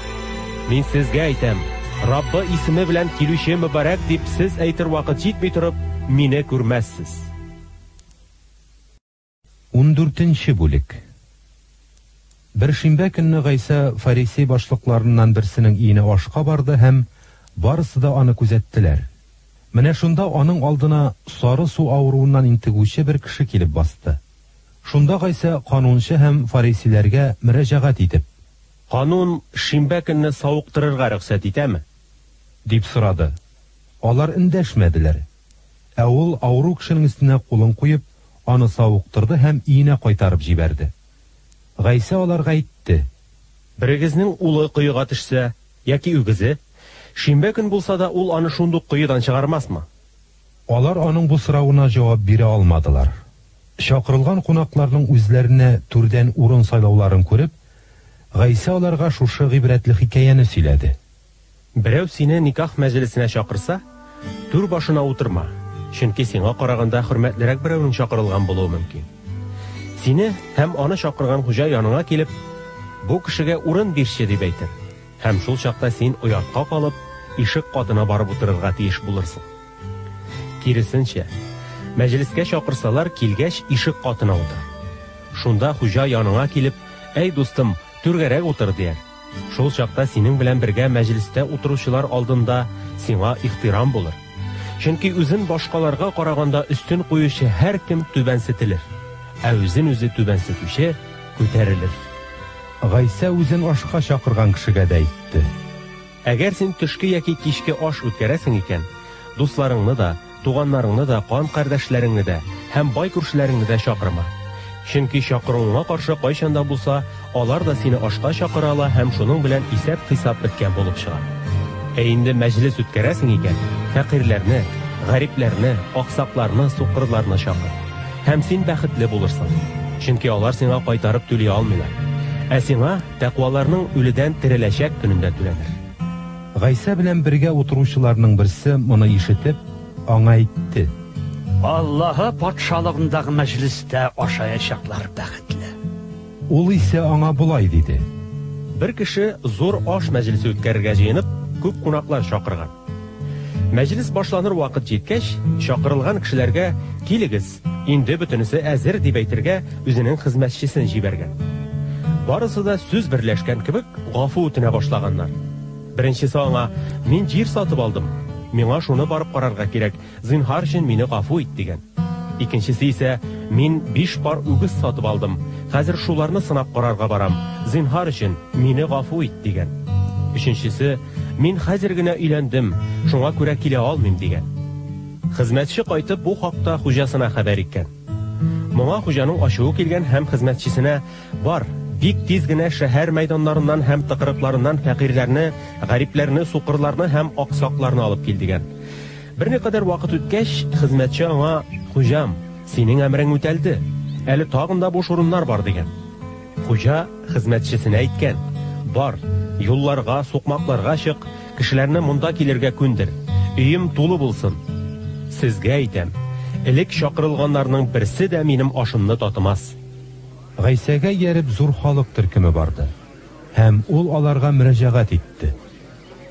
Мин сезгә әйтәм, Раббы исеме белән килүче мөбарәк дип сез әйтер вакыт җитми торып, мине күрмәссез. Ундүртенче бүлек. Бер шимбә көнне Гайсә фарисей башлыкларыннан берсенең өенә ашка барды һәм барысы да аны күзәттеләр. Менә шунда аның алдына сары су авыруыннан интегүче бер кеше килеп басты. Шунда Гайсә канунчы һәм фарисейләргә мөрәҗәгать итеп. Канун шимбә көнне савыктырырга рөхсәт итәме? Дип сорады. Алар эндәшмәделәр. Ә ул авыру кешенең өстенә кулын куеп, аны савыктырды һәм өенә кайтарып җибәрде. Гайсә аларга әйтте. Берегезнең улы коега төшсә, яки үгезе, шимбә көн булса да, ул аны шундук коедан чыгармасмы? Алар аның бу соравына җавап бирә алмадылар. Чакырылган кунакларның үзләренә түрдән урын сайлауларын күреп, Гайсә аларга шушы гыйбрәтле хикәяне сөйләде. Берәү сине никах мәҗлесенә чакырса, түр башына утырма, чөнки сиңа караганда хөрмәтлерәк берәүнең чакырылган булуы мөмкин. Сине һәм аны чакырган хуҗа яныңа килеп, бу кешегә урын бирче дип әйтер. Һәм шул чакта син оятка калып, ишек катына барып утырырга тиеш булырсың. Киресенчә, мәҗлескә чакырсалар, килгәч, ишек катына утыр. Шунда хуҗа яныңа килеп, әй дустым, түргәрәк утыр, дияр. Шул чакта синең белән бергә мәҗлестә утыручылар алдында сиңа ихтирам булыр. Чөнки үзен башкаларга караганда өстен куючы һәркем түбәнсетелер, ә үзен үзе түбәнсетүче күтәрелер. Гайсә үзен ашка чакырган кешегә дә әйтте. Әгәр син төшке яки кичке аш үткәрәсең икән, дусларыңны да, туганнарыңны да, кан кардәшләреңне дә һәм бай күршеләреңне дә чакырма. Чөнки чакыруыңа каршы кайчан да булса, алар да сине ашка чакыра ала һәм шуның белән исәп-хисап беткән булып чыга. Ә инде мәҗлес үткәрәсең икән, фәкыйрьләрне, гарипләрне, аксакларны, сукырларны чакыр. Һәм син бәхетле булырсың. Чөнки алар сиңа кайтарып түли алмыйлар. Ә сиңа тәкъваларның үледән тереләчәк көнендә түләнер. Гайсә белән бергә утыручыларның берсе моны ишетеп, аңа әйтте. Аллаһы Патшалыгындагы мәҗлестә ашаячаклар бәхетле. Ул исә аңа болай диде. Бер кеше зур аш мәҗлесе үткәрергә җыенып, күп кунаклар чакырган. Мәҗлес башланыр вакыт җиткәч, чакырылган кешеләргә, Килегез, инде бөтенесе әзер, дип әйтергә үзенең хезмәтчесен җибәргән. Барысы да сүз берләшкән кебек гафу үтенә башлаганнар. Беренчесе аңа, Мин җир сатып алдым, миңа шуны барып карарга кирәк, зинһар өчен мине гафу ит, дигән. Икенчесе исә, Мин биш пар үгез сатып алдым, хәзер шуларны сынап карарга барам, зинһар өчен, мине гафу ит, дигән. Өченчесе, Мин хәзер генә өйләндем, шуңа күрә килә алмыйм, дигән. Хезмәтче кайтып бу хакта хуҗасына хәбәр иткән. Моңа хуҗаның ачуы килгән һәм хезмәтчесенә, Бар, бик тиз генә шәһәр мәйданнарыннан һәм тыкрыкларыннан фәкыйрьләрне, гарипләрне, сукырларны һәм аксакларны алып кил, дигән. Берникадәр вакыт үткәч, хезмәтче аңа, Хуҗам, синең әмерең үтәлде, әле тагын да буш урыннар бар, дигән. Хуҗа хезмәтчесенә әйткән, Бар, юлларга, сукмакларга чык, кешеләрне монда килергә күндер, өем тулы булсын. Сезгә әйтәм, элек чакырылганнарның берсе дә минем ашымны татымас. Гайсәгә ияреп зур халык төркеме барды, һәм ул аларга мөрәҗәгать итте.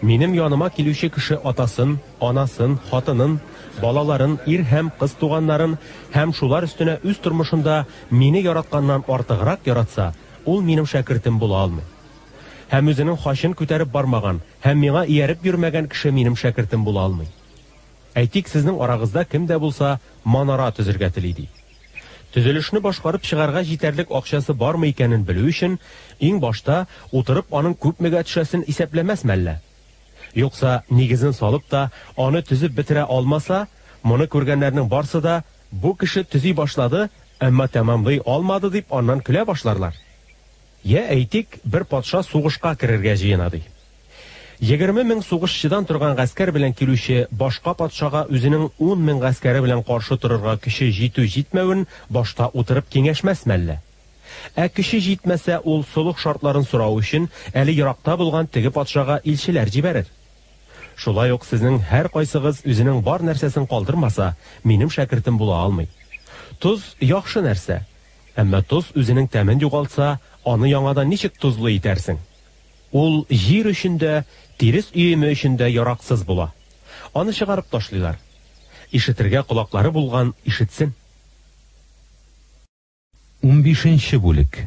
Минем яныма килүче кеше атасын, анасын, хатынын, балаларын, ир һәм кыз туганнарын һәм шулар өстенә үз тормышында мине яратканнан артыграк яратса, ул минем шәкертем була алмый. Һәм үзенең хачын күтәреп бармаган һәм миңа ияреп йөрмәгән кеше минем шәкертем була алмый. Әйтик, сезнең арагызда кем дә булса манара төзергә тели, ди. Төзелешне башкарып чыгарга җитәрлек акчасы бармы икәнен белү өчен, иң башта, утырып аның күпмегә төшәсен исәпләмәсме әллә? Юкса, нигезен салып та, аны төзеп бетерә алмаса, моны күргәннәрнең барсы да, Бу кеше төзи башлады, әмма тәмамлый алмады, дип аннан көлә башларлар. Йә, әйтик, бер патша сугышка керергә җыена, ди. 20 мең сугышчыдан торган гаскәр белән килүче башка патшага үзенең 10 мең гаскәре белән каршы торырга көче җитү-җитмәвен башта утырып киңәшмәсме әллә? Ә көче җитмәсә, ул солых шартларын сорау өчен әле еракта булган теге патшага илчеләр җибәрер. Шулай ук сезнең һәркайсыгыз үзенең бар нәрсәсен калдырмаса, минем шәкертем була алмый. Тоз, яхшы нәрсә. Әмма тоз үзенең тәмен югалтса, аны яңадан ничек тозлы итәрсең? Ул җир өчен дә, тирес өеме өчен дә яраксыз була. Аны чыгарып ташлыйлар. Ишетергә колаклары булган ишетсен. Унбишенче бүлек.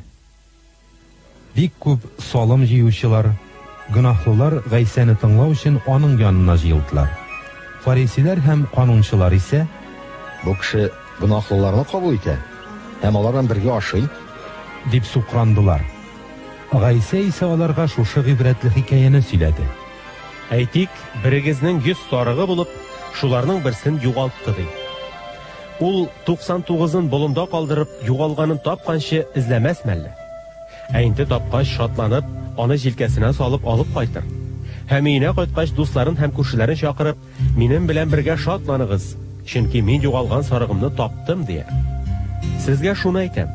Бик күп салым җыючылар, гөнаһлылар Гайсәне тыңлау өчен аның янына җыелдылар. Фарисейләр һәм канунчылар исә: Бу кеше гөнаһлыларны кабул итә һәм алар белән бергә ашый, дип сукрандылар. Гайсә исә аларга шушы гыйбрәтле хикәяне сөйләде. Әйтик, берегезнең 100 сарыгы булып, шуларның берсен югалтты, ди. Ул 99-ын болында калдырып, югалганын тапканчы эзләмәсме әллә? Ә инде тапкач, шатланып, аны җилкәсенә салып алып кайтыр. Һәм өенә кайткач, дусларын һәм күршеләрен чакырып, Минем белән бергә шатланыгыз, чөнки мин югалган сарыгымны таптым, дияр. Сезгә шуны әйтәм,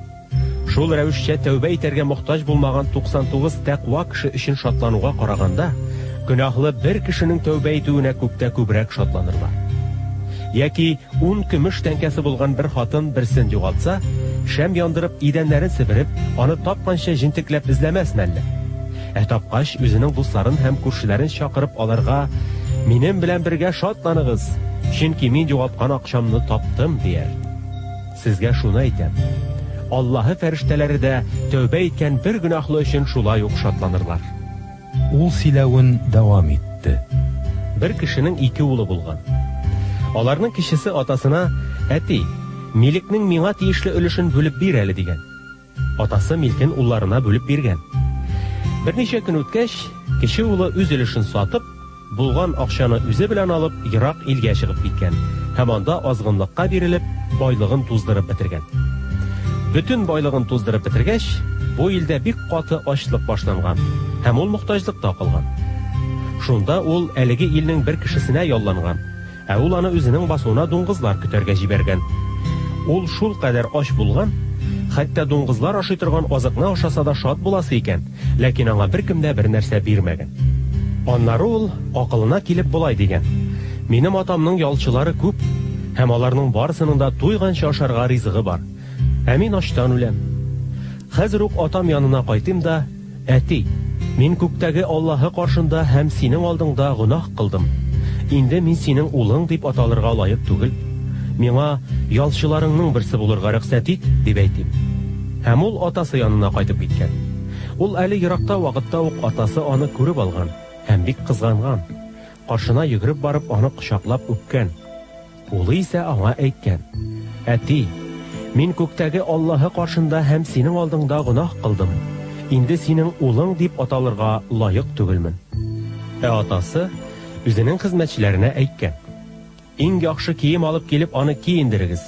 шул рәвешчә тәүбә итәргә мохтаҗ булмаган 99 тәкъва кеше өчен шатлануга караганда, гөнаһлы бер кешенең тәүбә итүенә күктә күбрәк шатланырлар. Яки ун көмеш тәңкәсе булган бер хатын берсен югалтса, шәм яндырып, идәннәрен себереп, аны тапканчы җентекләп эзләмәсме әллә? Ә тапкач, үзенең дусларын һәм күршеләрен чакырып, аларга, Минем белән бергә шатланыгыз, чөнки мин югалткан акчамны таптым, дияр. Сезгә шуны әйтәм, Аллаһы фәрештәләре дә тәүбә иткән бер гөнаһлы өчен шулай ук шатланырлар. Ул сөйләвен дәвам итте. Бер кешенең ике улы булган. Аларның кечесе атасына, Әти, милекнең миңа тиешле өлешен бүлеп бир әле, дигән. Атасы милкен улларына бүлеп биргән. Берничә көн үткәч, кече улы үз өлешен сатып, булган акчаны үзе белән алып, ерак илгә чыгып киткән һәм анда азгынлыкка бирелеп, байлыгын туздырып бетергән. Бөтен байлыгын туздырып бетергәч, бу илдә бик каты ачлык башланган һәм ул мохтаҗлыкта калган. Шунда ул әлеге илнең бер кешесенә ялланган, ә ул аны үзенең басуына дуңгызлар көтәргә җибәргән. Ул шулкадәр ач булган, хәтта дуңгызлар ашый торган азыкны ашаса да шат буласы икән, ләкин аңа беркем дә бернәрсә бирмәгән. Аннары ул акылына килеп болай дигән, Минем атамның ялчылары күп, һәм аларның барысының да туйганчы ашарга ризыгы бар. Ә мин ачтан үләм. Хәзер үк атам янына кайтыйм да, Әти, мин күктәге Аллаһы каршында һәм синең алдыңда гөнаһ кылдым. Инде мин синең улың дип аталырга лаек түгел. Миңа ялчыларыңның берсе булырга рөхсәт ит, дип әйтим. Һәм ул атасы янына кайтып киткән. Ул әле еракта вакытта ук атасы аны күреп алган һәм бик кызганган. Каршына йөгереп барып аны кочаклап үпкән. Улы исә аңа әйткән, Әти, мин күктәге Аллаһы каршында һәм синең алдыңда гөнаһ кылдым. Инде синең улың дип аталырга лаек түгелмен. Ә атасы үзенең хезмәтчеләренә әйткән, Иң яхшы кием алып килеп аны киендерегез,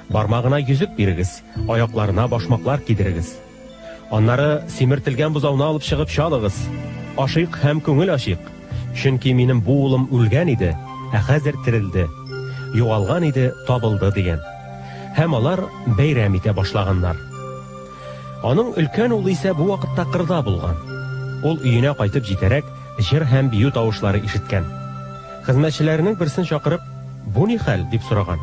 бармагына йөзек бирегез, аякларына башмаклар кидерегез. Аннары симертелгән бозауны алып чыгып чалыгыз. Ашыйк һәм күңел ачыйк. Чөнки минем бу улым үлгән иде, ә хәзер терелде. Югалган иде, табылды, дигән. Һәм алар бәйрәм итә башлаганнар. Аның өлкән улы исә бу вакытта кырда булган. Ул өенә кайтып җитәрәк, җыр һәм бию тавышлары ишеткән. Хезмәтчеләренең берсен чакырып, Бу ни хәл? дип сораган.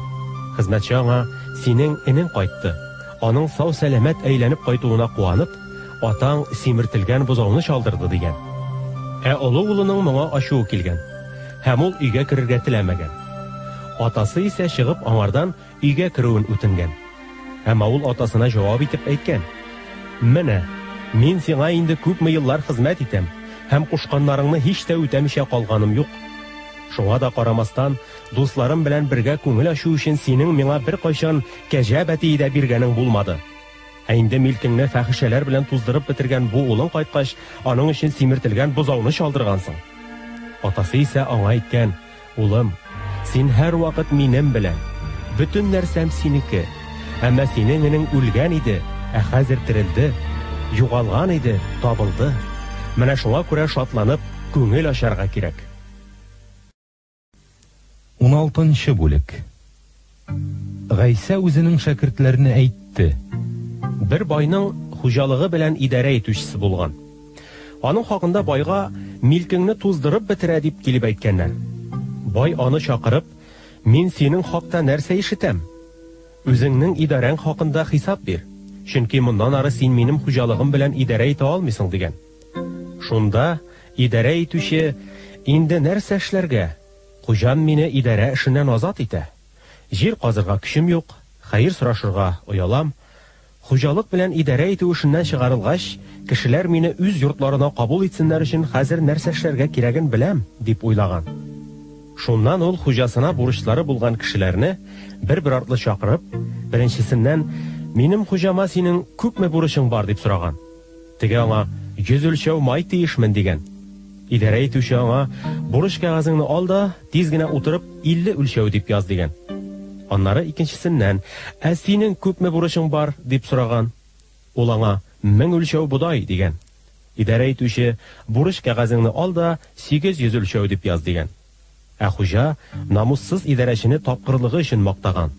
Хезмәтче аңа, Синең энең кайтты. Аның сау-сәламәт әйләнеп кайтуына куанып, атаң симертелгән бозауны чалдырды, дигән. Ә олы улының моңа ачуы килгән, һәм ул өйгә керергә теләмәгән. Атасы исә чыгып аңардан өйгә керүен үтенгән. Әмма ул атасына җавап итеп әйткән, Менә, мин сиңа инде күпме еллар хезмәт итәм һәм кушканнарыңны һич тә үтәмичә калганым юк. Шуңа да карамастан, дусларым белән бергә күңел ачу өчен синең миңа беркайчан кәҗә бәтие дә биргәнең булмады. Ә инде милкеңне фәхишәләр белән туздырып бетергән бу улың кайткач, аның өчен симертелгән бозауны чалдыргансың. Атасы исә аңа әйткән, Улым, син һәрвакыт минем белән. Бөтен нәрсәм синеке. Әмма синең энең үлгән иде, ә хәзер терелде. Югалган иде, табылды. Менә шуңа күрә шатланып, күңел ачарга кирәк. Уналтынчы бүлек. Гайсә үзенең шәкертләренә әйтте. Бер байның хуҗалыгы белән идарә итүчесе булган. Аның хакында байга милкеңне туздырып бетерә дип килеп әйткәннәр. Бай аны чакырып, Мин синең хакта нәрсә ишетәм? Үзеңнең идарәң хакында хисап бир, чөнки моннан ары син минем хуҗалыгым белән идарә итә алмыйсың, дигән. Шунда идарә итүче, Инде нәрсә эшләргә? Хуҗам мине идарә эшеннән азат итә. Җир казырга көчем юк, хәер сорашырга оялам. Хуҗалык белән идарә итү эшеннән чыгарылгач, кешеләр мине үз йортларына кабул итсеннәр өчен хәзер нәрсә эшләргә кирәген беләм, дип уйлаган. Шуннан ул хуҗасына бурычлары булган кешеләрне бер-бер артлы чакырып, беренчесеннән, Минем хуҗама синең күпме бурычың бар, дип сораган. Теге аңа, 100 үлчәү май тиешмен, дигән. Идарә итүче аңа, Бурыч кәгазеңне ал да, тиз генә утырып, 50 үлчәү дип яз, дигән. Аннары икенчесеннән, Ә синең күпме бурычың бар? дип сораган. Ул аңа, 1000 үлчәү бодай, дигән. Идарә итүче, Бурыч кәгазеңне ал да, 800 үлчәү дип яз, дигән. Ә хуҗа намуссыз идарәчене тапкырлыгы өчен мактаган.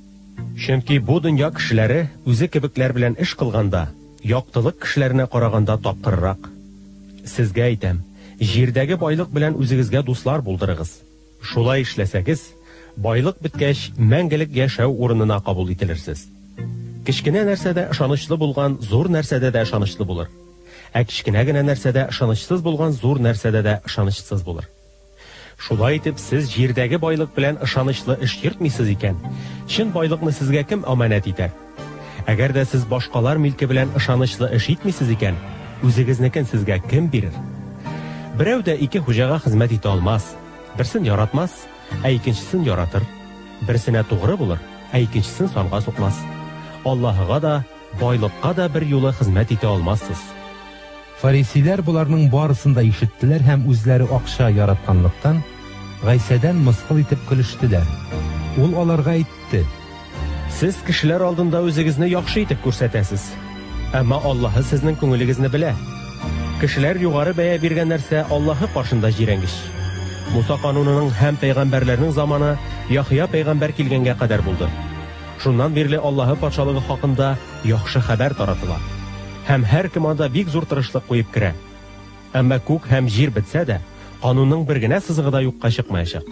Чөнки бу дөнья кешеләре үзе кебекләр белән эш кылганда, яктылык кешеләренә караганда тапкыррак. Сезгә әйтәм, җирдәге байлык белән үзегезгә дуслар булдырыгыз. Шулай эшләсәгез, байлык беткәч, мәңгелек яшәү урынына кабул ителерсез. Кечкенә нәрсәдә ышанычлы булган зур нәрсәдә дә ышанычлы булыр. Ә кечкенә генә нәрсәдә ышанычсыз булган зур нәрсәдә дә ышанычсыз булыр. Шулай итеп, сез җирдәге байлык белән ышанычлы эш йөртмисез икән, чын байлыкны сезгә кем амәнәт итәр? Әгәр дә сез башкалар милке белән ышанычлы эш итмисез икән, үзегезнекен сезгә кем бирер? Берәү дә ике хуҗага хезмәт итә алмас. Берсен яратмас, ә икенчесен яратыр. Берсенә тугры булыр, ә икенчесен санга сукмас. Аллаһыга да, байлыкка да бер юлы хезмәт итә алмассыз. Фарисейләр боларның барысын да ишеттеләр һәм үзләре акча яратканлыктан, Гайсәдән мыскыл итеп көлештеләр. Ул аларга әйтте: Сез кешеләр алдында үзегезне яхшы итеп күрсәтәсез, әмма Аллаһы сезнең күңелегезне белә. Кешеләр югары бәя биргән нәрсә Аллаһы каршында җирәнгеч. Муса канунының һәм пәйгамбәрләрнең заманы Яхъя пәйгамбәр килгәнгә кадәр булды. Шуннан бирле Аллаһы патшалыгы хакында яхшы хәбәр таратыла. Һәм һәркем анда бик зур тырышлык куеп керә. Әмма күк һәм җир бетсә дә, канунның бер генә сызыгы да юкка чыкмаячак.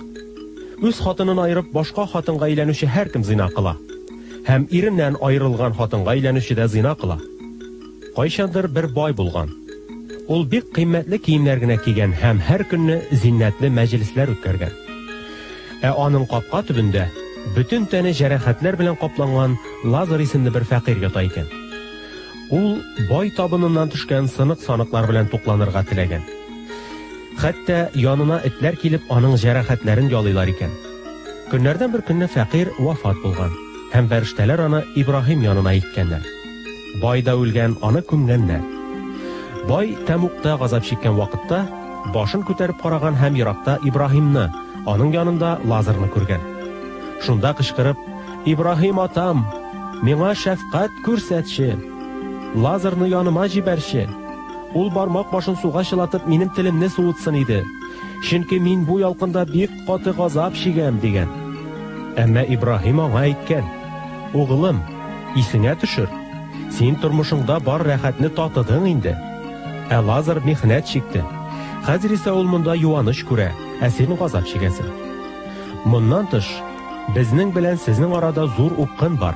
Үз хатынын аерып, башка хатынга өйләнүче һәркем зина кыла. Һәм иреннән аерылган хатынга өйләнүче дә зина кыла. Кайчандыр бер бай булган. Ул бик кыйммәтле киемнәр генә кигән һәм һәр көнне зиннәтле мәҗлесләр үткәргән. Ә аның капка төбендә бөтен тәне җәрәхәтләр белән капланган Лазар исемле бер фәкыйрь ята икән. Ул бай табыныннан төшкән сынык-саныклар белән тукланырга теләгән. Хәтта янына этләр килеп аның җәрәхәтләрен ялыйлар икән. Көннәрдән бер көнне фәкыйрь вафат булган, һәм фәрештәләр аны Ибраһим янына илткәннәр. Бай да үлгән, аны күмгәннәр. Бай тәмугта газап чиккән вакытта башын күтәреп караган һәм еракта Ибраһимны, аның янында Лазарны күргән. Шунда кычкырып, Ибраһим атам, миңа шәфкать күрсәтче! Лазарны яныма җибәрче! Ул бармак башын суга чылатып минем телемне суытсын иде. Чөнки мин бу ялкында бик каты газап чигәм, дигән. Әмма Ибраһим аңа әйткән, Угылым, исеңә төшер, син тормышыңда бар рәхәтне татыдың инде. Ә Лазар михнәт чикте. Хәзер исә ул монда юаныч күрә, ә син газап чигәсең. Моннан тыш, безнең белән сезнең арада зур упкын бар.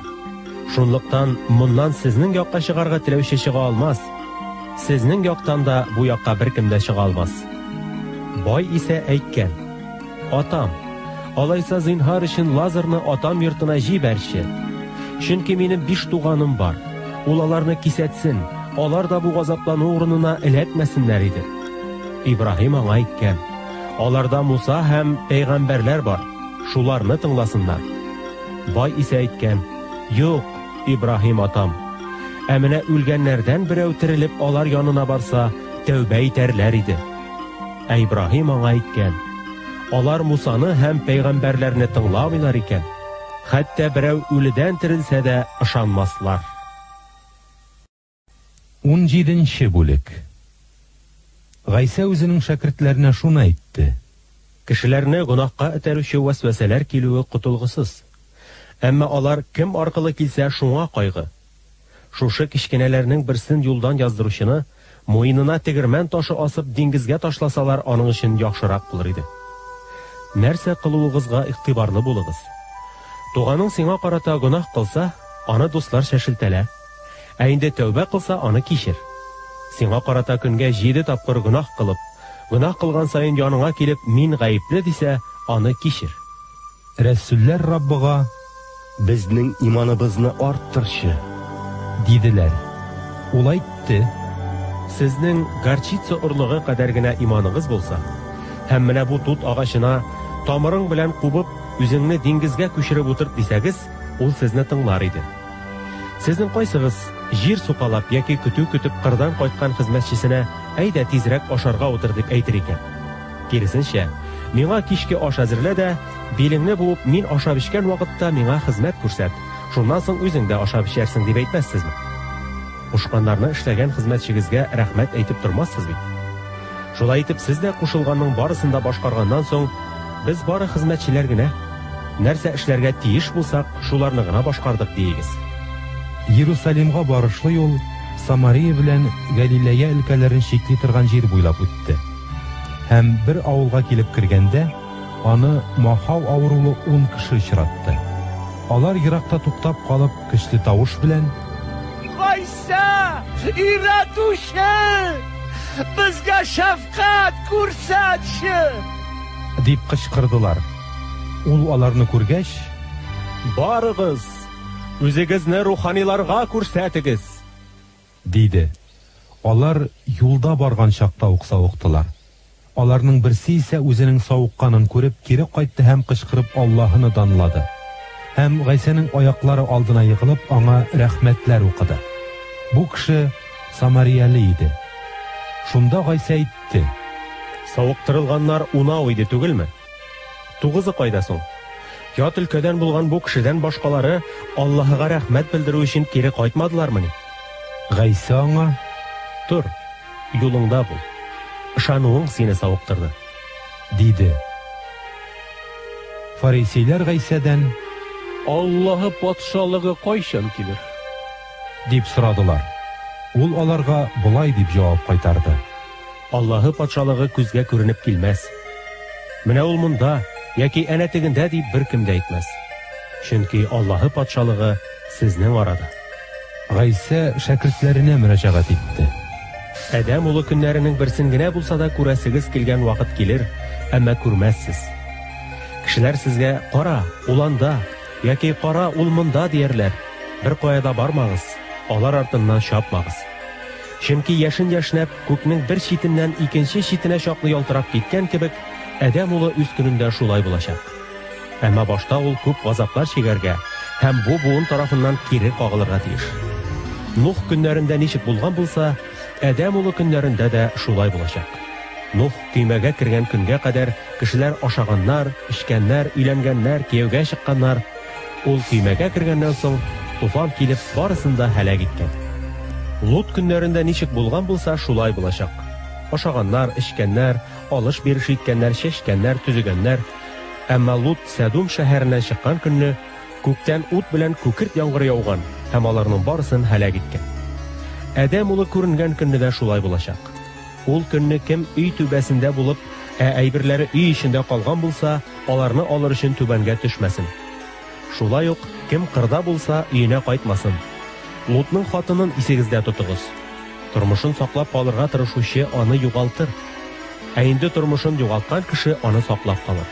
Шунлыктан моннан сезнең якка чыгарга теләүче чыга алмас. Сезнең яктан да бу якка беркем дә чыга алмас. Бай исә әйткән: Атам, алайса зинһар өчен Лазарны атам йортына җибәрче. Чөнки минем биш туганым бар. Ул аларны кисәтсен, алар да бу газаплану урынына эләкмәсеннәр иде. Ибраһим аңа әйткән: Аларда Муса һәм пәйгамбәрләр бар, шуларны тыңласыннар. Бай исә әйткән: Юк, Ибраһим атам. Ә менә үлгәннәрдән берәү терелеп алар янына барса, тәүбә итәрләр иде. Ә Ибраһим аңа әйткән: Алар Мусаны һәм пәйгамбәрләрне тыңламыйлар икән, хәтта берәү үледән терелсә дә ышанмаслар. Унҗиденче бүлек. Гайсә үзенең шәкертләренә шуны әйтте. Кешеләрне гөнаһка этәрүче вәсвәсәләр килүе котылгысыз. Әмма алар кем аркылы килсә, шуңа кайгы. Шушы кечкенәләрнең берсен юлдан яздыручыны, муенына тегермән ташы асып, диңгезгә ташласалар, аның өчен яхшырак булыр иде. Нәрсә кылуыгызга игътибарлы булыгыз. Туганың сиңа карата гөнаһ кылса, аны дусларча шелтәлә. Ә инде тәүбә кылса, аны кичер. Сиңа карата көнгә җиде тапкыр гөнаһ кылып, гөнаһ кылган саен яныңа килеп, мин гаепле дисә, аны кичер. Рәсүлләр Раббыга, Безнең иманыбызны арттырчы! Диделәр. Ул әйтте. Сезнең горчица орлыгы кадәр генә иманыгыз булса, һәм менә бу тут агачына, тамырың белән кубып, үзеңне диңгезгә күчереп утырт дисәгез, ул сезне тыңлар иде. Сезнең кайсыгыз, җир сукалап яки көтү көтеп кырдан кайткан хезмәтчесенә, Әйдә, тизрәк ашарга утыр, дип әйтер икән? Киресенчә, миңа кичке аш әзерлә дә, билеңне буып, мин ашап-эчкән вакытта миңа хезмәт күрсәт, шуннан соң үзең дә ашап-эчәрсең, дип әйтмәссезме? Кушканнарны эшләгән хезмәтчегезгә рәхмәт әйтеп тормассыз бит. Шулай итеп, сез дә кушылганның барысын да башкарганнан соң, без бары хезмәтчеләр генә, нәрсә эшләргә тиеш булсак, шуларны гына башкардык, диегез. Иерусалимга барышлый ул Самария белән Гәлиләя өлкәләрен чикли торган җир буйлап үтте. Һәм бер авылга килеп кергәндә, аны махау авырулы ун кеше очратты. Алар еракта туктап калып, көчле тавыш белән. Гайсә, өйрәтүче! Безгә шәфкать күрсәтче! Дип кычкырдылар. Ул аларны күргәч. Барыгыз, үзегезне руханиларга күрсәтегез! Диде. Алар юлда барган чакта ук савыктылар. Аларның берсе исә үзенең савыкканын күреп, кире кайтты һәм кычкырып Аллаһыны данлады. һәм Гайсәнең аяклары алдына егылып, аңа рәхмәтләр укыды. Бу кеше самарияле иде. Шунда Гайсә әйтте: Савыктырылганнар унау иде түгелме? Тугызы кайда соң? Ят өлкәдән булган бу кешедән башкалары Аллаһыга рәхмәт белдерү өчен кире кайтмадылармыни? Гайсә аңа: Тор, юлыңда бул. Ышануың сине савыктырды, диде. Фарисейләр Гайсәдән: Аллаһы патшалыгы кайчан килер? Дип сорадылар. Ул аларга болай дип җавап кайтарды: Аллаһы патшалыгы күзгә күренеп килмәс. Менә ул монда яки әнә тегендә дип беркем дә әйтмәс. Чөнки Аллаһы патшалыгы сезнең арада. Гайсә шәкертләренә мөрәҗәгать итте. Адәм улы көннәренең берсен генә булса да күрәсегез килгән вакыт килер, әмма күрмәссез. Кешеләр сезгә, Кара, ул анда, яки Кара, ул монда диярләр. Беркая да бармагыз, алар артыннан чапмагыз. Чөнки яшен яшьнәп, күкнең бер читеннән икенче читенә чаклы ялтырап киткән кебек, Адәм улы үз көнендә шулай булачак. Әмма башта ул күп газаплар чигәргә һәм бу буын тарафыннан кире кагылырга тиеш. Нух көннәрендә ничек булган булса, Адәм улы көннәрендә дә шулай булачак. Нух көймәгә кергән көнгә кадәр кешеләр ашаганнар, эчкәннәр, өйләнгәннәр, кияүгә чыкканнар. Ул көймәгә кергәннән соң, туфан килеп, барысын да һәлак иткән. Лут көннәрендә ничек булган булса, шулай булачак. Ашаганнар, эчкәннәр, алыш-биреш иткәннәр, чәчкәннәр, төзегәннәр. Әмма Лут Сәдум шәһәреннән чыккан көнне күктән ут белән күкерт яңгыры яуган һәм аларның барысын һәлак иткән. Адәм улы күренгән көнне дә шулай булачак. Ул көнне кем өй түбәсендә булып, ә әйберләре өй эчендә калган булса, аларны алыр өчен түбәнгә төшмәсен. Шулай ук, кем кырда булса, өенә кайтмасын. Лутның хатынын исегездә тотыгыз. Тормышын саклап калырга тырышучы аны югалтыр. Ә инде тормышын югалткан кеше аны саклап калыр.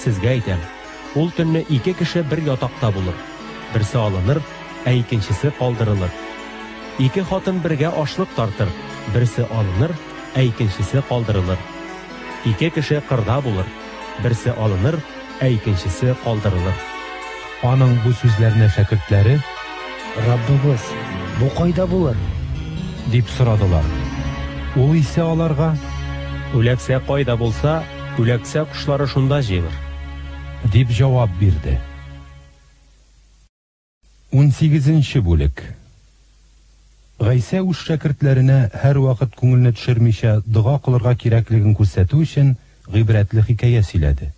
Сезгә әйтәм, ул төнне ике кеше бер ятакта булыр. Берсе алыныр, ә икенчесе калдырылыр. Ике хатын бергә ашлык тартыр, берсе алыныр, ә икенчесе калдырылыр. Ике кеше кырда булыр, берсе алыныр, ә икенчесе калдырылыр. Аның бу сүзләренә шәкертләре: Раббыбыз, бу кайда булыр? Дип сорадылар. Ул исә аларга: Үләксә кайда булса, үләксә кошлары шунда җыелыр. Дип җавап бирде. Унсигезенче бүлек. Гайсә үз шәкертләренә һәрвакыт күңелне төшермичә дога кылырга кирәклеген күрсәтү өчен гыйбрәтле хикәя сөйләде.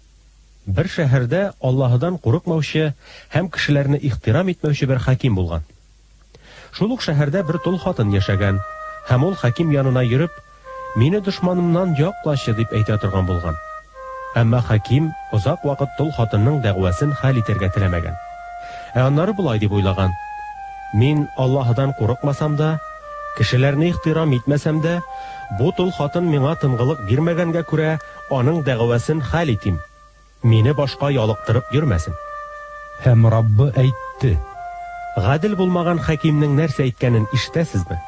Бер шәһәрдә Аллаһыдан курыкмаучы һәм кешеләрне ихтирам итмәүче бер хаким булган. Шул ук шәһәрдә бер тол хатын яшәгән, һәм ул хаким янына йөреп, Мине дошманымнан яклачы, дип әйтә торган булган. Әмма хаким озак вакыт тол хатынның дәгъвасын хәл итәргә теләмәгән. Ә аннары болай дип уйлаган, Мин Аллаһыдан курыкмасам да, кешеләрне ихтирам итмәсәм дә, бу тол хатын миңа тынгылык бирмәгәнгә күрә, аның дәгъвасын хәл итим. Мине башка ялыктырып йөрмәсен. Һәм Раббы әйтте. Гадел булмаган хакимнең нәрсә әйткәнен ишетәсезме?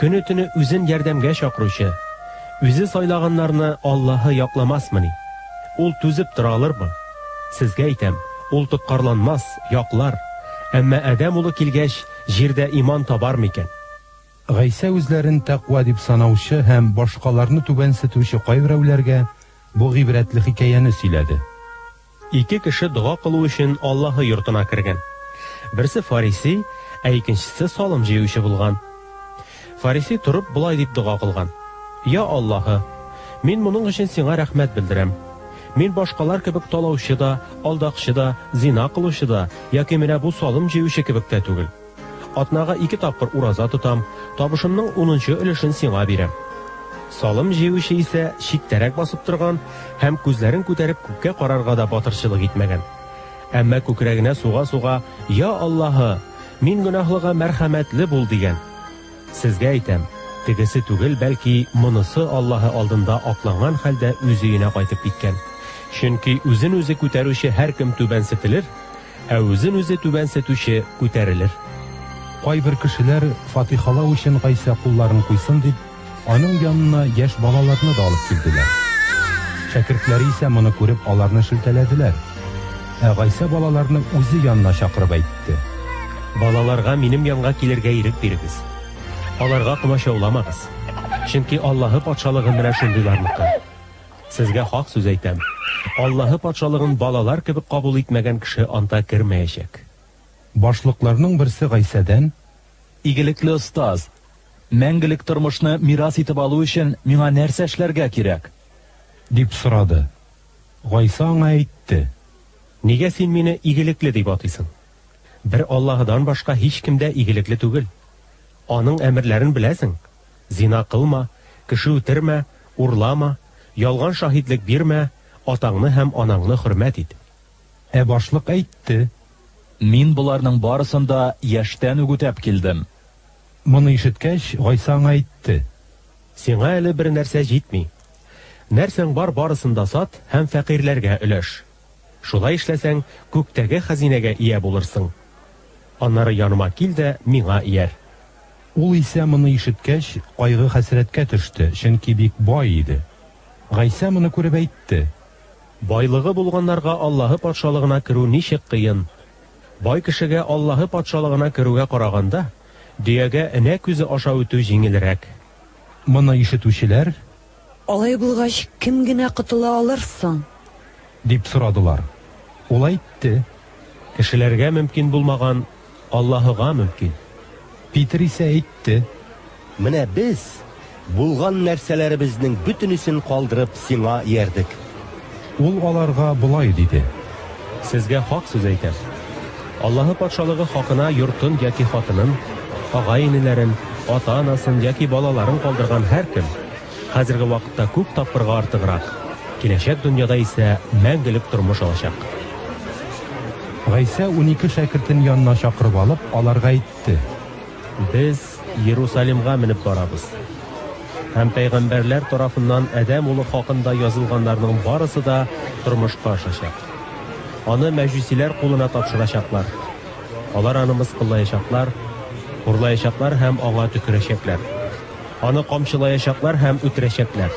Көне-төне үзен ярдәмгә чакыручы, үзе сайлаганнарны Аллаһы якламасмыни? Ул түзеп тора алырмы? Сезгә әйтәм, ул тоткарланмас, яклар. Әмма Адәм улы килгәч, җирдә иман табар микән? Гайсә үзләрен тәкъва дип санаучы һәм башкаларны түбәнсетүче кайберәүләргә бу гыйбрәтле хикәяне сөйләде. Ике кеше дога кылу өчен Аллаһы йортына кергән. Берсе фарисей, ә икенчесе салым җыючы булган. Фарисей торып болай дип дога кылган: Я Аллаһы, мин моның өчен сиңа рәхмәт белдерәм. Мин башкалар кебек талаучы да, алдакчы да, зина кылучы да, яки менә бу салым җыючы кебек тә түгел. Атнага ике тапкыр ураза тотам, табышымның унынчы өлешен сиңа бирәм. Салым җыючы исә читтәрәк басып торган һәм күзләрен күтәреп күккә карарга да батырчылык итмәгән. Әмма күкрәгенә суга-суга, Я Аллаһы, мин гөнаһлыга мәрхәмәтле бул, дигән. Сезгә әйтәм, тегесе түгел, бәлки монысы Аллаһы алдында акланган хәлдә үз өенә кайтып киткән. Чөнки үзен-үзе күтәрүче һәркем түбәнсетелер, Ә үзен-үзе түбәнсетүче күтәрелер. Кайбер кешеләр, фатихалау өчен Гайсә кулларын куйсын дип, аның янына яшь балаларны да алып килделәр. Шәкертләре исә моны күреп аларны шелтәләделәр. Ә Гайсә балаларны үзе янына чакырып әйтте. Балаларга минем янга килергә ирек бирегез. Аларга комачауламагыз. Чөнки Аллаһы патшалыгы менә шундыйларныкы. Сезгә хак сүз әйтәм, Аллаһы патшалыгын балалар кебек кабул итмәгән кеше анда кермәячәк. Башлыкларның берсе Гайсәдән: Игелекле остаз, мәңгелек тормышны мирас итеп алу өчен миңа нәрсә эшләргә кирәк? Дип сорады. Гайсә аңа әйтте. Нигә син мине игелекле дип атыйсың? Бер Аллаһыдан башка һичкем дә игелекле түгел. Аның әмерләрен беләсең, зина кылма, кеше үтермә, урлама, ялган шаһитлек бирмә, атаңны һәм анаңны хөрмәт ит. Ә башлык әйтте. Мин боларның барысын да яшьтән үк үтәп килдем. Моны ишеткәч, Гайсә аңа әйтте. Сиңа әле бер нәрсә җитми. Нәрсәң бар, барысын да сат һәм фәкыйрьләргә өләш. Шулай эшләсәң, күктәге хәзинәгә ия булырсың. Аннары яныма кил дә миңа ияр. Ул исә моны ишеткәч, кайгы-хәсрәткә төште, чөнки бик бай иде. Гайсә моны күреп әйтте. Байлыгы булганнарга Аллаһы Патшалыгына керү ничек кыен! Бай кешегә Аллаһы Патшалыгына керүгә караганда, дөягә энә күзе аша үтү җиңелрәк. Моны ишетүчеләр. Алай булгач, кем генә котыла алыр соң? Дип сорадылар. Ул әйтте. Кешеләргә мөмкин булмаган, Аллаһыга мөмкин. Питер исә әйтте. Менә без, булган нәрсәләребезнең бөтенесен калдырып, сиңа иярдек. Ул аларга болай диде. Сезгә хак сүз әйтәм, Аллаһы Патшалыгы хакына йортын яки хатынын, агай-энеләрен, ата-анасын яки балаларын калдырган һәркем, хәзерге вакытта күп тапкырга артыграк, киләчәк дөньяда исә мәңгелек тормыш алачак. Гайсә 12 шәкертен янына чакырып алып, аларга әйтте. Без Иерусалимга менеп барабыз. Һәм пәйгамбәрләр тарафыннан Адәм улы хакында язылганнарның барысы да тормышка ашачак. Аны мәҗүсиләр кулына тапшырачаклар. Алар аны мыскыллаячаклар, хурлаячаклар һәм аңа төкерәчәкләр. Аны камчылаячаклар һәм үтерәчәкләр.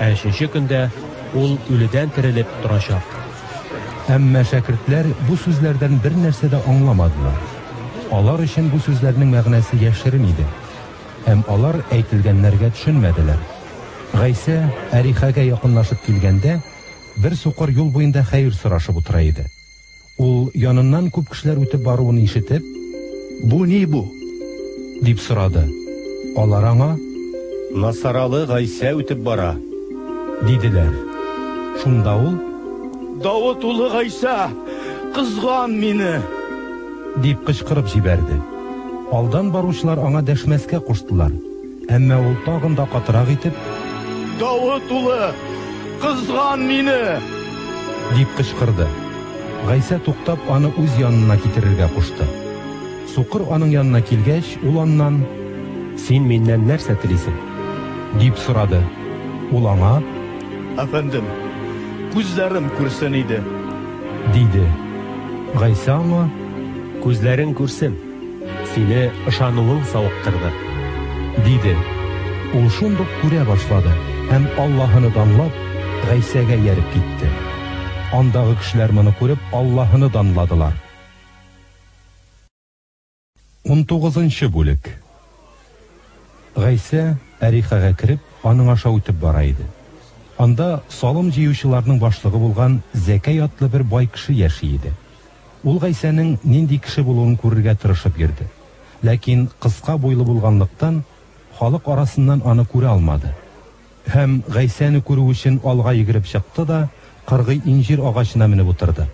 Ә өченче көндә ул үледән терелеп торачак. Әмма шәкертләр бу сүзләрдән бернәрсә дә аңламадылар. Алар өчен бу сүзләрнең мәгънәсе яшерен иде, һәм алар әйтелгәннәргә төшенмәделәр. Гайсә Әрихәгә якынлашып килгәндә, бер сукыр юл буенда хәер сорашып утыра иде. Ул, яныннан күп кешеләр үтеп баруын ишетеп, Бу ни бу? Дип сорады. Алар аңа, Насаралы Гайсә үтеп бара. Диделәр. Шунда ул, Давыт улы Гайсә, кызган мине! Дип кычкырып җибәрде. Алдан баручылар аңа дәшмәскә куштылар. Әмма ул тагын да катырак итеп, Давыт улы, кызган мине! Дип кычкырды. Гайсә туктап, аны үз янына китерергә кушты. Сукыр аның янына килгәч, ул аннан, Син миннән нәрсә телисең? Дип сорады. Ул аңа, Әфәндем, күзләрем күрсен иде. Диде. Гайсә аңа, Күзләрең күрсен, сине ышануың савыктырды. Диде. Ул шундук күрә башлады һәм, Аллаһыны данлап, Гайсәгә ияреп китте. Андагы кешеләр моны күреп, Аллаһыны данладылар. Унтугызынчы бүлек. Гайсә, Әрихәгә кереп, аның аша үтеп бара иде. Анда салым җыючыларның башлыгы булган Зәкәй атлы бер бай кеше яши иде. Ул Гайсәнең нинди кеше булуын күрергә тырышып йөрде. Ләкин кыска буйлы булганлыктан, халык арасыннан аны күрә алмады. Һәм Гайсәне күрү өчен алга йөгереп чыкты да кыргый инҗир агачына менеп утырды.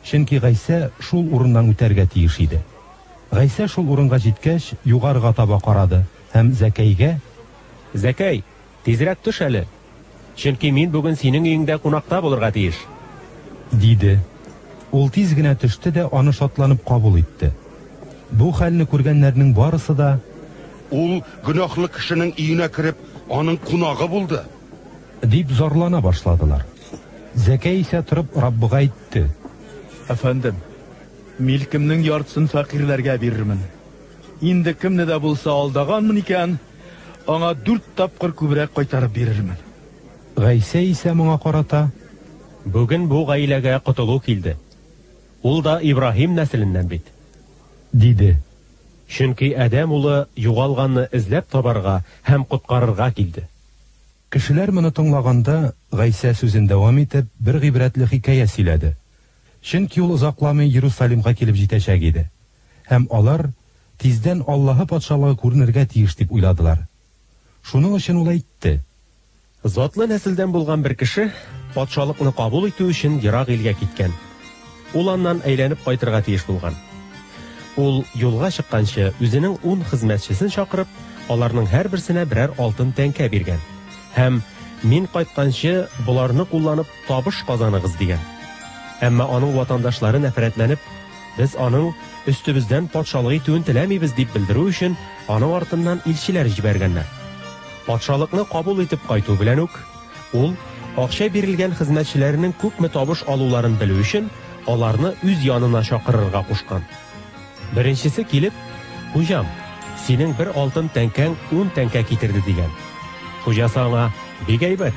Чөнки Гайсә шул урыннан үтәргә тиеш иде. Гайсә шул урынга җиткәч, югарыга таба карады һәм Зәкәйгә. Зәкәй, тизрәк төш әле, чөнки мин бүген синең өеңдә кунакта булырга тиеш. Диде. Ул тиз генә төште дә аны шатланып кабул итте. Бу хәлне күргәннәрнең барысы да. Ул, гөнаһлы кешенең өенә кереп, аның кунагы булды. Дип зарлана башладылар. Зәкәй исә торып Раббыга әйтте. Әфәндем, милкемнең яртысын фәкыйрьләргә бирермен. Инде кемне дә булса алдаганмын икән, аңа дүрт тапкыр күбрәк кайтарып бирермен. Гайсә исә моңа карата. Бүген бу гаиләгә котылу килде. Ул да Ибраһим нәселеннән бит. Диде. Чөнки Адәм улы югалганны эзләп табарга һәм коткарырга килде. Кешеләр моны тыңлаганда, Гайсә сүзен дәвам итеп, бер гыйбрәтле хикәя сөйләде. Чөнки ул озакламый Иерусалимга килеп җитәчәк иде. Һәм алар, тиздән Аллаһы Патшалыгы күренергә тиеш дип уйладылар. Шуның өчен ул әйтте. Затлы нәселдән булган бер кеше патшалыкны кабул итү өчен ерак илгә киткән. Ул аннан әйләнеп кайтырга тиеш булган. Ул юлга чыкканчы үзенең ун хезмәтчесен чакырып, аларның һәрберсенә берәр алтын тәңкә биргән. Һәм, Мин кайтканчы, боларны кулланып табыш казаныгыз, дигән. Әмма аның ватандашлары нәфрәтләнеп, Без аның өстебездән патшалык итүен теләмибез, дип белдерү өчен аның артыннан илчеләр җибәргәннәр. Патшалыкны кабул итеп кайту белән үк, ул, акча бирелгән хезмәтчеләренең күпме табыш алуларын белү өчен, аларны үз янына чакырырга кушкан. Беренчесе килеп, Хуҗам, синең бер алтын тәңкәң ун тәңкә китерде, дигән. Хуҗасы аңа, Бик әйбәт,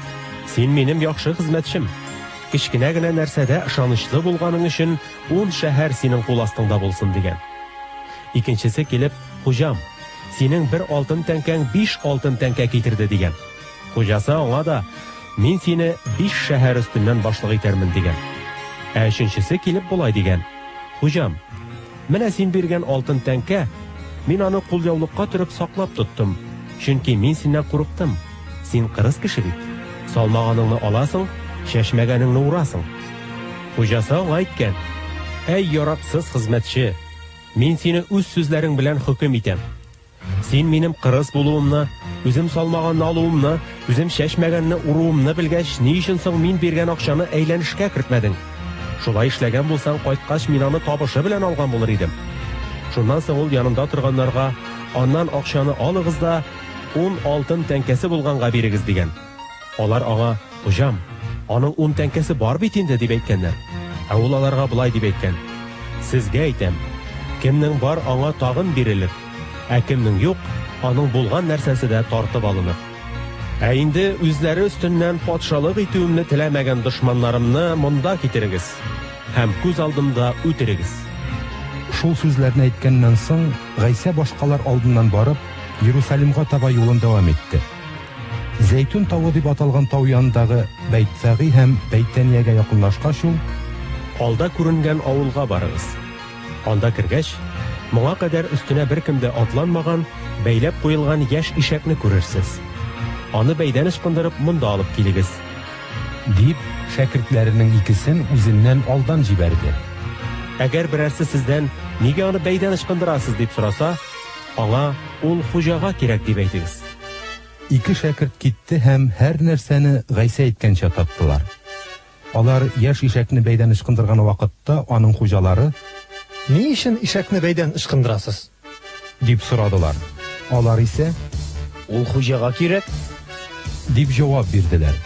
син минем яхшы хезмәтчем. Кечкенә генә нәрсәдә ышанычлы булганың өчен ун шәһәр синең кул астыңда булсын, дигән. Икенчесе килеп, Хуҗам, синең бер алтын тәңкәң биш алтын тәңкә китерде, дигән. Хуҗасы аңа да, Мин сине биш шәһәр өстеннән башлык итәрмен, дигән. Ә өченчесе килеп болай дигән, Хуҗам, менә син биргән алтын тәңкә, мин аны кулъяулыкка төреп саклап тоттым, чөнки мин синнән курыктым, син кырыс кеше бит, салмаганыңны аласың, чәчмәгәнеңне урасың. Хуҗасы аңа әйткән, Әй яраксыз хезмәтче, мин сине үз сүзләрең белән хөкем итәм. Син минем кырыс булуымны, үзем салмаганны алуымны, үзем чәчмәгәнне уруымны белгәч, ни өчен соң мин биргән акчаны әйләнешкә кертмәдең? Шулай эшләгән булсаң, кайткач мин аны табышы белән алган булыр идем. Шуннан соң ул янында торганнарга, Аннан акчаны алыгыз да, ун алтын тәңкәсе булганга бирегез, дигән. Алар аңа, Хуҗам, аның ун тәңкәсе бар бит инде, дип әйткәннәр. Ә ул аларга болай дип әйткән, Сезгә әйтәм, кемнең бар, аңа тагын бирелер, ә кемнең юк, аның булган нәрсәсе дә тартып алыныр. Ә инде үзләре өстеннән патшалык итүемне теләмәгән дошманнарымны монда китерегез һәм күз алдымда үтерегез. Шул сүзләрне әйткәннән соң, Гайсә башкалар алдыннан барып, Иерусалимга таба юлын дәвам итте. Зәйтүн тавы дип аталган тау янындагы Бәйтфәгый һәм Бәйтәниягә якынлашкач, ул. Алда күренгән авылга барыгыз. Анда кергәч, моңа кадәр өстенә беркем дә атланмаган, бәйләп куелган яшь ишәкне күрерсез. Аны бәйдән ычкындырып, монда алып килегез. Дип, шәкертләренең икесен үзеннән алдан җибәрде. Әгәр берәрсе сездән, Нигә аны бәйдән ычкындырасыз, дип сораса, аңа, Ул Хуҗага кирәк, дип әйтегез. Ике шәкерт китте һәм һәр нәрсәне Гайсә әйткәнчә таптылар. Алар яшь ишәкне бәйдән ычкындырган вакытта аның хуҗалары. Ни өчен ишәкне бәйдән ычкындырасыз? Дип сорадылар. Алар исә. Ул хуҗага кирәк. Дип җавап бирделәр.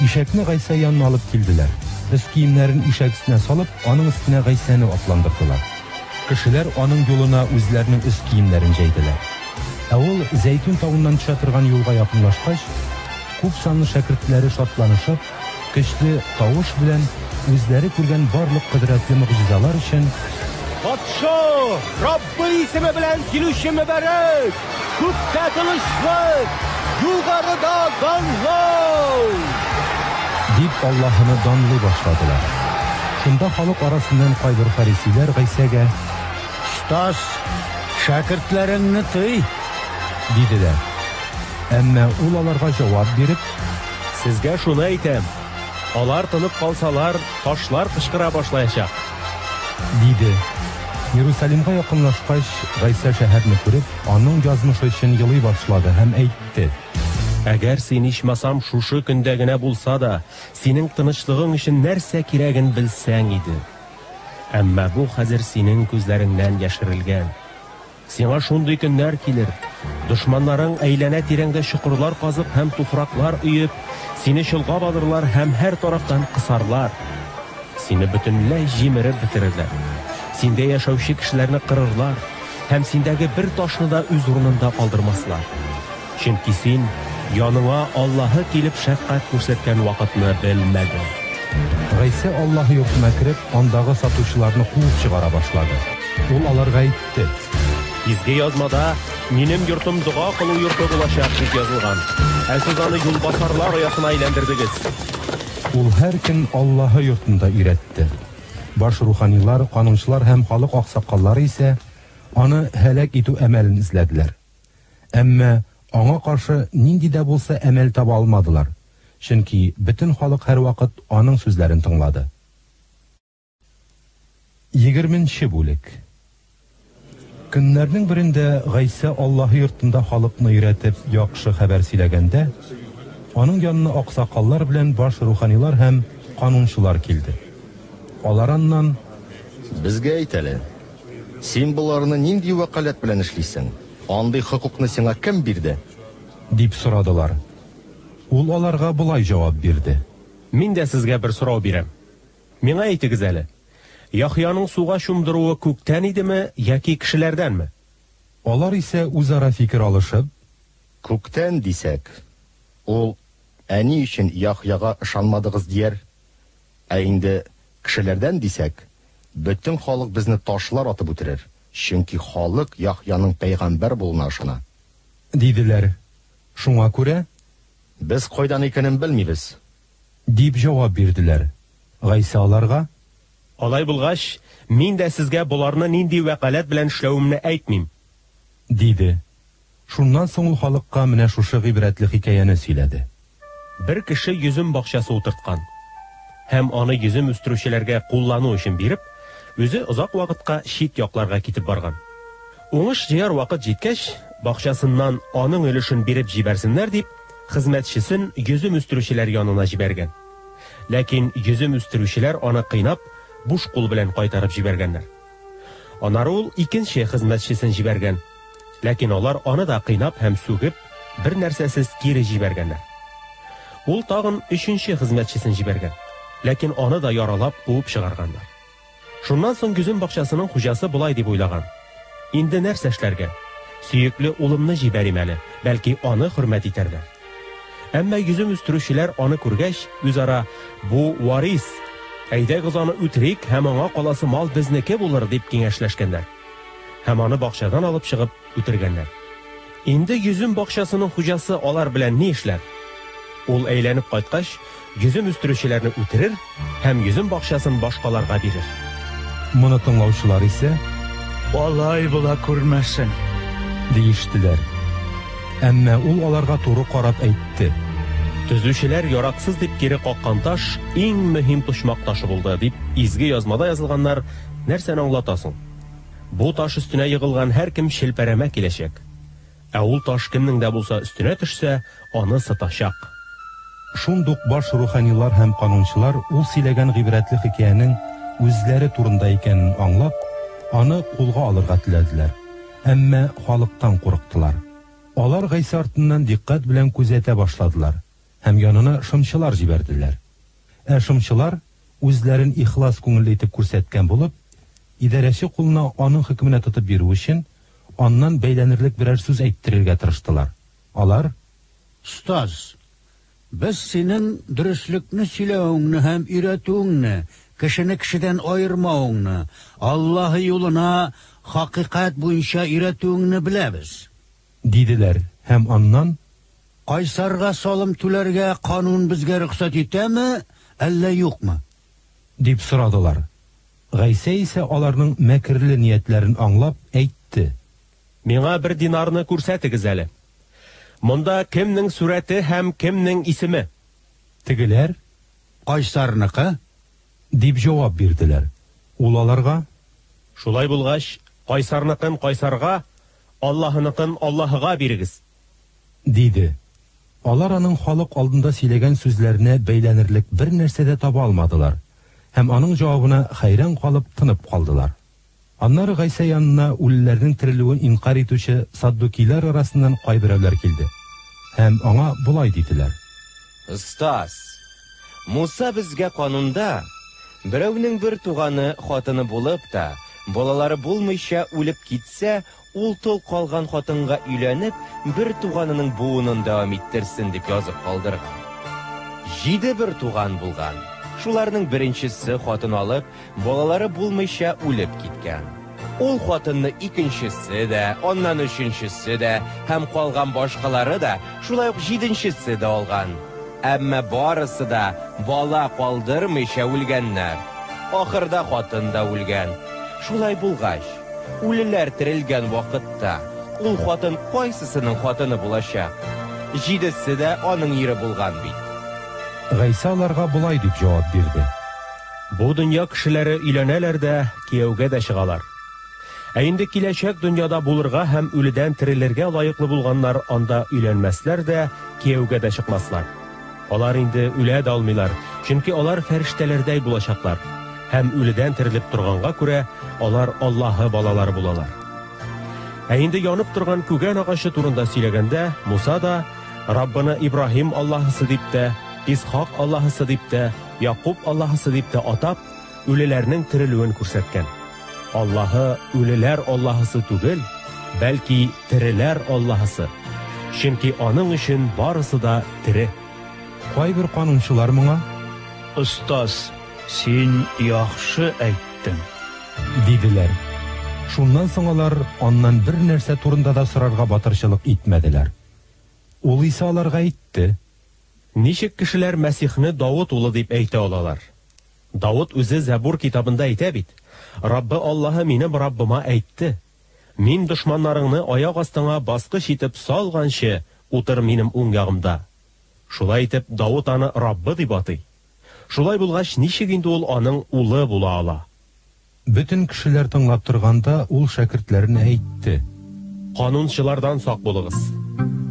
Ишәкне Гайсә янына алып килделәр. Өс киемнәрен ишәк өстенә салып, аның өстенә Гайсәне атландырдылар. Кешеләр аның юлына үзләренең өс киемнәрен җәйделәр. Ә ул Зәйтүн тавыннан төшә торган юлга якынлашкач, күп санлы шәкертләре шатланышып, көчле тавыш белән үзләре күргән барлык кодрәтле могҗизалар өчен, Патша, Раббы исеме белән килүче мөбарәк! Күктә тынычлык, югарыда данлау! Дип Аллаһыны данлый башладылар. Шунда халык арасыннан кайбер фарисейләр Гайсәгә. Остаз, шәкертләреңне тый! Диделәр. Әмма ул аларга җавап биреп. Сезгә шуны әйтәм, алар тынып калсалар, ташлар кычкыра башлаячак. Диде. Иерусалимга якынлашкач, Гайсә шәһәрне күреп, аның язмышы өчен елый башлады һәм әйтте. Әгәр син, ичмасам, шушы көндә генә булса да, синең тынычлыгың өчен нәрсә кирәген белсәң иде! Әмма бу хәзер синең күзләреңнән яшерелгән. Сиңа шундый көннәр килер, дошманнарың әйләнә-тирәңдә чокырлар казып һәм туфраклар өеп, сине чолгап алырлар һәм һәр тарафтан кысарлар. Сине бөтенләй җимереп бетерерләр. Синдә яшәүче кешеләрне кырырлар һәм синдәге бер ташны да үз урынында калдырмаслар. Чөнки син яныңа Аллаһы килеп шәфкать күрсәткән вакытны белмәдең. Гайсә Аллаһы йортына кереп, андагы сатучыларны куып чыгара башлады. Ул аларга әйтте: Изге Язмада, Минем йортым дога кылу йорты булачак, дип язылган. Ә сез аны юлбасарлар оясына әйләндердегез. Ул һәр көн Аллаһы йортында өйрәтте. Баш руханилар, канунчылар һәм халык аксакаллары исә аны һәлак итү әмәлен эзләделәр. Әмма аңа каршы нинди дә булса әмәл таба алмадылар, чөнки бөтен халык һәрвакыт аның сүзләрен тыңлады. Егерменче бүлек. Көннәрнең берендә Гайсә Аллаһы йортында халыкны өйрәтеп, яхшы хәбәр сөйләгәндә, аның янына аксакаллар белән баш руханилар һәм канунчылар килде. Алар аннан: Безгә әйт әле, син боларны нинди вәкаләт белән эшлисең? Андый хокукны сиңа кем бирде? Дип сорадылар. Ул аларга болай җавап бирде. Мин дә сезгә бер сорау бирәм. Миңа әйтегез әле, Яхъяның суга чумдыруы күктән идеме яки кешеләрдәнме? Алар исә үзара фикер алышып. Күктән дисәк, ул, Ә ни өчен Яхъяга ышанмадыгыз дияр? Ә инде кешеләрдән дисәк, бөтен халык безне ташлар атып үтерер, чөнки халык Яхъяның пәйгамбәр булуына ышана. Диделәр. Шуңа күрә. Без кайдан икәнен белмибез. Дип җавап бирделәр. Гайсә аларга. Алай булгач, мин дә сезгә боларны нинди вәкаләт белән эшләвемне әйтмим. Диде. Шуннан соң ул халыкка менә шушы гыйбрәтле хикәяне сөйләде. Бер кеше йөзем бакчасы утырткан һәм аны йөзем үстерүчеләргә куллану өчен биреп, үзе озак вакытка чит якларга китеп барган. Уңыш җыяр вакыт җиткәч, бакчасыннан аның өлешен биреп җибәрсеннәр дип, хезмәтчесен йөзем үстерүчеләр янына җибәргән. Ләкин йөзем үстерүчеләр аны кыйнап, буш кул белән кайтарып җибәргәннәр. Аннары ул икенче хезмәтчесен җибәргән. Ләкин алар аны да кыйнап һәм сүгеп, бер нәрсәсез кире җибәргәннәр. Ул тагын өченче хезмәтчесен җибәргән. Ләкин аны да яралап куып чыгарганнар. Шуннан соң йөзем бакчасының хуҗасы болай дип уйлаган, Инде нәрсә эшләргә? Сөекле улымны җибәрим әле, бәлки аны хөрмәт итәрләр. Әмма йөзем үстерүчеләр аны күргәч, үзара, Бу варис! Әйдәгез аны үтерик һәм аңа каласы мал безнеке булыр, дип киңәшләшкәннәр. Һәм аны бакчадан алып чыгып үтергәннәр. Инде йөзем бакчасының хуҗасы алар белән ни эшләр? Ул әйләнеп кайткач, йөзем үстерүчеләрне үтерер һәм йөзем бакчасын башкаларга бирер. Моны тыңлаучылар исә. Алай була күрмәсен! Диештеләр. Әмма ул аларга туры карап әйтте. Төзүчеләр яраксыз дип кире каккан таш иң мөһим почмак ташы булды, дип Изге Язмада язылганнар нәрсәне аңлата соң? Бу таш өстенә егылган һәркем челпәрәмә киләчәк. Ә ул таш кемнең дә булса өстенә төшсә, аны сытачак. Шундук баш руханилар һәм канунчылар ул сөйләгән гыйбрәтле хикәянең үзләре турында икәнен аңлап, аны кулга алырга теләделәр, әмма халыктан курыктылар. Алар Гайсә артыннан дикъкать белән күзәтә башладылар һәм янына шымчылар җибәрделәр. Ә шымчылар, үзләрен ихлас күңелле итеп күрсәткән булып, идарәче кулына аның хөкеменә тотып бирү өчен, аннан бәйләнерлек берәр сүз әйттерергә тырыштылар. Алар. Остаз, без синең дөреслекне сөйләвеңне һәм өйрәтүеңне, кешене кешедән аермавыңны, Аллаһы юлына хакыйкать буенча өйрәтүеңне беләбез. Диделәр һәм аннан. Кайсарга салым түләргә канун безгә рөхсәт итәме, әллә юкмы? Дип сорадылар. Гайсә исә аларның мәкерле ниятләрен аңлап әйтте. Миңа бер динарны күрсәтегез әле. Монда кемнең сурәте һәм кемнең исеме? Тегеләр. Кайсарныкы. Дип җавап бирделәр. Ул аларга. Шулай булгач, кайсарныкын кайсарга, Аллаһыныкын Аллаһыга бирегез. Диде. Алар аның халык алдында сөйләгән сүзләренә бәйләнерлек бер нәрсә дә таба алмадылар һәм аның җавабына хәйран калып тынып калдылар. Аннары Гайсә янына үлеләрнең терелүен инкарь итүче саддукейлар арасыннан кайберәүләр килде һәм аңа болай диделәр. Остаз, Муса безгә канунда, Берәүнең бер туганы хатыны булып та, балалары булмыйча үлеп китсә, Ул тол калган хатынга өйләнеп, бер туганының буынын дәвам иттерсен дип язып калдырган. Җиде бер туган булган. Шуларның беренчесе хатын алып, балалары булмыйча үлеп киткән. Ул хатынны икенчесе дә, аннан өченчесе дә һәм калган башкалары да, шулай ук җиденчесе дә алган. Әмма барысы да бала калдырмыйча үлгәннәр. Ахырда хатын да үлгән. Шулай булгач, үлеләр терелгән вакытта, ул хатын кайсысының хатыны булачак? Җидесе дә аның ире булган бит. Гайсә аларга болай дип җавап бирде. Бу дөнья кешеләре өйләнәләр дә, кияүгә дә чыгалар. Ә инде киләчәк дөньяда булырга һәм үледән терелергә лаеклы булганнар анда өйләнмәсләр дә, кияүгә дә чыкмаслар. Алар инде үлә дә алмыйлар, чөнки алар фәрештәләрдәй булачаклар. Һәм үледән терелеп торганга күрә, алар Аллаһы балалары булалар. Ә инде янып торган күгән агачы турында сөйләгәндә, Муса да, Раббыны Ибраһим Аллаһысы дип тә, Исхак Аллаһысы дип тә, Якуб Аллаһысы дип тә атап, үлеләрнең терелүен күрсәткән. Аллаһы үлеләр Аллаһысы түгел, бәлки тереләр Аллаһысы. Чөнки аның өчен барысы да тере. Кайбер канунчылар моңа: Остаз, син яхшы әйттең. Диделәр. Шуннан соң алар аннан бер нәрсә турында да сорарга батырчылык итмәделәр. Ул исә аларга әйтте. Ничек кешеләр Мәсихне Давыт улы дип әйтә алалар? Давыт үзе Зәбур китабында әйтә бит, Раббы Аллаһы минем Раббыма әйтте, Мин дошманнарыңны аяк астыңа баскыч итеп салганчы, утыр минем уң ягымда. Шулай итеп, Давыт аны Раббы дип атый. Шулай булгач, ничек инде ул аның улы була ала? Бөтен кешеләр тыңлап торганда, ул шәкертләренә әйтте. Канунчылардан сак булыгыз.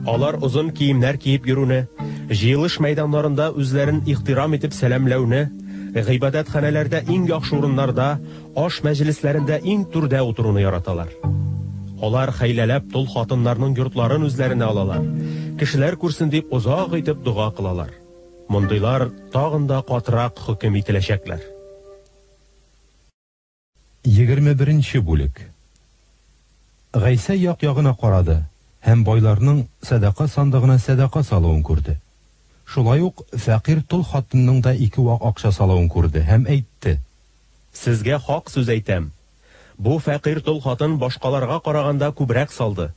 Алар озын киемнәр киеп йөрүне, җыелыш мәйданнарында үзләрен ихтирам итеп сәламләүне, гыйбадәтханәләрдә иң яхшы урыннарда, аш мәҗлесләрендә иң түрдә утыруны яраталар. Алар хәйләләп тол хатыннарның йортларын үзләренә алалар, кешеләр күрсен дип озак итеп дога кылалар. Мондыйлар тагын да катырак хөкем ителәчәкләр. 21 нче бүлек. Гайсә як-ягына карады һәм байларның сәдака сандыгына сәдака салуын күрде. Шулай ук фәкыйрь тол хатынның да ике вак акча салуын күрде һәм әйтте. Сезгә хак сүз әйтәм, бу фәкыйрь тол хатын башкаларга караганда күбрәк салды.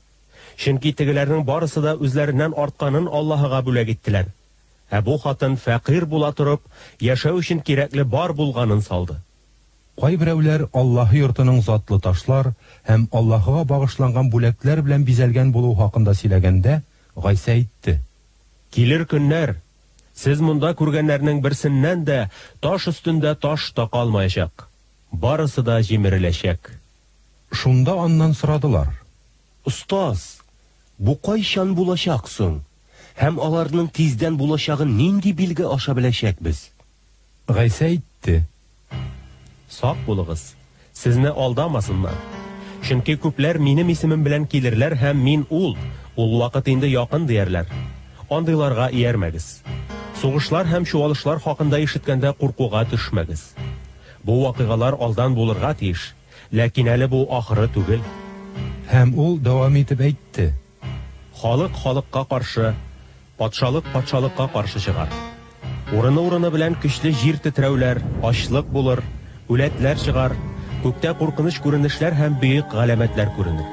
Чөнки тегеләрнең барысы да үзләреннән артканын Аллаһыга бүләк иттеләр. Ә бу хатын фәкыйрь була торып, яшәү өчен кирәкле бар булганын салды. Кайберәүләр Аллаһы йортының затлы ташлар һәм Аллаһыга багышланган бүләкләр белән бизәлгән булуы хакында сөйләгәндә, Гайсә әйтте. Килер көннәр, сез монда күргәннәрнең берсеннән дә таш өстендә таш та калмаячак, барысы да җимереләчәк. Шунда аннан сорадылар. Остаз, бу кайчан булачак соң? Һәм аларның тиздән булачагын нинди билге аша беләчәкбез? Гайсә әйтте. Сак булыгыз, сезне алдамасыннар. Чөнки күпләр минем исемем белән килерләр һәм мин ул, ул вакыт инде якын диярләр. Андыйларга иярмәгез. Сугышлар һәм чуалышлар хакында ишеткәндә куркуга төшмәгез. Бу вакыйгалар алдан булырга тиеш, ләкин әле бу ахыры түгел. Һәм ул дәвам итеп әйтте. Халык халыкка каршы, патшалык патшалыкка каршы чыгар. Урыны-урыны белән көчле җир тетрәүләр, ачлык булыр, үләтләр чыгар, күктә куркыныч күренешләр һәм бөек галәмәтләр күренер.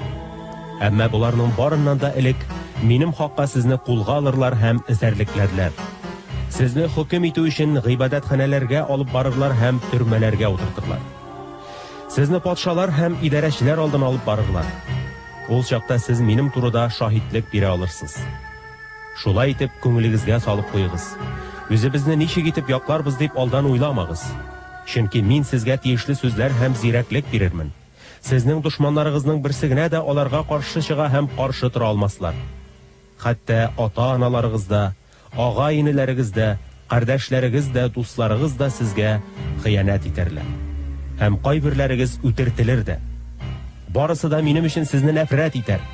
Әмма боларның барыннан да элек минем хакка сезне кулга алырлар һәм эзәрлекләрләр. Сезне хөкем итү өчен гыйбадәтханәләргә алып барырлар һәм төрмәләргә утыртырлар. Сезне патшалар һәм идарәчеләр алдына алып барырлар. Ул чакта сез минем турыда шаһитлек бирә алырсыз. Шулай итеп, күңелегезгә салып куегыз. Үзебезне ничек итеп якларбыз дип алдан уйламагыз. Чөнки мин сезгә тиешле сүзләр һәм зирәклек бирермен. Сезнең дошманнарыгызның берсе генә дә аларга каршы чыга һәм каршы тора алмаслар. Хәтта ата-аналарыгыз да, Ага-энеләрегез дә, кардәшләрегез дә, дусларыгыз да сезгә хыянәт итәрләр. Һәм кайберләрегез үтертелер дә. Барысы да минем өчен сезне нәфрәт итәр.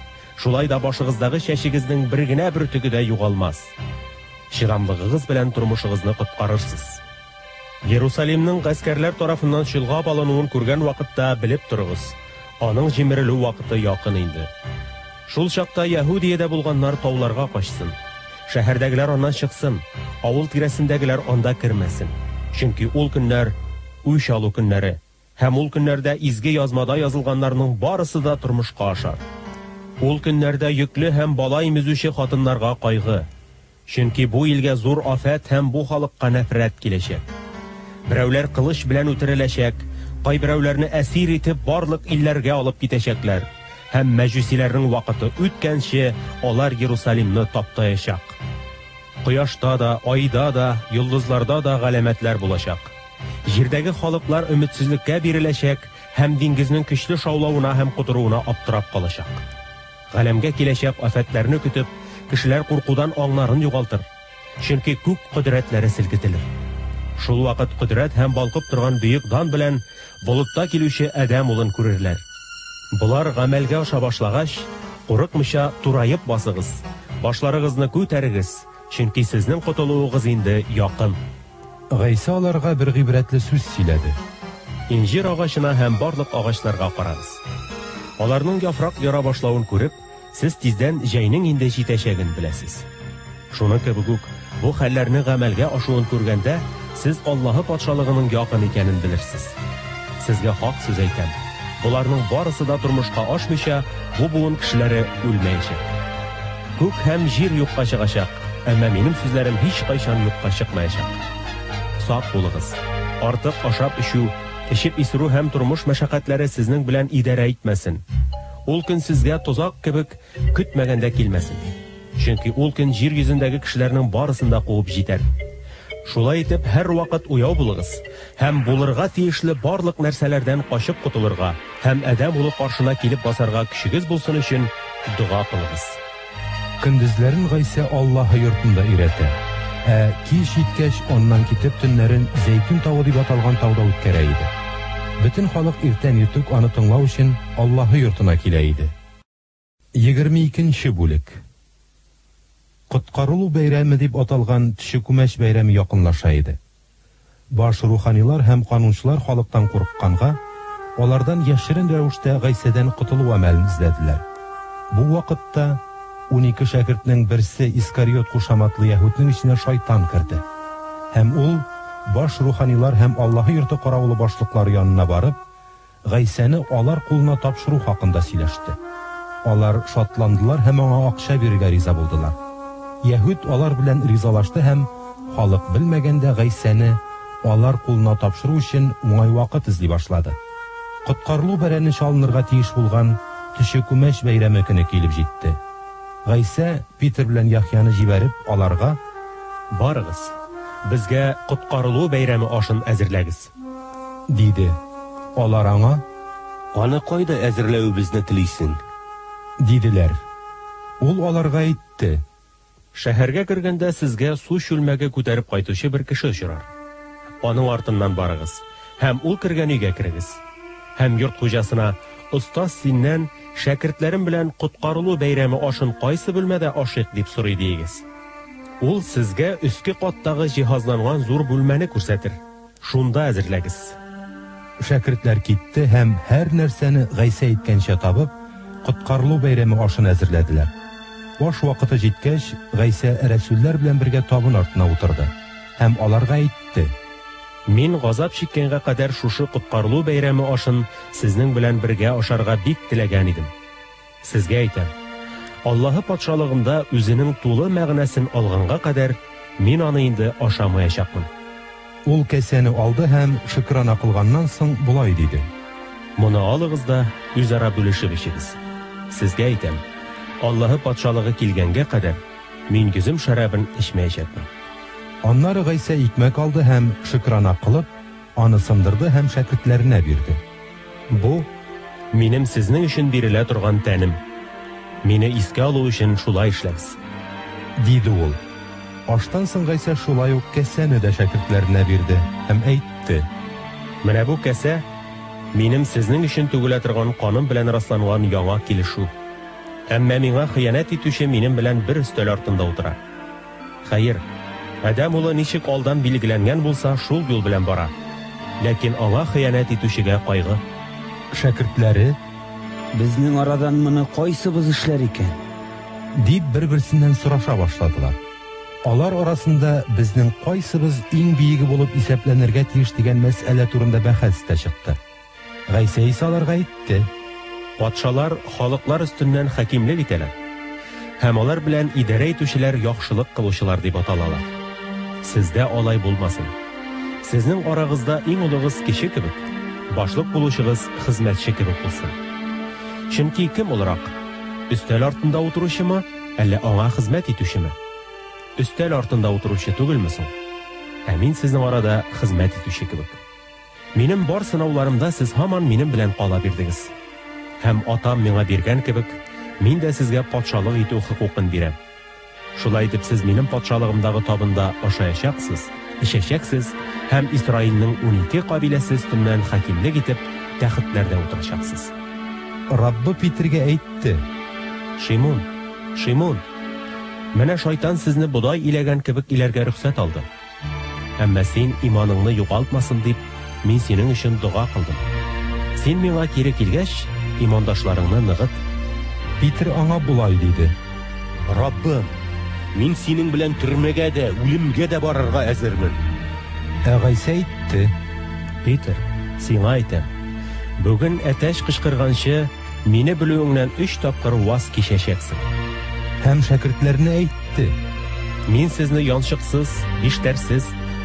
Шулай да башыгыздагы чәчегезнең бер генә бөртеге дә югалмас. Чыдамлыгыгыз белән тормышыгызны коткарырсыз. Иерусалимның гаскәрләр тарафыннан чолгап алынуын күргән вакытта белеп торыгыз, аның җимерелү вакыты якын инде. Шул чакта Яһүдиядә булганнар тауларга качсын. Шәһәрдәгеләр аннан чыксын, авыл тирәсендәгеләр анда кермәсен. Чөнки ул көннәр үч алу көннәре, һәм ул көннәрдә изге язмада язылганнарның барысы да тормышка ашар. Ул көннәрдә йөкле һәм бала имезүче хатыннарга кайгы. Чөнки бу илгә зур афәт һәм бу халыкка нәфрәт киләчәк. Берәүләр кылыч белән үтереләчәк, кайберәүләрне әсир итеп барлык илләргә алып китәчәкләр, һәм мәҗүсиләрнең вакыты үткәнче алар Иерусалимны таптаячак. Кояшта да, айда да, йолдызларда да галәмәтләр булачак. Җирдәге халыклар өметсезлеккә биреләчәк һәм диңгезнең көчле шаулавына һәм котыруына аптырап калачак. Галәмгә киләчәк афәтләрне көтеп, кешеләр куркудан аңнарын югалтыр, чөнки күк кодрәтләре селкетелер. Шул вакыт кодрәт һәм балкып торган бөек дан белән болытта килүче Адәм улын күрерләр. Болар гамәлгә аша башлагач, курыкмыйча тураеп басыгыз, башларыгызны күтәрегез, чөнки сезнең котылуыгыз инде якын. Гайсә аларга бер гыйбрәтле сүз сөйләде. Инҗир агачына һәм барлык агачларга карагыз. Аларның яфрак яра башлавын күреп, сез тиздән җәйнең инде җитәчәген беләсез. Шуның кебек үк, бу хәлләрнең гамәлгә ашуын күргәндә, сез Аллаһы Патшалыгының якын икәнен белерсез. Сезгә хак сүз әйтәм, боларның барысы да тормышка ашмыйча, бу буын кешеләре үлмәячәк. Күк һәм җир юкка чыгачак, әмма минем сүзләрем һичкайчан юкка чыкмаячак. Сак булыгыз. Артык ашап эчү, эчеп исерү һәм тормыш мәшәкатьләре сезнең белән идарә итмәсен. Ул көн сезгә тозак кебек көтмәгәндә килмәсен. Чөнки ул көн җир йөзендәге кешеләрнең барысын да куып җитәр. Шулай итеп, һәрвакыт уяу булыгыз һәм булырга тиешле барлык нәрсәләрдән качып котылырга һәм Адәм улы каршына килеп басарга көчегез булсын өчен дога кылыгыз. Көндезләрен Гайсә Аллаһы йортында өйрәтә, ә кич җиткәч, аннан китеп, төннәрен Зәйтүн тавы дип аталган тауда үткәрә иде. Бөтен халык иртән иртүк аны тыңлау өчен Аллаһы йортына килә иде. 22 нче бүлек. Коткарылу бәйрәме дип аталган Төче күмәч бәйрәме якынлаша иде. Баш руханилар һәм канунчылар халыктан курыкканга, алардан яшерен рәвештә Гайсәдән котылу әмәлен эзләделәр. Бу вакытта 12 шәкертнең берсе Искариот кушаматлы яһүднең эченә шайтан керде. Һәм ул, баш руханилар һәм Аллаһы йорты каравылы башлыклары янына барып, Гайсәне алар кулына тапшыру хакында сөйләште. Алар шатландылар һәм аңа акча бирергә риза булдылар. Яһүд алар белән ризалашты һәм, халык белмәгәндә, Гайсәне алар кулына тапшыру өчен уңай вакыт эзли башлады. Коткарылу бәрәне чалынырга тиеш булган Төче күмәч бәйрәме көне килеп җитте. Гайсә, Петер белән Яхъяны җибәреп, аларга. Барыгыз, безгә Коткарылу бәйрәме ашын әзерләгез. Диде. Алар аңа. Аны кайда әзерләвебезне телисең? Диделәр. Ул аларга әйтте. Шәһәргә кергәндә сезгә су чүлмәге күтәреп кайтучы бер кеше очрар. Аның артыннан барыгыз һәм ул кергән өйгә керегез. Һәм йорт хуҗасына, Остаз синнән, Шәкертләрем белән Коткарылу бәйрәме ашын кайсы бүлмәдә ашыйк, дип сорый, диегез. Ул сезгә өске каттагы җиһазланган зур бүлмәне күрсәтер. Шунда әзерләгез. Шәкертләр китте һәм, һәр нәрсәне Гайсә әйткәнчә табып, Коткарылу бәйрәме ашын әзерләделәр. Аш вакыты җиткәч, Гайсә рәсүлләр белән бергә табын артына утырды һәм аларга әйтте. Мин газап чиккәнгә кадәр шушы Коткарылу бәйрәме ашын сезнең белән бергә ашарга бик теләгән идем. Сезгә әйтәм, Аллаһы Патшалыгында үзенең тулы мәгънәсен алганга кадәр мин аны инде ашамаячакмын. Ул касәне алды һәм, шөкрана кылганнан соң, болай диде. Моны алыгыз да үзара бүлешеп эчегез. Сезгә әйтәм, Аллаһы Патшалыгы килгәнгә кадәр мин йөзем шәрабен эчмәячәкмен. Аннары Гайсә икмәк алды һәм, шөкрана кылып, аны сындырды һәм шәкертләренә бирде. Бу, минем сезнең өчен бирелә торган тәнем. Мине искә алу өчен шулай эшләгез. Диде ул. Аштан соң Гайсә шулай ук касәне дә шәкертләренә бирде һәм әйтте. Менә бу касә, минем сезнең өчен түгелә торган каным белән расланган яңа килешү. Әмма миңа хыянәт итүче минем белән бер өстәл артында утыра. Хәер, Адәм улы ничек алдан билгеләнгән булса, шул юл белән бара. Ләкин аңа хыянәт итүчегә кайгы. Шәкертләре. Безнең арадан моны кайсыбыз эшләр икән? Дип, бер-берсеннән сораша башладылар. Алар арасында безнең кайсыбыз иң биеге булып исәпләнергә тиеш дигән мәсьәлә турында бәхәс тә чыкты. Гайсә исә аларга әйтте: Патшалар халыклар өстеннән хакимлек итәләр, һәм алар белән идарә итүчеләр яхшылык кылучылар дип аталалар. Сездә алай булмасын. Сезнең арагызда иң олыгыз кече кебек, башлык булучыгыз хезмәтче кебек булсын. Чөнки кем олырак? Өстәл артында утыручымы, әллә аңа хезмәт итүчеме? Өстәл артында утыручы түгелме соң? Ә мин сезнең арада хезмәт итүче кебек. Минем бар сынауларымда сез һаман минем белән кала бирдегез. Һәм Атам миңа биргән кебек, мин дә сезгә патшалык итү хокукын бирәм. Шулай итеп, сез минем патшалыгымдагы табында ашаячаксыз, эчәчәксез һәм Исраилнең 12 кабиләсе өстеннән хакимлек итеп, тәхетләрдә утырачаксыз. Раббы Питергә әйтте. Шимун, Шимун, менә шайтан сезне бодай иләгән кебек иләргә рөхсәт алды. Әмма син иманыңны югалтмасын дип, мин синең өчен дога кылдым. Син миңа кире килгәч, имандашларыңны ныгыт. Питер аңа болай диде: Раббым, мин синең белән төрмәгә дә, үлемгә дә барырга әзермен. Ә Гайсә әйтте: Питер, сиңа әйтәм, бүген әтәч кычкырганчы, мине белүеңнән өч тапкыр ваз кичәчәксең. Һәм шәкертләренә әйтте: Мин сезне янчыксыз, биштәрсез,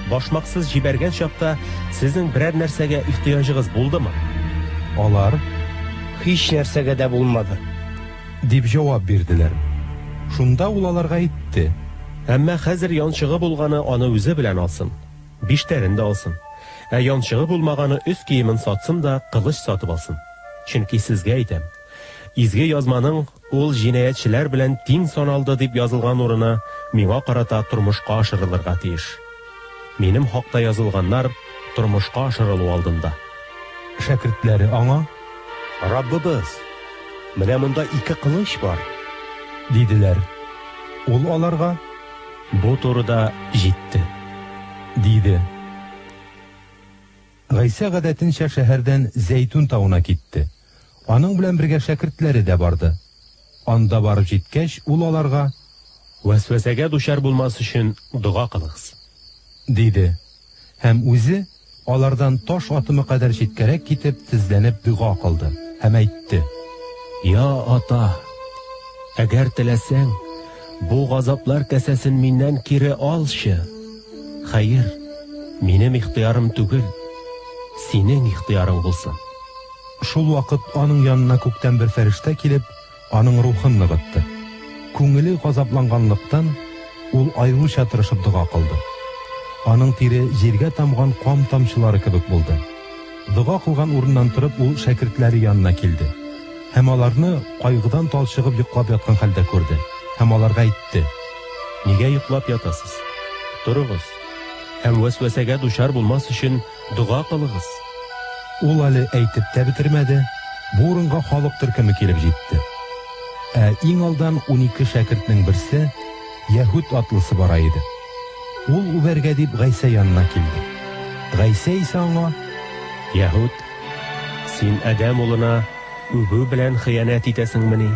башмаксыз җибәргән чакта, сезнең берәр нәрсәгә ихтыяҗыгыз булдымы? Алар: Һич нәрсәгә дә булмады, дип җавап бирделәр. Шунда ул аларга әйтте: Әмма хәзер янчыгы булганы аны үзе белән алсын, биштәрен дә алсын. Ә янчыгы булмаганы өс киемен сатсын да кылыч сатып алсын. Чөнки сезгә әйтәм, Изге Язманың Ул җинаятьчеләр белән тиң саналды дип язылган урыны миңа карата тормышка ашырылырга тиеш. Минем хакта язылганнар тормышка ашырылу алдында. Шәкертләре аңа: Раббыбыз, менә монда ике кылыч бар, диделәр. Ул аларга: Бу турыда җитте, диде. Гайсә гадәтенчә шәһәрдән Зәйтүн тавына китте. Аның белән бергә шәкертләре дә барды. Анда барып җиткәч, ул аларга: Вәсвәсәгә дучар булмас өчен дога кылыгыз, диде. Һәм үзе, алардан таш атымы кадәр читкәрәк китеп, тезләнеп дога кылды һәм әйтте: Я Ата, әгәр теләсәң, бу газаплар касәсен миннән кире алчы. Хәер, минем ихтыярым түгел, синең ихтыярың булсын. Шул вакыт аның янына күктән бер фәрештә килеп, аның рухын ныгытты. Күңеле газапланганлыктан, ул аеруча тырышып дога кылды. Аның тире җиргә тамган кан тамчылары кебек булды. Дога кылган урыннан торып, ул шәкертләре янына килде һәм аларны кайгыдан талчыгып йоклап яткан хәлдә күрде һәм аларга әйтте: Нигә йоклап ятасыз? Торыгыз һәм вәсвәсәгә дучар булмас өчен дога кылыгыз. Ул әле әйтеп тә бетермәде, бу урынга халык төркеме килеп җитте. Ә иң алдан 12 шәкертнең берсе, Яһүд атлысы бара иде. Ул үбәргә дип Гайсә янына килде. Гайсә исә аңа: Яһүд, син Адәм улына үбү белән хыянәт итәсеңмени?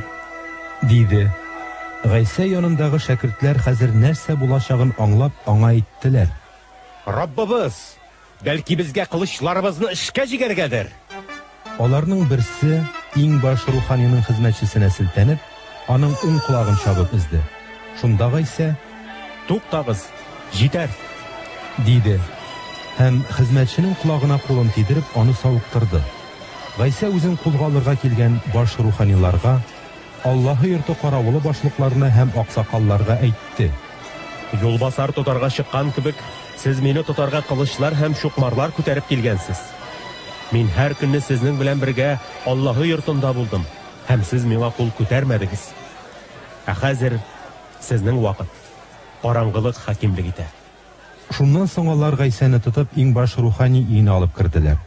Диде. Гайсә янындагы шәкертләр хәзер нәрсә булачагын аңлап, аңа әйттеләр: Раббыбыз, бәлки безгә кылычларыбызны эшкә җигәргәдер? Аларның берсе, иң баш руханиның хезмәтчесенә селтәнеп, аның уң колагын чабып өзде. Шунда Гайсә: Туктагыз, җитәр! Диде. Һәм хезмәтченең колагына кулын тидереп, аны савыктырды. Гайсә үзен кулга алырга килгән баш руханиларга, Аллаһы йорты каравылы башлыкларына һәм аксакалларга әйтте: Юлбасар тотарга чыккан кебек, сез мине тотарга кылычлар һәм чукмарлар күтәреп килгәнсез. Мин һәр көнне сезнең белән бергә Аллаһы йортында булдым, һәм сез миңа кул күтәрмәдегез. Ә хәзер сезнең вакыт, караңгылык хакимлек итә. Шуннан соң алар Гайсәне тотып иң баш рухани өенә алып керделәр.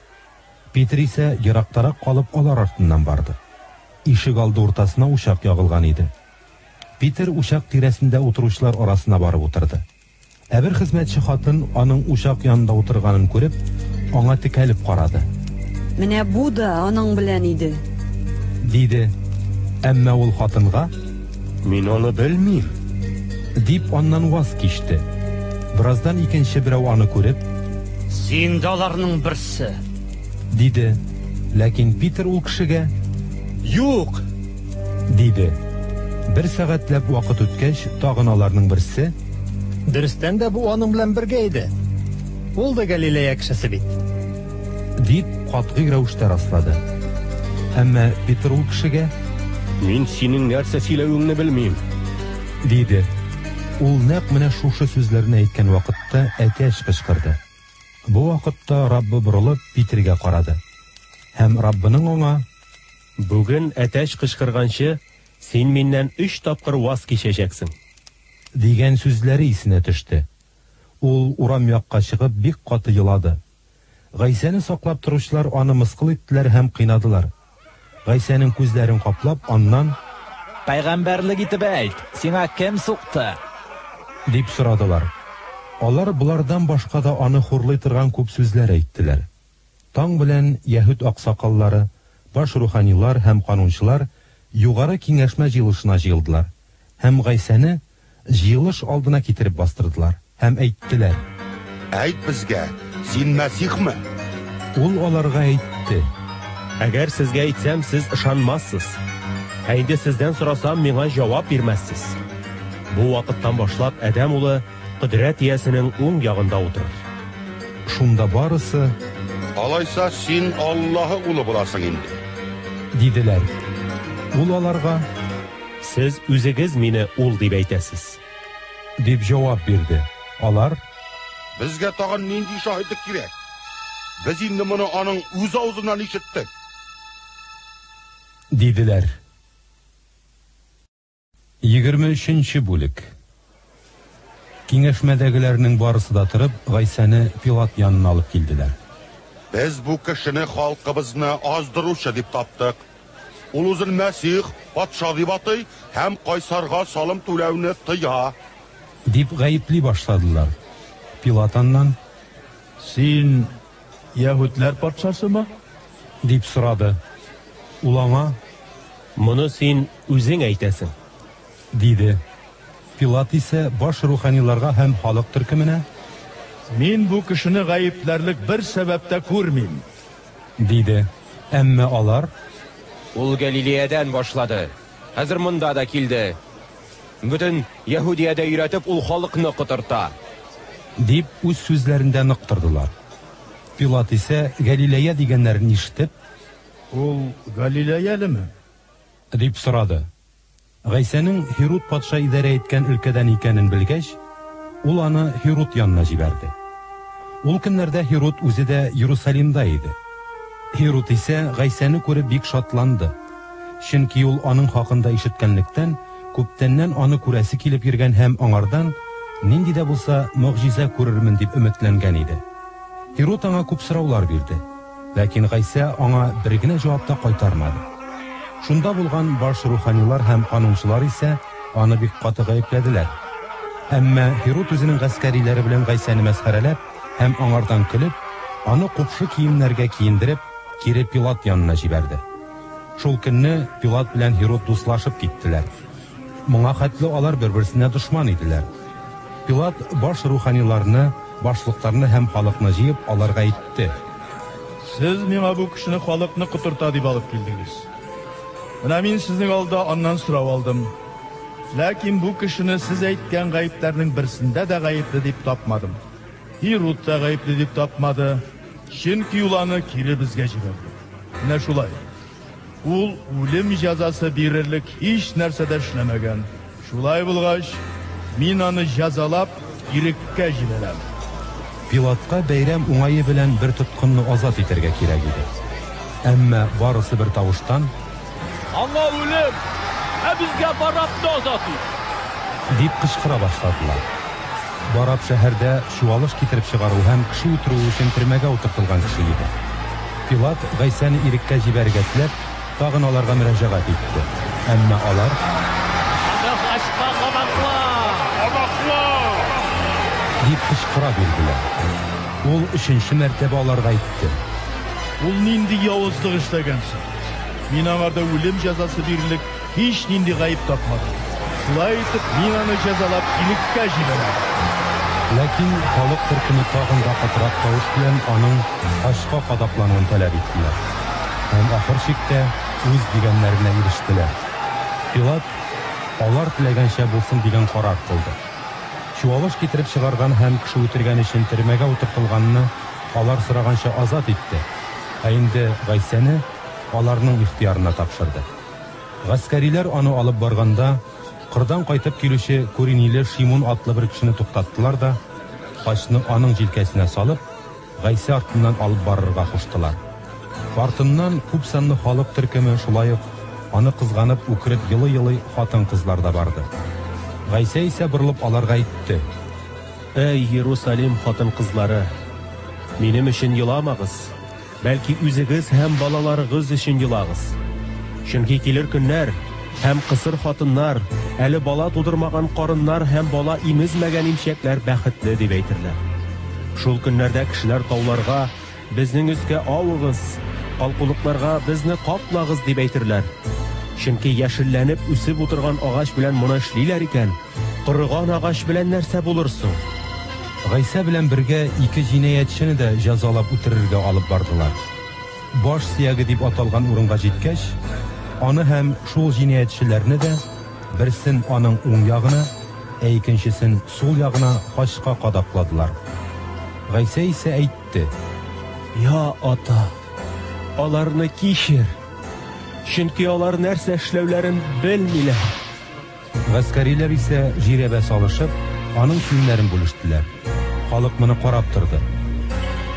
Петер исә ерактарак калып алар артыннан барды. Ишек алды уртасына учак ягылган иде. Петер учак тирәсендә утыручылар арасына барып утырды. Ә бер хезмәтче хатын аның учак янында утырганын күреп, аңа текәлеп карады. Менә бу да аның белән иде. Диде. Әмма ул хатынга: Мин аны белмим. Дип аннан ваз кичте. Бераздан икенче берәү аны күреп, Син дә аларның берсе. Диде. Ләкин Питер ул кешегә, Юк! Диде. Бер сәгатьләп вакыт үткәч, тагын аларның берсе, Дөрестән дә бу аның белән бергә иде. Ул да Галилея кешесе бит. Дип катгый рәвештә раслады. Әмма Питер ул кешегә, Мин синең нәрсә сөйләвеңне белмим. Диде. Ул нәкъ менә шушы сүзләрне әйткән вакытта әтәч кычкырды. Бу вакытта Раббы борылып Питергә карады. Һәм Раббының аңа, Бүген әтәч кычкырганчы, син миннән өч тапкыр ваз кичәчәксең. Дигән сүзләре исенә төште. Ул урам якка чыгып бик каты елады. Гайсәне саклап торучылар аны мыскыл иттеләр һәм кыйнадылар. Гайсәнең күзләрен каплап, аннан, Пәйгамбәрлек итеп әйт, сиңа кем сукты? Дип сорадылар. Алар болардан башка да аны хурлый торган күп сүзләр әйттеләр. Таң белән яһүд аксакаллары, баш руханилар һәм канунчылар югары киңәшмә җыелышына җыелдылар һәм Гайсәне җыелыш алдына китереп бастырдылар һәм әйттеләр: Әйт безгә, син Мәсихме? Ул аларга әйтте: Әгәр сезгә әйтсәм, сез ышанмассыз. Ә инде сездән сорасам, миңа җавап бирмәссез. Бу вакыттан башлап Адәм улы кодрәт иясенең уң ягында утырыр. Шунда барысы, Алайса син Аллаһы улы буласың инде. Диделәр. Ул аларга, Сез үзегез мине ул дип әйтәсез. Дип җавап бирде. Алар, Безгә тагын нинди шаһитлек кирәк? Без инде моны аның үз авызыннан ишеттек. Диделәр. 23 бүлек. Киңәшмәдәгеләрнең барысы да торып, Гайсәне Пилат янына алып килделәр. Без бу кешене халкыбызны аздыручы дип таптык. Ул үзен Мәсих, патша дип атый һәм кайсарга салым түләүне тыя. Дип гаепли башладылар. Пилат аннан, Син яһүдләр патшасымы? Дип сорады. Ул аңа, Моны син үзең әйтәсең. Диде. Пилат исә баш руханиларга һәм халык төркеменә, Мин бу кешене гаепләрлек бер сәбәп тә күрмим. Диде. Әмма алар, Ул Галилеядән башлады. Хәзер монда да килде. Бөтен Яһүдиядә өйрәтеп, ул халыкны котырта. Дип, үз сүзләрендә нык тордылар. Пилат исә Галилея дигәннәрен ишетеп, Ул Галилеялеме? Дип сорады. Гайсәнең Һируд патша идарә иткән өлкәдән икәнен белгәч, ул аны Һируд янына җибәрде. Ул көннәрдә Һируд үзе дә Иерусалимда иде. Һируд исә Гайсәне күреп бик шатланды. Чөнки ул аның хакында ишеткәнлектән, күптәннән аны күрәсе килеп йөргән һәм аңардан нинди дә булса могҗиза күрермен дип өметләнгән иде. Һируд аңа күп сораулар бирде. Ләкин Гайсә аңа бер генә җавап та кайтармады. Шунда булган баш руханилар һәм канунчылар исә аны бик каты гаепләделәр. Әмма Һируд үзенең гаскәриләре белән Гайсәне мәсхәрәләп һәм аңардан көлеп, аны купшы киемнәргә киендереп, кире Пилат янына җибәрде. Шул көнне Пилат белән Һируд дуслашып киттеләр. Моңа хәтле алар бер-берсенә дошман иделәр. Пилат баш руханиларны, башлыкларны һәм халыкны җыеп, аларга әйтте: Сез миңа бу кешене халыкны котырта дип алып килдегез. Менә мин сезнең алда аннан сорау алдым. Ләкин бу кешене сез әйткән гаепләрнең берсендә дә гаепле дип тапмадым. Һируд та гаепле дип тапмады, чөнки ул аны кире безгә җибәрде. Менә шулай. Ул үлем җәзасы бирерлек һич нәрсә дә эшләмәгән. Шулай булгач, мин аны җәзалап, иреккә җибәрәм. Пилатка бәйрәм уңае белән бер тоткынны азат итәргә кирәк иде. Әмма барысы бер тавыштан, Аңа үлем, ә безгә Барабны азат ит! Дип кычкыра башладылар. Бараб шәһәрдә чуалыш китереп чыгару һәм кеше үтерү өчен төрмәгә утыртылган кеше иде. Пилат Гайсәне иреккә җибәрергә теләп, тагын аларга мөрәҗәгать итте. Әмма алар, Аны хачка кадакла! Кадакла! Дип кычкыра бирделәр. Ул өченче мәртәбә аларга әйтте. Ул нинди явызлык эшләгән соң? Мин аңарда үлем җәзасы бирерлек һичнинди гаеп тапмадым. Шулай итеп, мин аны җәзалап иреккә җибәрәм. Ләкин халык төркеме тагын да катырак тавыш белән аның хачка кадаклануын таләп иттеләр. Һәм ахыр чиктә үз дигәннәренә ирештеләр. Пилат алар теләгәнчә булсын дигән карар кылды. Чуалыш китереп чыгарган һәм кеше үтергән өчен төрмәгә утыртылганны алар сораганча азат итте, ә инде Гайсәне аларның ихтыярына тапшырды. Гаскәриләр аны алып барганда, кырдан кайтып килүче Куриниле Шимун атлы бер кешене туктаттылар да, хачны аның җилкәсенә салып, Гайсә артыннан алып барырга куштылар. Артыннан күп санлы халык төркеме, шулай ук аны кызганып, үкереп елый-елый хатын-кызлар да барды. Гайсә исә борылып аларга әйтте: Әй, Иерусалим хатын-кызлары, минем өчен еламагыз, бәлки үзегез һәм балаларыгыз өчен елагыз. Чөнки килер көннәр, һәм кысыр хатыннар, әле бала тудырмаган карыннар һәм бала имезмәгән имчәкләр бәхетле дип әйтерләр. Шул көннәрдә кешеләр тауларга, Безнең өскә авыгыз, калкулыкларга безне каплагыз дип әйтерләр. Чөнки яшелләнеп үсеп утырган агач белән моны эшлиләр икән, корыган агач белән нәрсә булыр соң? Гайсә белән бергә ике җинаятьчене дә җәзалап үтерергә алып бардылар. Баш сөяге дип аталган урынга җиткәч, аны һәм шул җинаятьчеләрне дә, берсен аның уң ягына, ә икенчесен сул ягына хачка кадакладылар. Гайсә исә әйтте: Я Ата, аларны кичер, чөнки алар нәрсә эшләүләрен белмиләр. Гаскәриләр исә жирәбә салышып, аның киемнәрен бүлештеләр. Халык моны карап торды.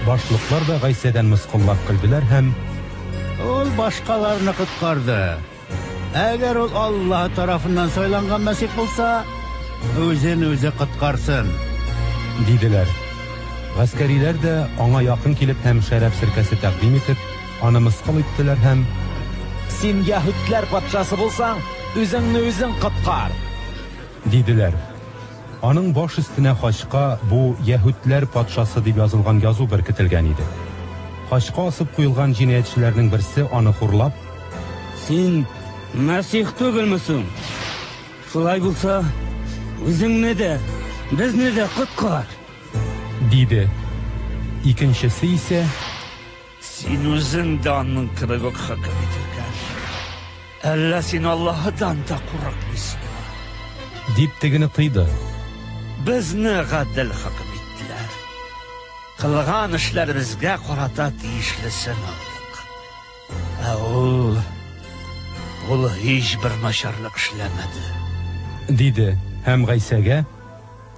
Башлыклар да Гайсәдән мыскыллап көлделәр һәм: Ул башкаларны коткарды. Әгәр ул Аллаһ тарафыннан сайланган Мәсих булса, үзен үзе коткарсын, диделәр. Гаскәриләр дә аңа якын килеп һәм шәраб серкәсе тәкъдим итеп, аны мыскыл иттеләр һәм: Син яһүдләр патшасы булсаң, үзеңне үзең коткар! Диделәр. Аның баш өстенә хачка Бу яһүдләр патшасы дип язылган язу беркетелгән иде. Хачка асып куелган җинаятьчеләрнең берсе аны хурлап: Син Мәсих түгелме соң? Шулай булса, үзеңне дә, безне дә коткар! Диде. Икенчесе исә: Син үзең дә аның кебек үк хөкем ителгән. Әллә син Аллаһыдан да курыкмыйсыңмы? Дип тегене тыйды. Безне гадел хөкем иттеләр. Кылган эшләребезгә карата тиешлесен алдык. Ә ул ул һичбер начарлык эшләмәде. Диде һәм Гайсәгә: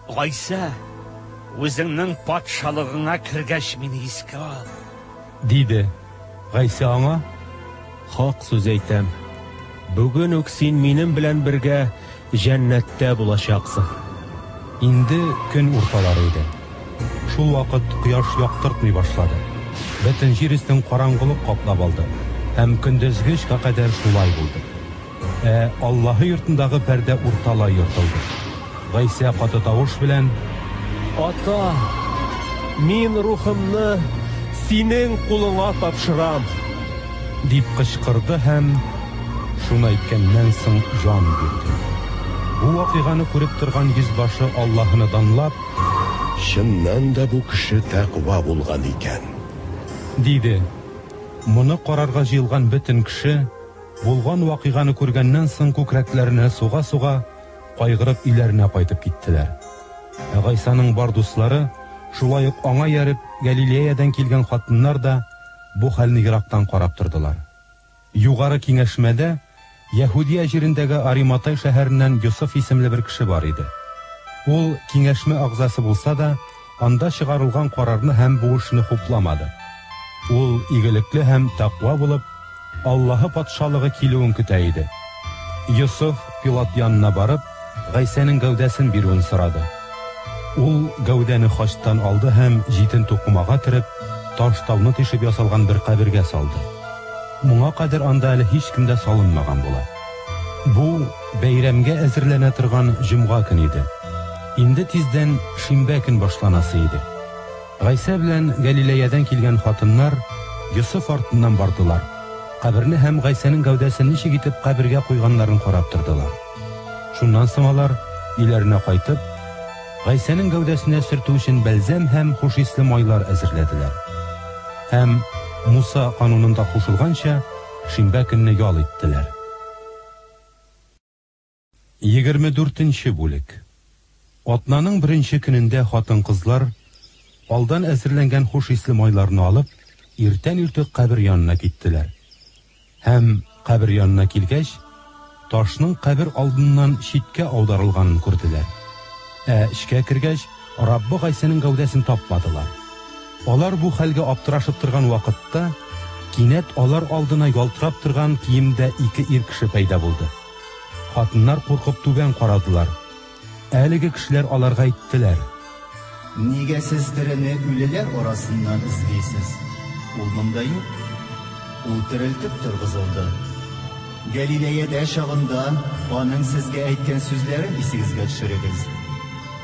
Гайсә, үзеңнең патшалыгыңа кергәч мине искә ал. Диде. Гайсә аңа: Хак сүз әйтәм, бүген үк син минем белән бергә җәннәттә булачаксың. Инде көн урталары иде. Шул вакыт кояш яктыртмый башлады. Бөтен җир өстен караңгылык каплап алды, һәм көндезге өчкә кадәр шулай булды. Ә Аллаһы йортындагы пәрдә урталай ертылды. Гайсә каты тавыш белән: Ата, мин рухымны синең кулыңа тапшырам! Дип кычкырды һәм шуны әйткәннән соң җан бирде. Бу вакыйганы күреп торган йөзбашы Аллаһыны данлап: Чыннан да бу кеше тәкъва булган икән! Диде. Моны карарга җыелган бөтен кеше, булган вакыйганы күргәннән соң күкрәкләренә суга-суга, кайгырып өйләренә кайтып киттеләр. Ә Гайсаның бар дуслары, шулай ук аңа ияреп Галилеядән килгән хатыннар да бу хәлне ерактан карап тордылар. Югары киңәшмәдә Яһүдия җирендәге Ариматай шәһәреннән Йосыф исемле бер кеше бар иде. Ул киңәшмә агъзасы булса да, анда чыгарылган карарны һәм бу эшне хупламады. Ул игелекле һәм тәкъва булып, Аллаһы Патшалыгы килүен көтә иде. Йосыф Пилат янына барып, Гайсәнең гәүдәсен бирүен сорады. Ул гәүдәне хачтан алды һәм җитен тукымага төреп, таш тауны тишеп ясалган бер кабергә салды. Моңа кадәр анда әле һичкем дә салынмаган була. Бу бәйрәмгә әзерләнә торган җомга көн иде. Инде тиздән шимбә көн башланасы иде. Гайсә белән Галиләядән килгән хатыннар Йосыф артыннан бардылар. Каберне һәм Гайсәнең гәүдәсен ничек итеп кабергә куйганнарын карап тордылар. Шуннан соң алар, өйләренә кайтып, Гайсәнең гәүдәсенә сөртү өчен бәлзәм һәм хуш исле майлар әзерләделәр. Һәм, Муса канунында кушылганча, шимбә көнне ял иттеләр. 24 нче бүлек. Атнаның беренче көнендә хатын-кызлар, алдан әзерләнгән хуш исле майларны алып, иртән-иртүк кабер янына киттеләр. Һәм, кабер янына килгәч, ташның кабер алдыннан читкә аударылганын күрделәр. Ә эчкә кергәч, Раббы Гайсәнең гәүдәсен тапмадылар. Алар бу хәлгә аптырашып торган вакытта, кинәт алар алдына ялтырап торган киемдә ике ир кеше пәйда булды. Хатыннар куркып түбән карадылар. Әлеге кешеләр аларга әйттеләр. Нигә сез терене үлеләр арасыннан эзлисез? Ул монда юк. Ул терелтеп торгызылды. Гәлиләядә чагында аның сезгә әйткән сүзләрен исегезгә төшерегез.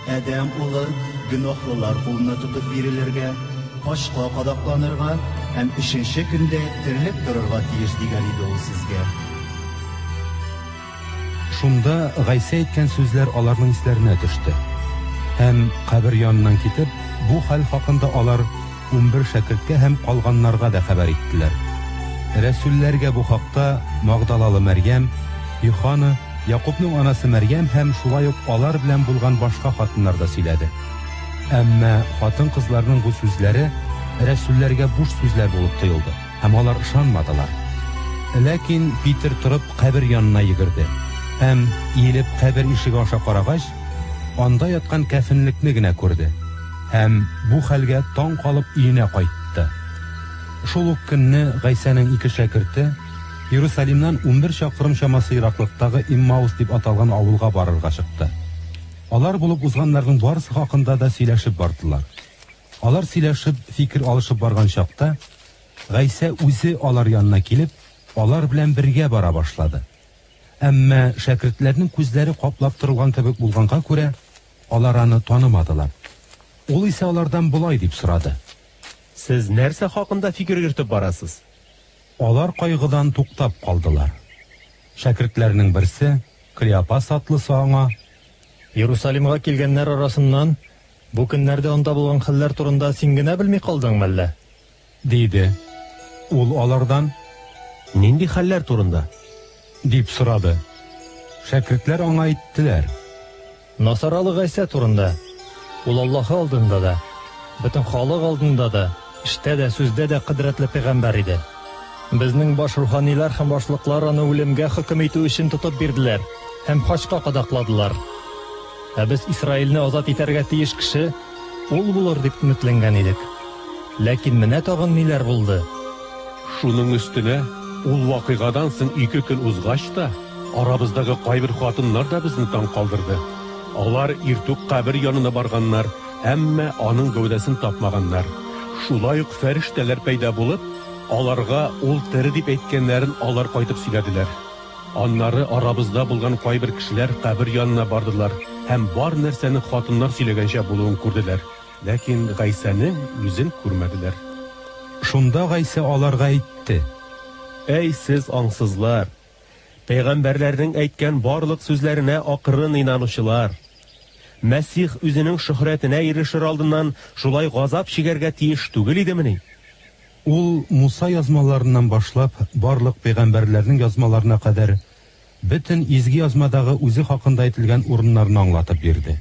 Адәм улы гөнаһлылар кулына тотып бирелергә, хачка кадакланырга һәм өченче көндә терелеп торырга тиеш дигән иде ул сезгә. Шунда Гайсә әйткән сүзләр аларның исләренә төште. Һәм, кабер яныннан китеп, бу хәл хакында алар 11 шәкерткә һәм калганнарга да хәбәр иттеләр. Рәсүлләргә бу хакта Магдалалы Мәрьям, Йохана, Якубның анасы Мәрьям һәм шулай ук алар белән булган башка хатыннар да сөйләде. Әмма хатын-кызларның бу сүзләре рәсүлләргә буш сүзләр булып тоелды. Һәм алар ышанмадылар. Ләкин Питер торып кабер янына йөгерде һәм, иелеп кабер ишеге аша карагач, анда яткан кәфенлекне генә күрде һәм бу хәлгә таң калып өенә кайтты. Шул ук көнне Гайсәнең ике шәкерте Иерусалимнан 11 чакрым чамасы ераклыктагы Иммаус дип аталган авылга барырга чыкты. Алар булып узганнарның барысы хакында да сөйләшеп бардылар. Алар сөйләшеп, фикер алышып барган чакта, Гайсә үзе алар янына килеп, алар белән бергә бара башлады. Әмма шәкертләрнең күзләре каплап торылган кебек булганга күрә, алар аны танымадылар. Ул исә алардан болай дип сорады. Сез нәрсә хакында фикер йөртеп барасыз? Алар кайгыдан туктап калдылар. Шәкертләрнең берсе, Клеопас атлысы аңа. Иерусалимга килгәннәр арасыннан бу көннәрдә анда булган хәлләр турында син генә белми калдыңмы әллә? Диде. Ул алардан. Нинди хәлләр турында? Дип сорады. Шәкертләр аңа әйттеләр. Насаралы Гайсә турында. Ул Аллаһы алдында да, бөтен халык алдында да, эштә дә, сүздә дә кодрәтле пәйгамбәр иде. Безнең баш руханилар һәм башлыклар аны үлемгә хөкем итү өчен тотып бирделәр һәм хачка кадакладылар. Ә без Исраилне азат итәргә тиеш кеше ул булыр дип өметләнгән идек. Ләкин менә тагын ниләр булды. Шуның өстенә, ул вакыйгадан соң ике көн узгач та, арабыздагы кайбер хатыннар да безне таң калдырды. Алар иртүк кабер янына барганнар, әмма аның гәүдәсен тапмаганнар. Шулай ук фәрештәләр пәйда булып, аларга ул тере дип әйткәннәрен алар кайтып сөйләделәр. Аннары арабызда булган кайбер кешеләр кабер янына бардылар һәм бар нәрсәнең хатыннар сөйләгәнчә булуын күрделәр, ләкин Гайсәнең үзен күрмәделәр. Шунда Гайсә аларга әйтте. Әй сез аңсызлар! Пәйгамбәрләрнең әйткән барлык сүзләренә акрын инанучылар! Мәсих үзенең шөһрәтенә ирешер алдыннан шулай газап чигәргә тиеш түгел идемени? Ул Муса язмаларыннан башлап барлык пәйгамбәрләрнең язмаларына кадәр бөтен Изге Язмадагы үзе хакында әйтелгән урыннарны аңлатып бирде.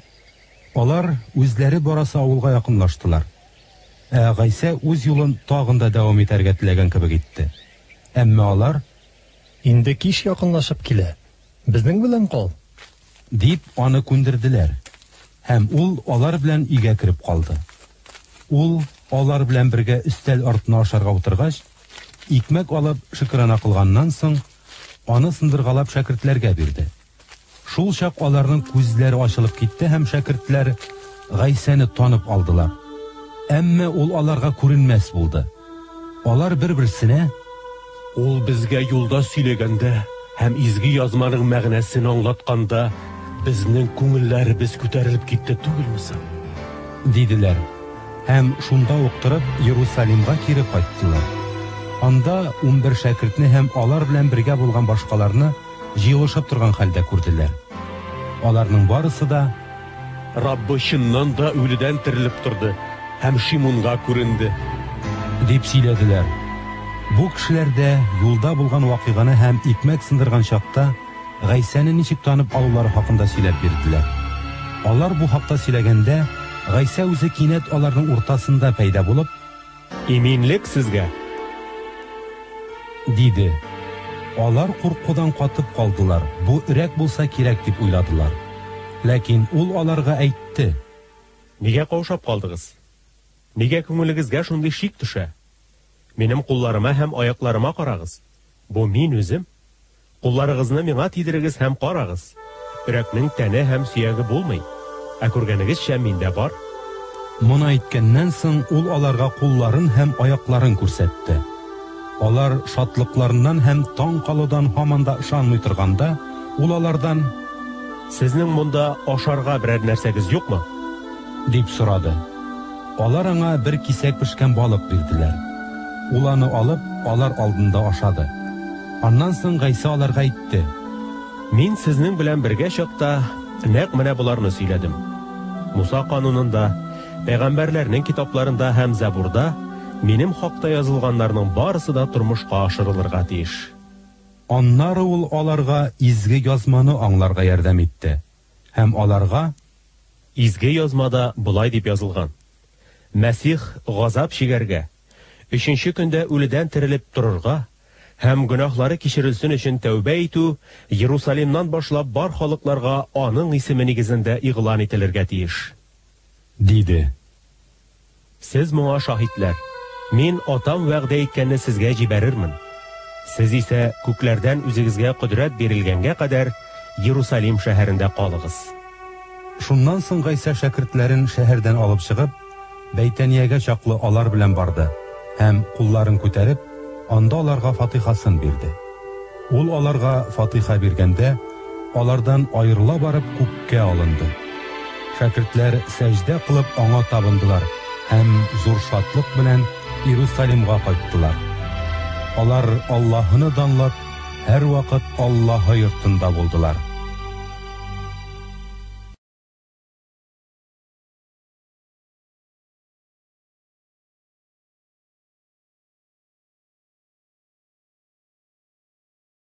Алар үзләре барасы авылга якынлаштылар. Ә Гайсә үз юлын тагын да дәвам итәргә теләгән кебек итте. Әмма алар. Инде кич якынлашып килә. Безнең белән кал. Дип, аны күндерделәр. Һәм ул алар белән өйгә кереп калды. Ул, алар белән бергә өстәл артына ашарга утыргач, икмәк алып, шөкрана кылганнан соң, аны сындыргалап шәкертләргә бирде. Шул чак аларның күзләре ачылып китте һәм шәкертләр Гайсәне танып алдылар. Әмма ул аларга күренмәс булды. Алар бер-берсенә. Ул безгә юлда сөйләгәндә һәм Изге Язманың мәгънәсен аңлатканда, безнең күңелләребез күтәрелеп китте түгелме соң? Диделәр һәм шунда ук торып Иерусалимга кире кайттылар. Анда 11 шәкертне һәм алар белән бергә булган башкаларны җыелышып торган хәлдә күрделәр. Аларның барысы да: Раббы чыннан да үледән терелеп торды һәм Шимунга күренде! Дип сөйләделәр. Бу кешеләр дә юлда булган вакыйганы һәм икмәк сындырган чакта Гайсәне ничек танып алулары хакында сөйләп бирделәр. Алар бу хакта сөйләгәндә, Гайсә үзе кинәт аларның уртасында пәйда булып, Иминлек сезгә! Диде. Алар куркудан катып калдылар, бу өрәк булса кирәк дип уйладылар. Ләкин ул аларга әйтте. Нигә каушап калдыгыз? Нигә күңелегезгә шундый шик төшә? Минем кулларыма һәм аякларыма карагыз. Бу мин үзем. Кулларыгызны миңа тидерегез һәм карагыз. Өрәкнең тәне һәм сөяге булмый, ә күргәнегезчә миндә бар. Моны әйткәннән соң, ул аларга кулларын һәм аякларын күрсәтте. Алар шатлыкларыннан һәм таң калудан һаман да ышанмый торганда, ул алардан. Сезнең монда ашарга берәр нәрсәгез юкмы? Дип сорады. Алар аңа бер кисәк пешкән балык бирделәр. Ул аны алып, алар алдында ашады. Аннан соң Гайсә аларга әйтте. Мин сезнең белән бергә чакта нәкъ менә боларны сөйләдем. Муса канунында, пәйгамбәрләрнең китапларында һәм Зәбурда минем хакта язылганнарның барысы да тормышка ашырылырга тиеш. Аннары ул аларга Изге Язманы аңларга ярдәм итте һәм аларга. Изге Язмада болай дип язылган, Мәсих газап чигәргә, өченче көндә үледән терелеп торырга һәм гөнаһлары кичерелсен өчен тәүбә итү Иерусалимнан башлап бар халыкларга Аның исеме нигезендә игълан ителергә тиеш. Диде. Сез моңа шаһитләр. Мин Атам вәгъдә иткәнне сезгә җибәрермен. Сез исә күкләрдән үзегезгә кодрәт бирелгәнгә кадәр Иерусалим шәһәрендә калыгыз. Шуннан соң Гайсә шәкертләрен шәһәрдән алып чыгып, Бәйтәниягә чаклы алар белән барды һәм, кулларын күтәреп, анда аларга фатыйхасын бирде. Ул аларга фатыйха биргәндә, алардан аерыла барып күккә алынды. Шәкертләр сәҗдә кылып аңа табындылар һәм зур шатлык белән Иерусалимга кайттылар. Алар Аллаһыны данлап, һәрвакыт Аллаһы йортында булдылар.